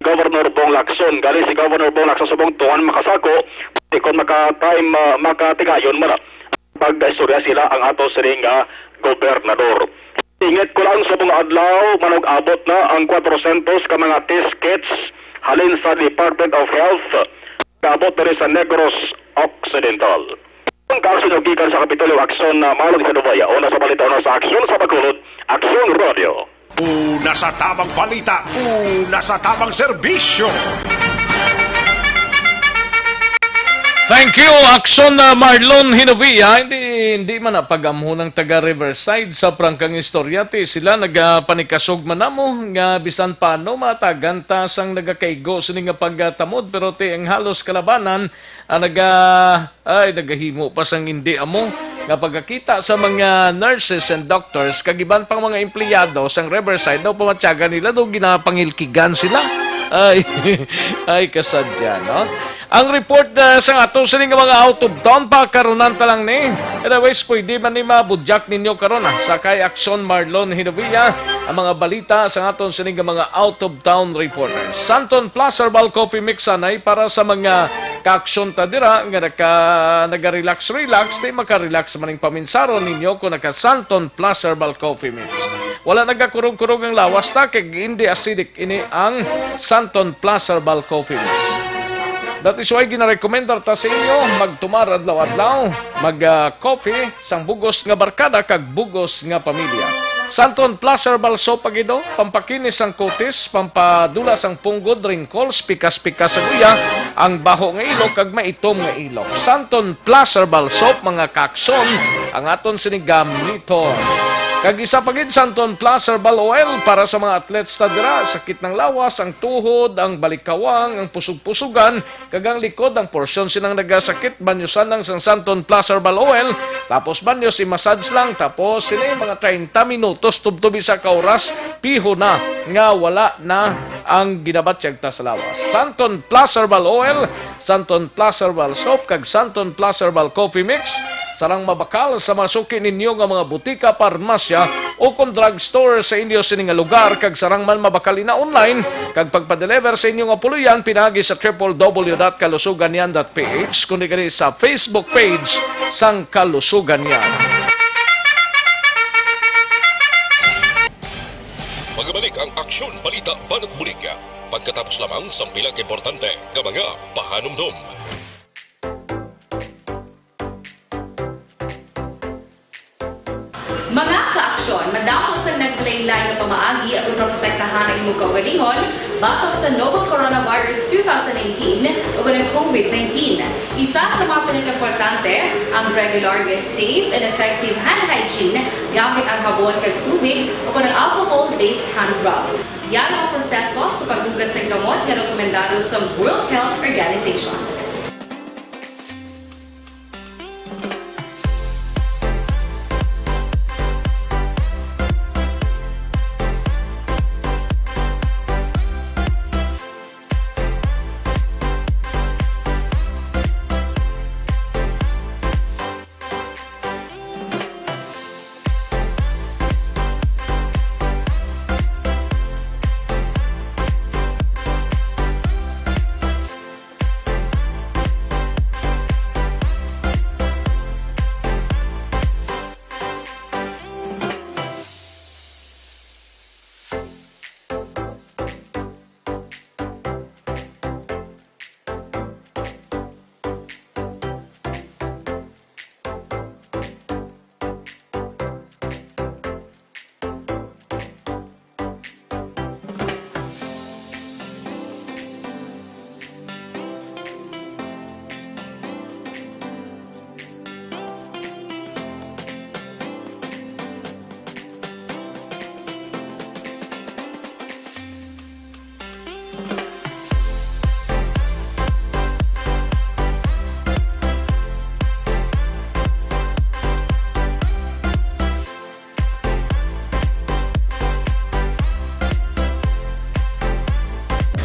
Governor Bong Lacson. Gani si Governor Bong Lacson subong tuman makasako, di kon maka-time, ah, makatigayon man na pag-istorya sila ang ato sini nga gobernador. Ingit ko lang, sa mga adlaw, manug-abot na ang kwatrosyentos ka mga test kits halin sa Department of Health, kaabot diri sa Negros Occidental. Ang kaso nyo gikan sa Kapitolyo Aksyon na Marlon Hinobia, una sa balita, una sa Aksyon sa Bacolod, Aksyon Radio. Una sa tamang balita, una sa tamang serbisyo. Thank you, Aksyon na Marlon Hinovia. Hindi, hindi man na pag-amhon ang taga Riverside sa prangkang istorya. Ti sila nagapanikasog man namo nga bisan paano matagan ta sang nagakaigo sini nga pagtamod. Pero ti ang halos kalabanan, ah, naga-, ay, nagahimo pa sang hindi amo nga pagkakita sa mga nurses and doctors kag iban pang mga empleyado sang Riverside, daw pamatyagan nila daw ginapangilkigan sila. Ay, ay, kasadya, no? Ang report, ah, sa ato sini nga mga out of town, pakarunan ta lang ni. Anyways, pwede man ni mabudyak ninyo karon, ah, sa kay Aksyon Marlon Hinovia ang mga balita sa aton sini nga mga out of town reporters. Santon Plus Herbal Coffee Mix anay para sa mga kaaksyon ta dira nga naka, naga-relax-relax, di maka-relax man ang paminsaron ninyo kung naka Santon Plus Herbal Coffee Mix. Wala nagakurog-kurog ang lawas ta, kay hindi acidic ini ang Santon Plus Herbal Coffee Mix. That is why ginarekomendar ta sa inyo, magtumar adlaw-adlaw, mag, ah, coffee, sang bugos nga barkada kag bugos nga pamilya. Santon Plus Herbal Soap, agido, pampakinis sang kutis, pampadula sang punggod, wrinkles, pikas-pikas sa guya, ang baho nga ilok, kag maitom nga ilok. Santon Plus Herbal Soap, mga kakson, ang aton sini gamiton. Kag isa pa gid, Santon Plus Herbal Oil para sa mga athletes ta dira, sakit ng lawas, ang tuhod, ang balikawang, ang pusog-pusugan, kag ang likod, ang porsyon sinang nagasakit, banyosan lang sang Santon Plus Herbal Oil, tapos banyos, i-massage lang, tapos sini mga treinta minutos, tubtob isa ka oras, piho na nga wala na ang ginabatyag ta sa lawas. Santon Plus Herbal Oil, Santon Plus Herbal Soap, kag Santon Plus Herbal Coffee Mix, sarang mabakal sa mga suki ninyo nga mga butika, parmasya, o kon drugstore sa inyo sini nga lugar, kag sarang man mabakal ina online, kag pagpadeliver sa inyo nga puloy-an pinaagi sa triple W dot kalusuganyan dot P H, kundi gani sa Facebook page sang Kalusuganyan. Magabalik ang Aksyon Balita Banat Bulig pagkatapos lamang sang pila ka importante nga mga pahanumdom. Mga kaaksyon, madamo sang naglain-lain nga pamaagi aron maprotektahan ang imong kaugalingon batok sa novel coronavirus two thousand nineteen o ang COVID nineteen. Isa sa mga pinakaimportante ang regular nga safe and effective hand hygiene gamit ang habon kag tubig o ang alcohol-based hand rub. Yara ang proseso sa paghugas sang kamot nga rekomendado sa World Health Organization.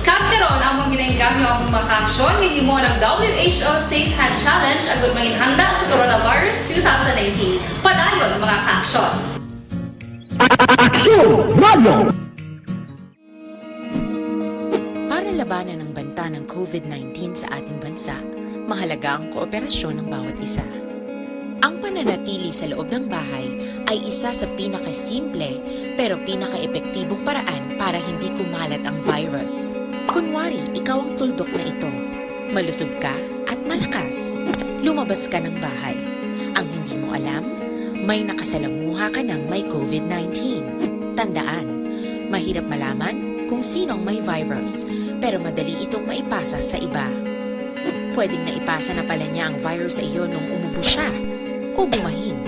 Kag karon, among ginainggam ang mga kaaksyon nga gihimo ng W H O Safe Hand Challenge agud manginhanda sa coronavirus two thousand nineteen. Padayon, mga kaaksyon. Aksyon Radyo! Para labanan ang banta ng COVID nineteen sa ating bansa, mahalaga ang kooperasyon ng bawat isa. Ang pananatili sa loob ng bahay ay isa sa pinakasimple pero pinakaepektibong paraan para hindi kumalat ang virus. Kunwari, ikaw ang tuldok na ito. Malusog ka at malakas. Lumabas ka ng bahay. Ang hindi mo alam, may nakasalamuha ka ng may COVID nineteen. Tandaan, mahirap malaman kung sino ang may virus, pero madali itong maipasa sa iba. Pwedeng naipasa na pala niya ang virus sa iyo nung umubo siya o bumahin.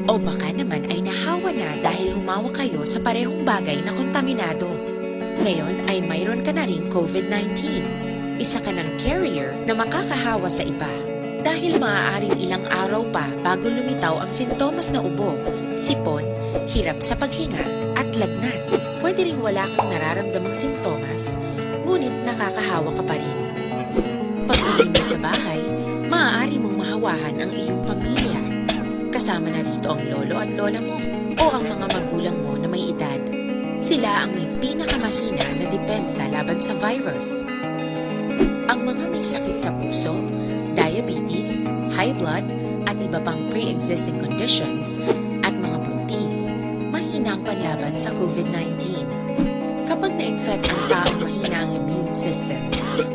O baka naman ay nahawa na dahil humawak kayo sa parehong bagay na kontaminado. Ngayon ay mayroon ka na ring COVID nineteen. Isa ka ng carrier na makakahawa sa iba. Dahil maaaring ilang araw pa bago lumitaw ang sintomas na ubo, sipon, hirap sa paghinga, at lagnat. Pwede ring wala kang nararamdamang sintomas, ngunit nakakahawa ka pa rin. Pag-uwi mo sa bahay, maaari mong mahawahan ang iyong pamilya. Kasama na rito ang lolo at lola mo o ang mga magulang mo na may edad. Sila ang may pinakamahina na depensa laban sa virus. Ang mga may sakit sa puso, diabetes, high blood, at iba pang pre-existing conditions, at mga buntis, mahina ang panlaban sa COVID nineteen. Kapag na-infect ang taong mahina ang immune system,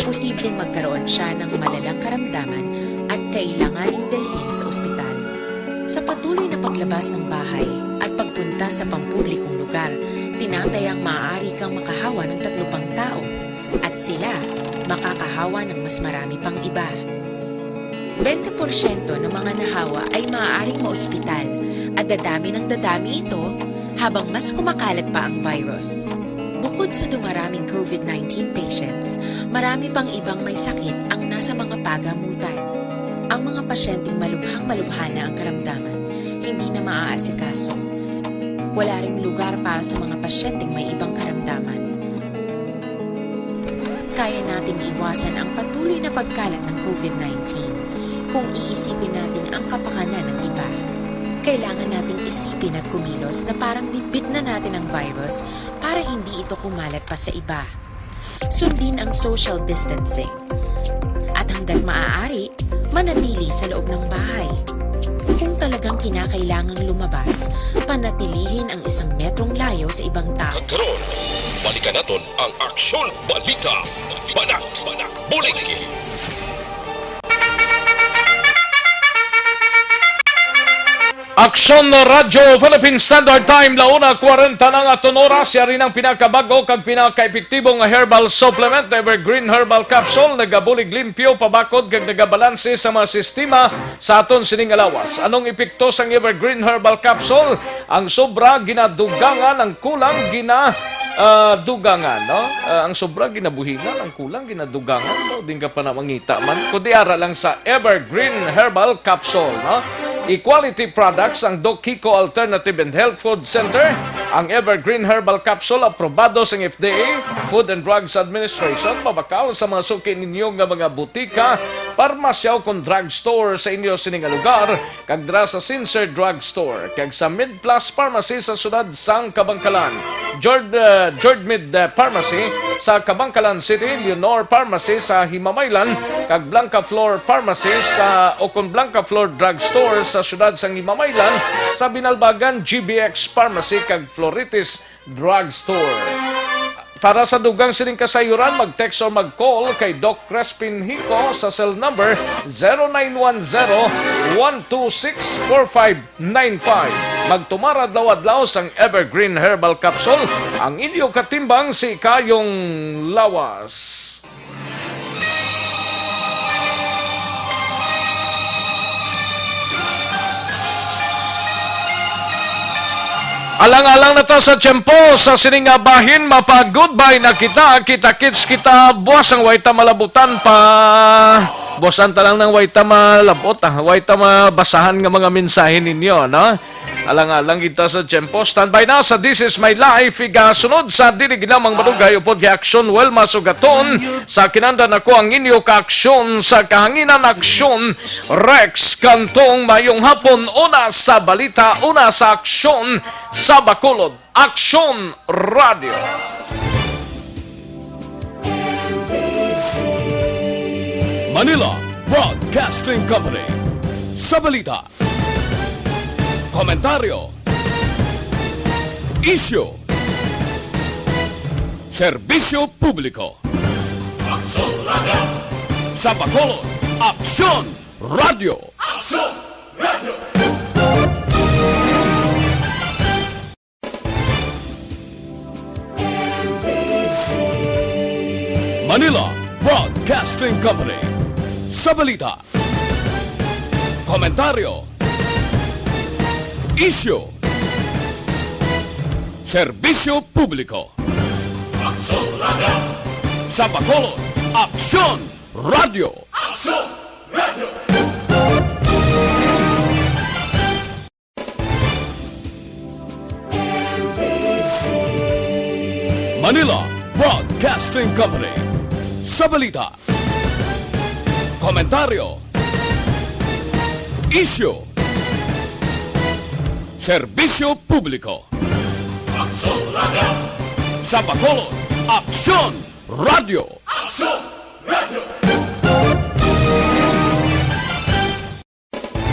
posibleng magkaroon siya ng malalang karamdaman at kailanganing dalhin sa ospital. Sa patuloy na paglabas ng bahay at pagpunta sa pampublikong lugar, tinatayang maaari kang makahawa ng tatlo pang tao at sila makakahawa ng mas marami pang iba. Bente porsyento ng mga nahawa ay maaaring maospital at dadami ng dadami ito habang mas kumakalat pa ang virus. Bukod sa dumaraming COVID nineteen patients, marami pang ibang may sakit ang nasa mga pagamutan. Ang mga pasyenteng malubhang-malubha na ang karamdaman, hindi na maaasikaso. Wala ring lugar para sa mga pasyenteng may ibang karamdaman. Kaya nating iwasan ang patuloy na pagkalat ng COVID nineteen kung iisipin natin ang kapakanan ng iba. Kailangan nating isipin at kumilos na parang bitbit na natin ang virus para hindi ito kumalat pa sa iba. Sundin ang social distancing. At hanggat maaari, manatili sa loob ng bahay. Kung talagang kinakailangang lumabas, panatilihin ang isang metrong layo sa ibang tao. Karon, balikan naton ang Aksyon Balita. Banat, Banat, Bulig. Aksyon Radyo Philippine Standard Time, launa kwarenta na nga aton oras. Yari ng pinakabag-o kag pinakaepektibo nga herbal supplement, Evergreen Herbal Capsule. Nagabulig limpyo, pabakod, kag nagabalanse sa mga sistema sa aton sining nga lawas. Anong epekto sang Evergreen Herbal Capsule? Ang sobra ginadugangan, ang kulang gina, ah, dugangan, no? Ah, ang sobra ginabuhilan, ang kulang ginadugangan, no? Din ka pa na mangita man. Kundi ara lang sa Evergreen Herbal Capsule, no? E-quality products ang Doc Kiko Alternative and Health Food Center. Ang Evergreen Herbal Capsule aprobado sang F D A, Food and Drugs Administration, mabakal sa mga suki ninyo nga mga butika, parmasya o kon drugstore sa inyo sini nga lugar, kag dira sa Sincere Drugstore, kag sa Med Plus Pharmacy sa siyudad sang Kabankalan, Jord, uh, Jordmed, uh, Pharmacy sa Kabankalan City, Leonor Pharmacy sa Himamaylan, kag Blanca Flor Pharmacy sa, o kon Blanca Flor Drugstore sa siyudad sang Himamaylan, sa Binalbagan, G B X Pharmacy kag Floritis Drugstore. Para sa dugang sining kasayuran, mag-text or mag-call kay Doc Crespin Hico sa cell number zero nine one zero, one two six, four five nine five. Magtumar adlaw-adlaw sang Evergreen Herbal Capsule, ang inyo katimbang sa kayong lawas. Alang-alang na ta sa tiyempo sa sining nga bahin, mapa-goodbye na kita. Kita-kits kita buwas ang way ta malabutan pa. Buwasan ta lang nang way ta malabot, ah. Way ta mabasahan nga mga mensahe ninyo, no? Alang-alang kita sa tiyempo. Standby na sa This Is My Life. Igasunod sa dili ginamang madugay upod kay Aksyon Wilma Sugaton. Sa kinandan ako ang inyo kaaksyon sa kahanginan, Aksyon Rex Cantong. Mayong hapon, una sa balita, una sa aksyon sa Bacolod. Aksyon Radio. Manila Broadcasting Company. Sa balita, komentaryo, isyu, serbisyo publiko. Aksyon Radio. Sa Bacolod, Aksyon Radio. Aksyon Radio. Manila Broadcasting Company. Sa balita, komentaryo, isyu, serbisyo publiko. Aksyon Radio. Sa Bacolod, Aksyon Radio. Aksyon Radio. Manila Broadcasting Company. Sa balita, komentaryo, isyu, serbisyo publiko. Aksyon Radio. Sa Bacolod, Aksyon Radio. Aksyon Radio.